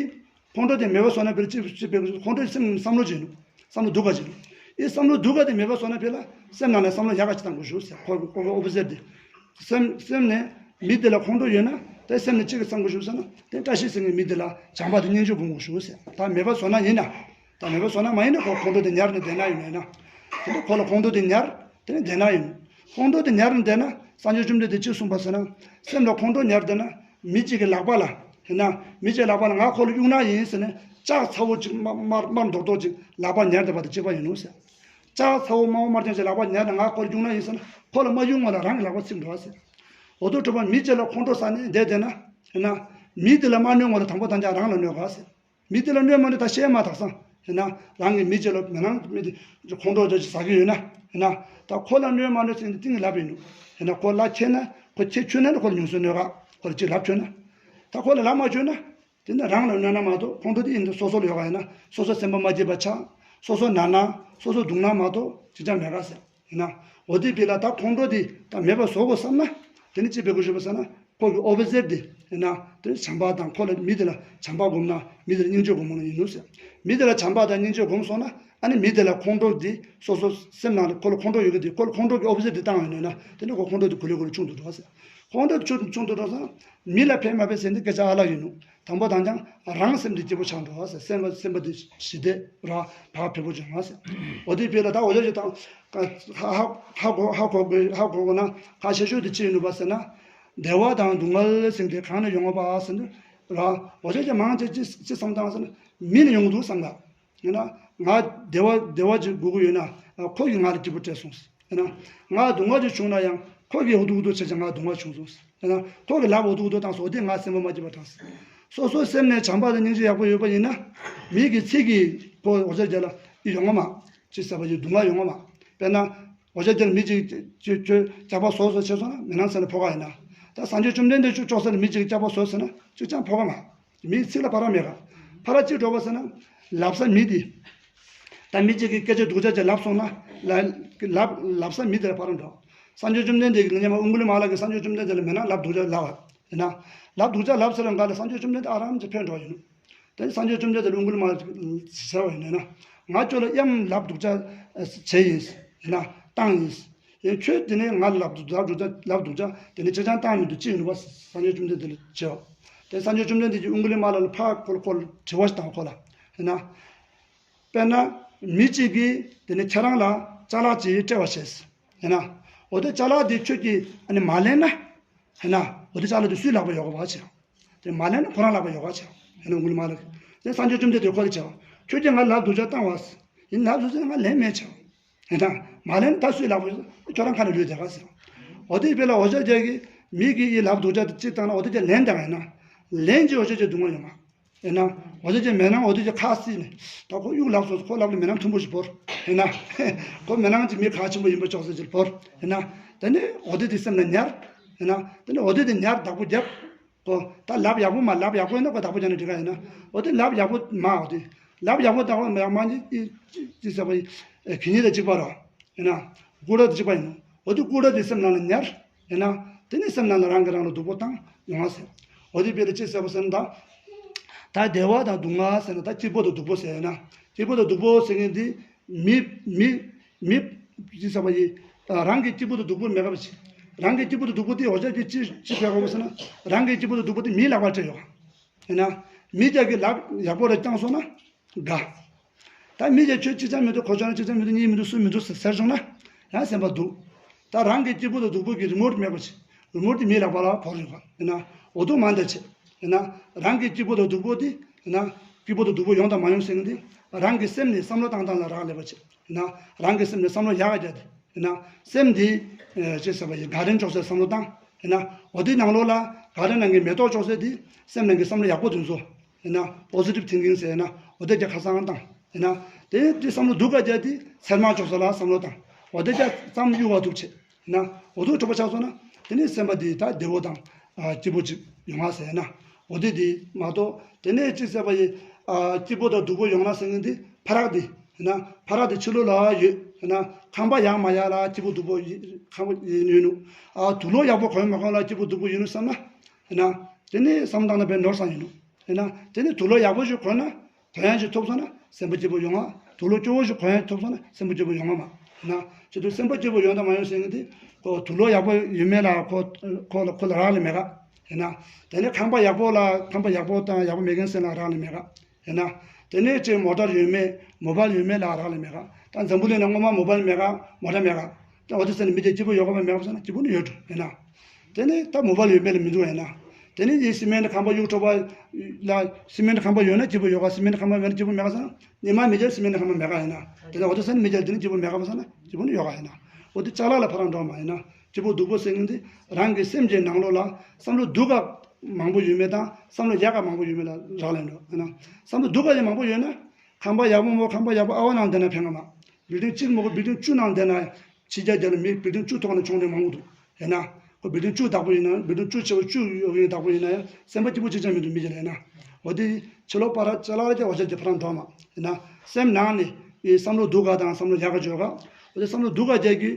ཁོང་ཁྲོ་དེ་མེད་པ་བཟོ་ན་བེར་ཅིག་ཅིག་བེར་ཁོང་ཁྲོ་སེམས་བསམ་བློ་ཅིག་ཡིན་ནོ། བསམ་བློ་སྡུག་ག་ཅིག་ཡིན་ནོ། ཨི་བསམ་བློ་སྡུག་ག་དེ་མེད་པ་བཟོ་ན་བེར་ལ་སེམས་ནང་ནས་བསམ་བློ་ཡག་ག་ཅིག་བཏང་དགོས་ཞུ་ཟེར་ཁོ་གི་ཁོ་གི་ཨོ་པོ་ཟེར་དེ། སེམས་སེམས་ནས་མི་དེ་ལ་ཁོང་ཁྲོ་ཡོད་ན་དེ་སེམས་ནས་གཅིག་གི་བསམ་དགོས་ཞུ་ཟེར་ན་དེ་བཀྲ་ཤིས་ཟེར་མཁན་མི་དེ་ལ་བྱམས་པ་དང་སྙིང་རྗེ་སྒོམ་དགོས་ཞུ་ཟེར། ད་མེད་པ་བཟོ་ན་ཡིན་ན། ད་མེད་པ་བཟོ་ན་མ་ཡིན་ན་ཁོ་ཁོང་ཁྲོ་དེ་ཉར་ནས་བསྡད་ན་ཡིན་ན་ཡིན་ན། དེ་ནི་ཁོ་ལ་ཁོང་ཁྲོ་དེ་ཉར་དེ་ནི་བསྡད་ན་ཡིན། ཁོང་ཁྲོ་དེ་ཉར་ནས་བསྡད་ན་སངས་རྒྱས་བཅོམ་ལྡན་འདས་ཅི་གསུངས་པ་ཟེར་ན། སེམས་ལ་ཁོང་ཁྲོ་ཉར་བསྡད་ན་མི་གཅིག་གི་ལག་པ་ལ་ཡིན་ན་མི་གཅིག་ལག་པ་ལ་ང་ཁོ་ལ་གཡུག་ན་ཡིན་ཟེར་ནས་ལྕགས་ཚ་བོ་གཅིག་དམར་དམར་དམར་མདོག་མདོག་གཅིག་ལག་པ་ཉར་བསྡད་པ་དང་གཅིག་པ་ཡིན་ནོ་ཟེར། ལྕགས་ཚ་བོ་དམར་པོ་དམར་རྐྱང་ཅིག་ལག་པ་ཉར་ནས་ང་ཁོ་ལ་གཡུག་ན་ཡིན་ཟེར་ན་ཁོ་ལ་མ་གཡུག་སྔོན་ལ་རང་གི་ལག་པ་ཚིག་འགྲོ་བ་ཟེར། འོ་དོ་གྲུབ་པ་མི་གཅིག་ལ་ཁོང་ཁྲོ་ཟ་ནས་བསྡད་བསྡད་ན། ཡིན་ན། མི་དེ་ལ་མ་གནོད་སྔོན་ལ་དང་པོ་དང་ཅག་རང་ལ་གནོད་ག་ཟེར། མི་དེ་ལ་གནོད་མ་གནོད་ད་བཤད་མ་ཐག་སང་། ཡིན་ན། རང་གི་མི་གཅིག་ལ་མི་རང་མི་དེ་ཁོང་ཁྲོ་དེ་ཟ་གི་ཡོད་ན། ཡིན་ན། ད་ཁོ་ལ་གནོད་མ་གནོད་ཟེར་ནས་གཏིང་གི་ལབ་ཡིན་ནོ། ཡིན་ན་ཁོ་ལ་ཁྱེར་ན་ཁོ་ཁྱེར་ཆོད་ན་ཁོ་ལ་ཉུང་སུ་གནོད་ག་ཁོ་ལ་གཅིག་ལབ་ཆོད་ན། ད་ཁོ་ལ་ལབ་མ་ཆོད་ན། དེ་ནི་རང་ལ་གནོད་ན་མ་གཏོགས་ཁོང་ཁྲོ་དེ་ཡིན་དུས་སོ་སོ་ལ་ཡོད་པ་ཡིན་ན་སོ་སོ་སེམས་པ་མ་སྐྱིད་པ་ཆགས། སོ་སོ་ན་ན་སོ་སོ་སྡུག་ན་མ་གཏོགས་ཅི་ཅང་མེད་ག་ཟེར། ཡིན་ན། འོ་དེ་བྱས་ལ་ད་ཁོང་ཁྲོ་དེ་ད་མེད་པ་བཟོ་དགོས་བསམ་ན། དེ་ནི་ཅི་བྱེད་དགོས་ཞུས་པ་ཟེར་ན། ཁོ་གི་ཨོ་པོ་ཟིཊ་དེ། ཡིན་ན། དེ་ནི་བྱམས་པ་དང་ཁོ་ལ་མི་དེ་ལ་བྱམས་པ་སྒོམ་ན་མི་དེ་ལ་སྙིང་རྗེ་སྒོམ་ན་ཡིན་ནོ་ཟེར། མི་དེ་ལ་བྱམས་པ་དང་སྙིང་རྗེ་སྒོམ་སོང་ན་ཨ་ནི་མི་དེ་ལ་ཁོང་ཁྲོ་དེ་སོ་སོ་སེམས་ནང་ལ་ཁོ་ལ་ཁོང་ཁྲོ་ཡོད་གི་དེ་ཁོ་ལ་ཁོང་ཁྲོ་གི་ཨོ་པོ་ཟིཊ་དེ་བཏང་ཡོད་ནོ་ན་དེ་ནི་ཁོ་ཁོང་ཁྲོ་དེ་གུ་ལེ་གུ་ལེ་ཆུང་དུ་འགྲོ་ཟེར། ཁོང་ཁྲོ་ཆུང་ཆུང་དུ་འགྲོ་སོང་ན་མི་ལ་ཕན་མ་ཕན་ཟེར་འདི་སྐད་ཆ་ཨ་ལ་ཡིན་ནོ། དང་པོ་དང་ཀྱང་རང་སེམས་འདི་སྐྱིད་པོ་ཆགས་འགྲོ་བ་ཟེར། སེམས་པ་སེམས་པ་འདི་ཞི་བདེ་ར་བག་ཕེབས་པོ་བྱུང་བ་ཟེར། འོ་དེ་བྱས་ལ་ད་འོ་ཞག་ཅིག་དང་ཧ་ཧ་ཧ་གོ་ཧ་གོ་དགོས་ཧ་གོ་དགོས་ན་ཁ་ཤས་ཤོས་དེ་ཅི་ཡིན་ནུས་པ་ཟེར་ན། བདེ་བ་དང་སྡུག་བསྔལ་ཟེར་དེ་གང་ནས་ཡོང་བ་ཟེར་ན། ར་འོ་ཞག་ཅིག་མང་ཆེ་ཅི་ཅི་བསམ་བཏང་ཟེར་ན་མི་ལ་ཡོང་གི་འདུག་བསམ་ལ། ཡིན་ན། ང་བདེ་བ་བདེ་བ་ཅིག་དགོས་ཀྱི་ཡོད་ན་ཁོ་གིས་ང་ལ་སྐྱིད་པོ་སྤྲད་སོང་ཟེར། ཡིན་ན། ང་སྡུག་བསྔལ་ཅིག་བྱུང་ན་ཡང་ཁོ་གིས་འུ་ཐུག་འུ་ཐུག་བྱས་ཀྱང་ང་སྡུག་བསྔལ་བྱུང་སོང་ཟེར། ཡིན་ན་ཁོ་གིས་ལབ་འུ་ཐུག་འུ་ཐུག་བཏང་སོང་དེ་ང་སེམས་པ་མ་སྐྱིད་པ་དྲགས་ཟེར། སོ་སོའི་སེམས་ནས་བྱམས་པ་དང་སྙིང་རྗེ་ཡག་པོ་ཡོད་པ་ཡིན་ན། མི་གི་ཚིག་གིས་ཁོ་འོ་ཅག་རྒྱ་ལ་ཡི་ཡོང་ང་མ། ཅི་ཟེར་བ་ཡི་སྡུག་བསྔལ་ཡོང་ང་མ། དཔེར་ན། འོ་ཅག་རྒྱ་ལ་མི་གཅིག་ཅོ་ཅོ་སྐྱག་པ་བཟོ་བཟོ་བྱས་སོང་ན་མི་ནང་ས་ནས་ཕོག་ག་ཡིན་ན། ད་སངས་རྒྱས་བཅོམ་ལྡན་འདས་ཅོ་ཅོག་ས་ནས་མི་གཅིག་སྐྱག་པ་བཟོ་ཟེར་ན་གཅིག་ཀྱང་ཕོག་ག་མ། མིའི་ཚིག་ལ་བར་མེད་ག་ཕར་ཅི་འགྲོ་བ་ཟེར་ན། ལབ་ས་མི་དེ། ད་མི་གཅིག་གིས་སྐད་ཆ་སྡུག་ཅག་ཅིག་ལབ་སོང་ན། ལ་ལབ་ལབ་ས་མི་དེ་ལ་ཕར་འགྲོ། སངས་རྒྱས་བཅོམ་ལྡན་འདས་ཀྱིས་སྔོན་མ་ཨུང་གུ་ལི་མ་ལ་གིས་སངས་རྒྱས་བཅོམ་ལྡན་འདས་ལ་མེད་ན་ལབ་སྡུག་ཅག་ལབ་པ་ཡིན་ན། ལབ་སྡུག་ཅག་ལབ་ཚར་བའི་སྒང་ལ་སངས་རྒྱས་བཅོམ་ལྡན་འདས་ཨ་རམ་གྱིས་ཕེབས་འགྲོ་ཡིན། དེ་ནས་སངས་རྒྱས་བཅོམ་ལྡན་འདས་ལ་ཨུང་གུ་ལི་མ་ལ་ཟེར་བ་ཡིན་ན། ང་ཁྱོད་ལ་གཡམ་ལབ་སྡུག་ཅག་བྱས་ཡིན། ཡིན་ན་བཏང་ཡིན། ཡིན་ཁྱོད་དེ་ནས་ང་ལབ་སྡུག་ལབ་སྡུག་ཅག་ལབ་སྡུག་ཅག་དེ་ནས་ཅི་ཅང་བཏང་མི་འདུག་ཅི་ཡིན་པ་སངས་རྒྱས་བཅོམ་ལྡན་འདས་ལ་བྱས་པ། དེ་སངས་རྒྱས་བཅོམ་ལྡན་འདས་ཀྱིས་ཨུང་གུ་ལི་མ་ལ་ལ་ཕར་ཁོ་ལ་ཁོ་ལ་དྲི་བ་ཞིག་བཏང་བ་ཁོ་ལ། ཡིན་ན། དཔེར་ན། མི་གཅིག་གིས་དེ་ནས་ཁྱེད་རང་ལ་ཅ་ལག་ཅིག་སྤྲད་པ་བྱས། ཡིན་ན། འོ་དེ་ཅ་ལག་དེ་ཁྱོད་ཀྱིས་ཨ་ནི་མ་ལེན་ན། ཡིན་ན། འོ་དེ་ཅ་ལག་དེ་སུའི་ལག་པར་ཡོད་ག་བ་བྱས། དེ་མ་ལེན་ན་ཁོ་རང་ལག་པར་ཡོད་ག་བྱས། ཡིན་ན་ཨུང་གུ་ལི་མ་ལ། དེ་སངས་རྒྱས་བཅོམ་ལྡན་འདས་ཁོ་ལ་བྱས་པ། ཁྱོད་ཀྱིས་ང་ལབ་སྡུག་ཅག་བཏང་བ། ཡིན་ལབ་སོང་ཙང་ང་ལེན་མེད་བྱས། ཡིན་ན། མ་ལེན་ད་སུའི་ལག་པར་ཡོད། ཁྱོད་རང་ཁ་ནས་ལུས་བསྡད་ག་ཟེར། འོ་དེ་དཔེ་ལ་འོ་ཅག་ཅིག་གིས་མི་གིས་ཡི་ལབ་སྡུག་ཅག་དེ་ཅིག་བཏང་ན་འོ་དེ་ཅག་ལེན་བསྡད་ག་ཡིན་ན། ལེན་གྱི་འོ་ཅག་ཅིག་སྡུག་བསྔལ་ཡོད་མ། ཡིན་ན། འོ་དེ་ཅིག་མེད་ན་འོ་དེ་ཅིག་ཁ་བསིལ་ནས། ད་ཁོ་གཡུག་ལབ་སོང་ཁོ་ལག་ལ་མེ་ནང་མཐོན་པོ་ཞིག་བོར། ཡིན་ན། ཁོ་མེ་ནང་ཅིག་མི་ཁག་ཆེན་པོ་ཡིན་པ་ཅོག་ཙེ་ཅིག་བོར། ཡིན་ན། དེ་ནས་འོ་དེ་དེ་སེམས་ལ་ཉར། ཡིན་ན། དེ་ནས་འོ་དེ་དེ་ཉར་བདག་པོ་རྒྱབ། ཁོ་ད་ལབ་ཡག་པོ་མ་ལབ་ཡག་པོ་ཡིན་ན་ཁོ་བདག་པོ་རྒྱབ་ན་འགྲིག་ག་ཡིན་ན། འོ་དེ་ལབ་ཡག་པོ་མ་འོ་དེ། ལབ་ཡག་པོ་བདག་པོ་མ་ཡག་མ་ཅི་ཅི་ཅི་ཟེར་བ་ཡིན། གི་ཉིད་ལ་གཅིག་པ་རོ། ཡིན་ན། ཀུ་ར་དེ་གཅིག་པ་ཡིན་ནོ། འོ་དེ་ཀུ་ར་དེ་སེམས་ནང་ལ་ཉར། ཡིན་ན། དེ་ནས་སེམས་ནང་ལ་རང་གིས་རང་ལ་སྡུག་པོ་བཏང་ཡོང་བ་ཟེར། འོ་དེ་དཔེ་ལ་ཅི་ཟེར་བ་ཟེར་ན་ད། ད་བདེ་བ་དང་སྡུག་བསྔལ་ཟེར་ན་ད་སྐྱིད་པོ་དང་སྡུག་པོ་ཟེར་ན། སྐྱིད་པོ་དང་སྡུག་པོ་ཟེར་མཁན་དེ། མི་མི་མི་ཅི་ཟེར་བ་ཡིན། རང་གི་སྐྱིད་པོ་དང་སྡུག་པོ་མེད་པ་ཅི། རང་གི་སྐྱིད་པོ་དང་སྡུག་པོ་དེ་འོ་ཅག་གིས་ཅི་ཅི་བྱེད་དགོས་ཟེར་ན། རང་གི་སྐྱིད་པོ་དང་སྡུག་པོ་དེ་མིའི་ལག་པར་སྤྲད་ཡོད། ཡིན་ན། མི་ཅག་གིས་ལབ་ཡག་པོ་རེ་བཏང་སོང་ན། དགའ། ད་མི་ཅག་ཁྱོད་གཅིག་རྐྱང་མི་འདུག་ཁོ་ཚོ་ནི་གཅིག་རྐྱང་མི་འདུག་གཉིས་མི་འདུག་གསུམ་མི་འདུག་ཟེར་ཟེར་བྱུང་ན། ཡང་སེམས་པ་སྡུག་ད་རང་གི་སྐྱིད་པོ་དང་སྡུག་པོ་གི་རི་མོཊ་མེད་པ་ཅིག་རི་མོཊ་དེ་མིའི་ལག་པ་ལ་བོར་ཡོད་པ་ཡིན་ན། འོ་དུ་མ་འདྲ་ཆེ། ཡིན་ན། རང་གི་སྐྱིད་པོ་དང་སྡུག་པོ་དེ། ཡིན་ན། སྐྱིད་པོ་དང་སྡུག་པོ་ཡོང་དང་མ་ཡོང་ཟེར་མཁན་དེ། རང་གི་སེམས་ནས་བསམ་བློ་བཏང་སྟངས་ལ་རག་ལས་པ་ཅིག་ཡིན་ན། རང་གི་སེམས་ནས་བསམ་བློ་ཡག་ག་བརྒྱབ་སྟེ། ཡིན་ན། སེམས་འདི། ཨེ། ཅེས་ཟེར་བ་ཡི་དགའ་རན་ཅོག་ཟེར་བསམ་བློ་བཏང་། ཡིན་ན། འོ་དེ་ནང་ལོགས་ལ་དགའ་རན་ནང་གི་མེ་ཏོག་ཅོག་ཟེར་དེ། སེམས་ནང་གི་བསམ་བློ་ཡག་པོ་དེ་ཚོ། ཡིན་ན། པོ་སི་ཊིབ་ཐིང་ཀིང་ཟེར་ཡིན་ན། འོ་དེ་རྒྱ་ཁ་སང་བཏང་། ཡིན་ན། དེ་དེ་བསམ་བློ་སྡུག་ག་བརྒྱབ་དེ་ཚེར་མ་ཅོག་ཟེར་ལ་བསམ་བློ་བཏང་། འོ་དེ་རྒྱ་ཙམ་གཡུག་བ་ཐུབ་ཆེ། ཡིན་ན། འོ་དེ་གྲུབ་པ་ཆགས་སོང་ན། དེ་ནས་སེམས་པ་དེ་ད་བདེ་བོ་དང་། ཨ། སྐྱིད་པོ་ཅིག་ཡོང་བ་ཟེར་ཡིན་ན། འོ་དེ་དེ་མ་གཏོགས་དེ་ནས་ཅི་ཟེར་བ་ཡི། ཨ། སྐྱིད་པོ་དང་སྡུག་པོ་ཡོང་ན་ཟེར་མཁན་དེ་ཕ་རག་དེ། ཡིན་ན། ཕ་རག་དེ་ཕྱི་ལོགས་ལ་ཡོད། ཡིན་ན། ཁང་པ་ཡག་མ་ཡག་ལ་སྐྱིད་པོ་སྡུག་པོ་ཡི་ཁང་པ་ཡིན་ཡོད་ནུ། ཨ། དུག་ལོག་ཡག་པོ་གོན་མ་གོན་ལ་སྐྱིད་པོ་སྡུག་པོ་ཡིན་ནུ་བསམ་ན། ཡིན་ན། དེ་ནས་བསམ་བཏང་ན་བས་ནོར་སང་ཡིན་ནུ། ཡིན་ན། དེ་ནས་དུག་ལོག་ཡག་པོ་ཞིག་གོན་ན། གོན་ཡག་ཞིག་ཐོབ་སོང་ན་སེམས་པ་སྐྱིད་པོ་ཡོང་ང་། དུག་ལོག་སྐྱོ་བོ་ཞིག་གོན་ཡག་ཐོབ་སོང་ན་སེམས་པ་སྐྱིད་པོ་ཡོང་ང་མ། ཡིན་ན། ཁྱེད་ཚོ་སེམས་པ་སྐྱིད་པོ་ཡོང་དང་མ་ཡོང་ཟེར་མཁན་དེ། ཁོ་དུག་ལོག་ཡག་པོ་ཡོད་མེད་ལ་ཁོ་ཁོ་ལ་ཁོ་ལ་རག་ལས་མེད་ག་ཡིན་ན། དེ་ནས་ཁང་པ་ཡག་པོ་ལ་ཁང་པ་ཡག་པོ་དང་ཡག་པོ་མེད་མཁན་ཟེར་ལ་རག་ལས་མེད་ག་ཡིན་ན། དེ་ནས་ཅིག་མོ་ཊ་ཡོད་མེད་མོ་བལ་ཡོད་མེད་ལ་རག་ལས་མེད་ག་ད་འཛམ་བུ་གླིང་ན་སྔོན་མ་མོ་བལ་མེད་ག་མོ་ཊ་མེད་ག་ད་འོ་དེ་ཟེར་ནས་མི་དེ་སྐྱིད་པོ་ཡོད་ག་མེད་ག་ཟེར་ན་སྐྱིད་པོ་ནི་ཡོད་འགྲོ་ཡིན་ན། དེ་ནས་ད་མོ་བལ་ཡོད་མེད་ལ་མི་འདུག་ཡིན་ན། དེ་ནས་ཡིན་སི་མེན་ཁང་པ་གཡུག་འཕྲོ་བ་ལ་སི་མེན་ཁང་པ་ཡོད་ན་སྐྱིད་པོ་ཡོད་ག་སི་མེན་ཁང་པ་མེད་ན་སྐྱིད་པོ་མེད་ག་ཟེར་ན། ཉི་མ་མི་རྒྱལ་སི་མེན་ཁང་པ་མེད་ག་ཡིན་ན། དེ་ནས་འོ་དེ་ཟེར་ནས་མི་རྒྱལ་དེ་ནས་སྐྱིད་པོ་མེད་ག་བ་ཟེར་ན་སྐྱིད་པོ་ནི་ཡོད་ག་ཡིན་ན། འོ་དེ་ཅ་ལག་ལ་ཕ་རང་འགྲོ་མ་ཡིན་ན། སྐྱིད་པོ་སྡུག་པོ་ཟེར་མཁན་དེ་རང་གི་སེམས་ཀྱི་ནང་ལོགས་ལ་བསམ་བློ་སྡུག་ག་མང་པོ་ཡོད་མེད་དང་བསམ་བློ་ཡག་ག་མང་པོ་ཡོད་མེད་ལ་རག་ལས་འགྲོ་ཡིན་ན། བསམ་བློ་སྡུག་ག་ཡང་མང་པོ་ཡོད་ན། ཁང་པ་ཡག་པོ་མོ་ཁང་པ་ཡག་པོ་ཨ་བ་ནང་བསྡད་ན་ཕན་ག་མ། བིལ་ཌིང་གཅིག་མོ་གོ་བིལ་ཌིང་བཅུ་ནང་བསྡད་ན། ཕྱི་རྒྱལ་རྒྱལ་ལ་མི་བིལ་ཌིང་བཅུ་ཐོག་ནས་མཆོང་མཁན་མང་པོ་འདུག་ཡིན་ན། ཁོ་བིལ་ཌིང་བཅུ་བདག་པོ་ཡིན་ན་བིལ་ཌིང་བཅུ་ཆེ་བ་བཅུ་ཡོད་མཁན་བདག་པོ་ཡིན་ན་ཡང་སེམས་པ་སྐྱིད་པོ་གཅིག་ཀྱང་མི་འདུག་མི་གཅིག་ལ་ཡིན་ན། འོ་དེ་ཕྱི་ལོགས་པར་ཅ་ལག་ལ་ཀྱང་འོ་ཅག་གི་ཕ་རང་འགྲོ་མ་ཡིན་ན། སེམས་ནང་ནས་ཡི་བསམ་བློ་སྡུག་ག་དང་བསམ་བློ་ཡག་ག་བརྗོད་ག་འོ་དེ་བསམ་བློ་སྡུག་ག་རྒྱག་གི་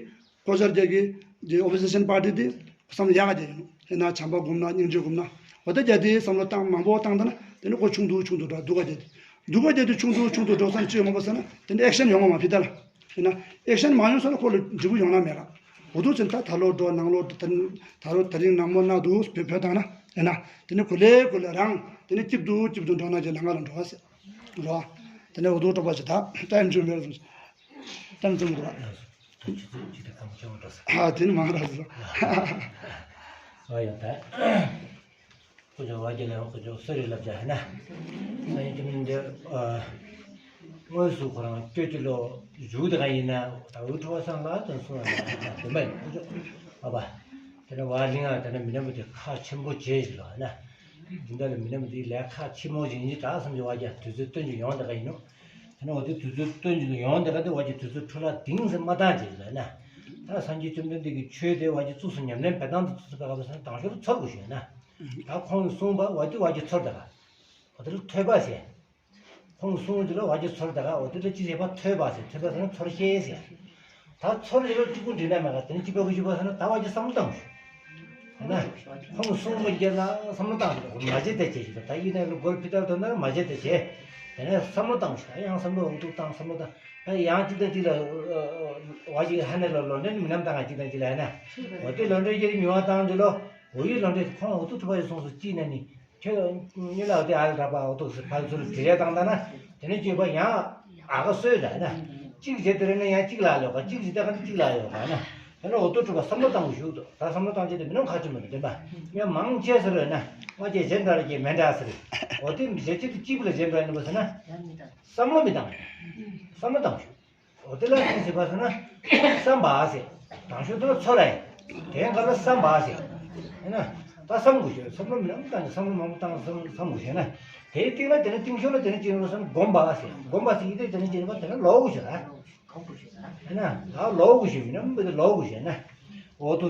ཁོ་ཚར་རྒྱག་གི་དེ་ཨོ་པོ་ཟི་ཤན་པར་ཊི་དེ་བསམ་བློ་ཡག་ག་རྒྱག་ཡིན་ནོ་ཡིན་ན་བྱམས་པ་སྒོམ་ན་སྙིང་རྗེ་སྒོམ་ན་འོ་དེ་རྒྱག་དེ་བསམ་བློ་བཏང་མང་པོ་བཏང་ད་ན་དེ་ནི་ཁོ་ཆུང་དུ་ཆུང་དུ་འགྲོ་སྡུག་ག་རྒྱག་དེ་སྡུག་ག་རྒྱག་དེ་ཆུང་དུ་ཆུང་དུ་འགྲོ་ས་ཅི་ཡོང་མ་པ་ཟེར་ན་དེ་ནི་ཨེག་ཤན་ཡོང་མ་མ་ཕི་ད་ལ། ཡིན་ན། ཨེག་ཤན་མ་ཡོང་ས་ན་ཁོ་ལ་འབྲས་བུ་ཡོང་ན་མེད་ག་འོ་དུ་ཚེ་ད་ད་ལོ་འགྲོ་ནང་ལོ་ད་ད་རིང་ནངས་མོ་ན་དུ་བོད་བོད་དང་ན་ཡིན་ན། དེ་ནི་གུ་ལེ་གུ་ལེ་རང་དེ་ནི་སྐྱིད་སྡུག་སྐྱིད་སྡུག་འགྲོ་ན་གྱི་ལ་ང་ལ་འགྲོ་བ་ཟེར། རོ། དེ་ནི་འོ་དུ་གྲོགས་པ་ཞིག་ད་ཏན་ཅུ་མེར་སུ་ཏན་ཅུ་མེར་རོ། ཨ་དེ་ནི་མ་ར་སོ། ཨ་ཡོད་ད། ཁོ་ཚོ་བ་རྒྱ་ལ་ཁོ་ཚོ་སུ་རེད་ལབ་བྱ་ཧེ་ན། སངས་རྒྱས་བཅོམ་ལྡན་འདས་དངོས་སུ་ཁོ་རང་སྐྱོད་ཀྱི་ལོ་བཞུགས་དེ་ག་ཡིན་ན་ད་འུ་ཁྲུ་བ་སང་ལ་དང་སུ་བ་ན་དེ་མ་ཡིན་ཁོ་ཚོ་ཨ་བ། དེ་ནས་བ་གླིང་ཨ་དེ་ནས་མི་ནམ་དེ་ཁ་ཆེན་པོ་བྱེད་ཞིག་ལ་ཧེ་ན། འདི་འདྲ་ལ་མི་ནམ་དེ་ལས་ཁ་ཆེན་མོ་ཞིག་ཡིན་ད་བསམ་གྱི་བ་རྒྱ་དུས་ཚོད་སྟོན་གྱི་ཡོང་དེ་ག་ཡིན་ནོ། དེ་ནས་འོ་དེ་དུས་ཚོད་སྟོན་གྱི་ཡོང་དེ་ག་དེ་བ་རྒྱ་དུས་ཚོད་འཕྲོ་བརླག་དིང་ཟེར་མ་བཏང་བྱེད་ཞིག་ལ་ཧེ་ན། ད་སངས་རྒྱས་བཅོམ་ལྡན་འདས་ཀྱི་ཆོས་དེ་བ་རྒྱ་གཙུགས་སུ་ཉམས་ལེན་འབད་སྟངས་དེ་དུས་ཚོད་པ་ག་བ་སང་དང་ཤོར་ཚོར་དགོས་ཞུ་ན། ད་ཁོང་གིས་གསུངས་པ་བ་དེ་བ་རྒྱ་ཚོར་ད་ག་འོ་དེ་ལ་ཐོས་པ་ཟེར། ཁོང་གསུང་གི་ལ་བ་ཅི་ཚོར་ད་ག་འོ་དེ་ལ་ཅི་ཟེར་བ་ཐོས་པ་ཟེར། ཐོས་པ་ཟེར་ན་ཚོར་ཤེས་ཟེར། ད་ཚོར་ཡོད་ལ་གཅིག་པུ་འདྲི་ན་མེད་ག་དེ་ནི་གཅིག་པ་གུ་ཞུ་བ་ཟེར་ན་ད་བ་ཅི་བསམ་བློ་བཏང་ཞུ། ན། ཁོང་གསུང་གི་ལ་བསམ་བློ་བཏང་ཞུ། མ་བྱེད་དེ་བྱེད་ཞུ། ད་ཡིན་ན་ལ་སྒོར་ཕི་ཏར་ཐོན་ན་མ་བྱེད་དེ་བྱེད། དེ་ནས་བསམ་བློ་བཏང་ཞུ། ཡང་བསམ་བློ་འོ་ཐུག་བཏང་བསམ་བློ་བཏང་། ཡང་གཅིག་དང་གཅིག་ལ་བ་ཞིག་ཧ་ནས་ལ་ལོ་འདྲེན་མི་ནམ་བཏང་ག་གཅིག་དང་གཅིག་ལ་ཡ་ན། འོ་དེ་ལོ་འདྲེན་གྱི་ཉུལ་བ་བཏང་རྒྱུ་ལོ། འོ་ཡི་ལོ་འདྲེན་ཁོང་འོ་ཐུག་ཐུབ་པ་ཡི་སོང་སུ་ཅི་ན་ནི། ཁྱོད་གཉིས་ལ་དེ་ཨ་ལ་གྲགས་པ་འོ་ཐུག་སི་ཕར་ཚུར་དྲི་རེ་བཏང་ད་ན། དེ་ནས་བརྗོད་པ་ཡང་ཨ་ག་སོས་ད་ན། གཅིག་བྱེད་དེ་རེ་ན་ཡང་གཅིག་ལ་ཡོད་ག་གཅིག་བྱེད་ད་ག་ནི་གཅིག་ལ་ཡོད་ག་ན། དེ་ནས་འོ་ཐུག་གྲུབ་པ་བསམ་བློ་བཏང་གི་ཞུགས་འདུག་ད་བསམ་བློ་བཏང་བྱེད་དེ་མི་ནམ་ཁ་ཆུ་མི་འདུག་བདེན་པ། ངས་མང་ཆེ་ཟེར་རེ་ན་ང་ཅེ་གཞན་འདྲ་རེ་ཀྱེ་མེ་འདྲ་ཟེར། འོ་དེ་མི་བྱེད་ཅི་དུ་གཅིག་པུ་ལ་གཞན་འདྲ་ཡིན་པ་ཟེར་ན། བསམ་བློ་མི་བཏང་། བསམ་བློ་བཏང་ཞུ། འོ་དེ་ལ་ཅི་ཟེར་བ་ཟེར་ན། བསམ་པ་ཟེར། དང་ཤོས་དེ་ལ་ཚོར་ར་ཡིན། དེ་ག་ལ་བསམ་པ་ཟེར། ཡིན་ན། ད་བསམ་དགོས་ཤོད། བསམ་བློ་མི་ནམ་བཏང་བསམ་བློ་མང་པོ་བཏང་བསམ་བསམ་དགོས་ཤོད་ན། དེའི་སྟེང་ལ་དེ་ནས་གཏིང་ཤོད་ལ་དེ་ནས་ཅི་ཡིན་པ་ཟེར་ན་སྒོམ་པ་ཟེར། སྒོམ་པ་ཟེར་ཡིན་དེ་དེ་ནས་ཅི་ཡིན་པ་དེ་ནས་ལོག་དགོས་ཤོད་ན། ཡིན་ན། ད་ལོག་དགོས་ཤོད་མི་ནམ་བུ་དེ་ལོག་དགོས་ཤོད་ན། འོ་དུ།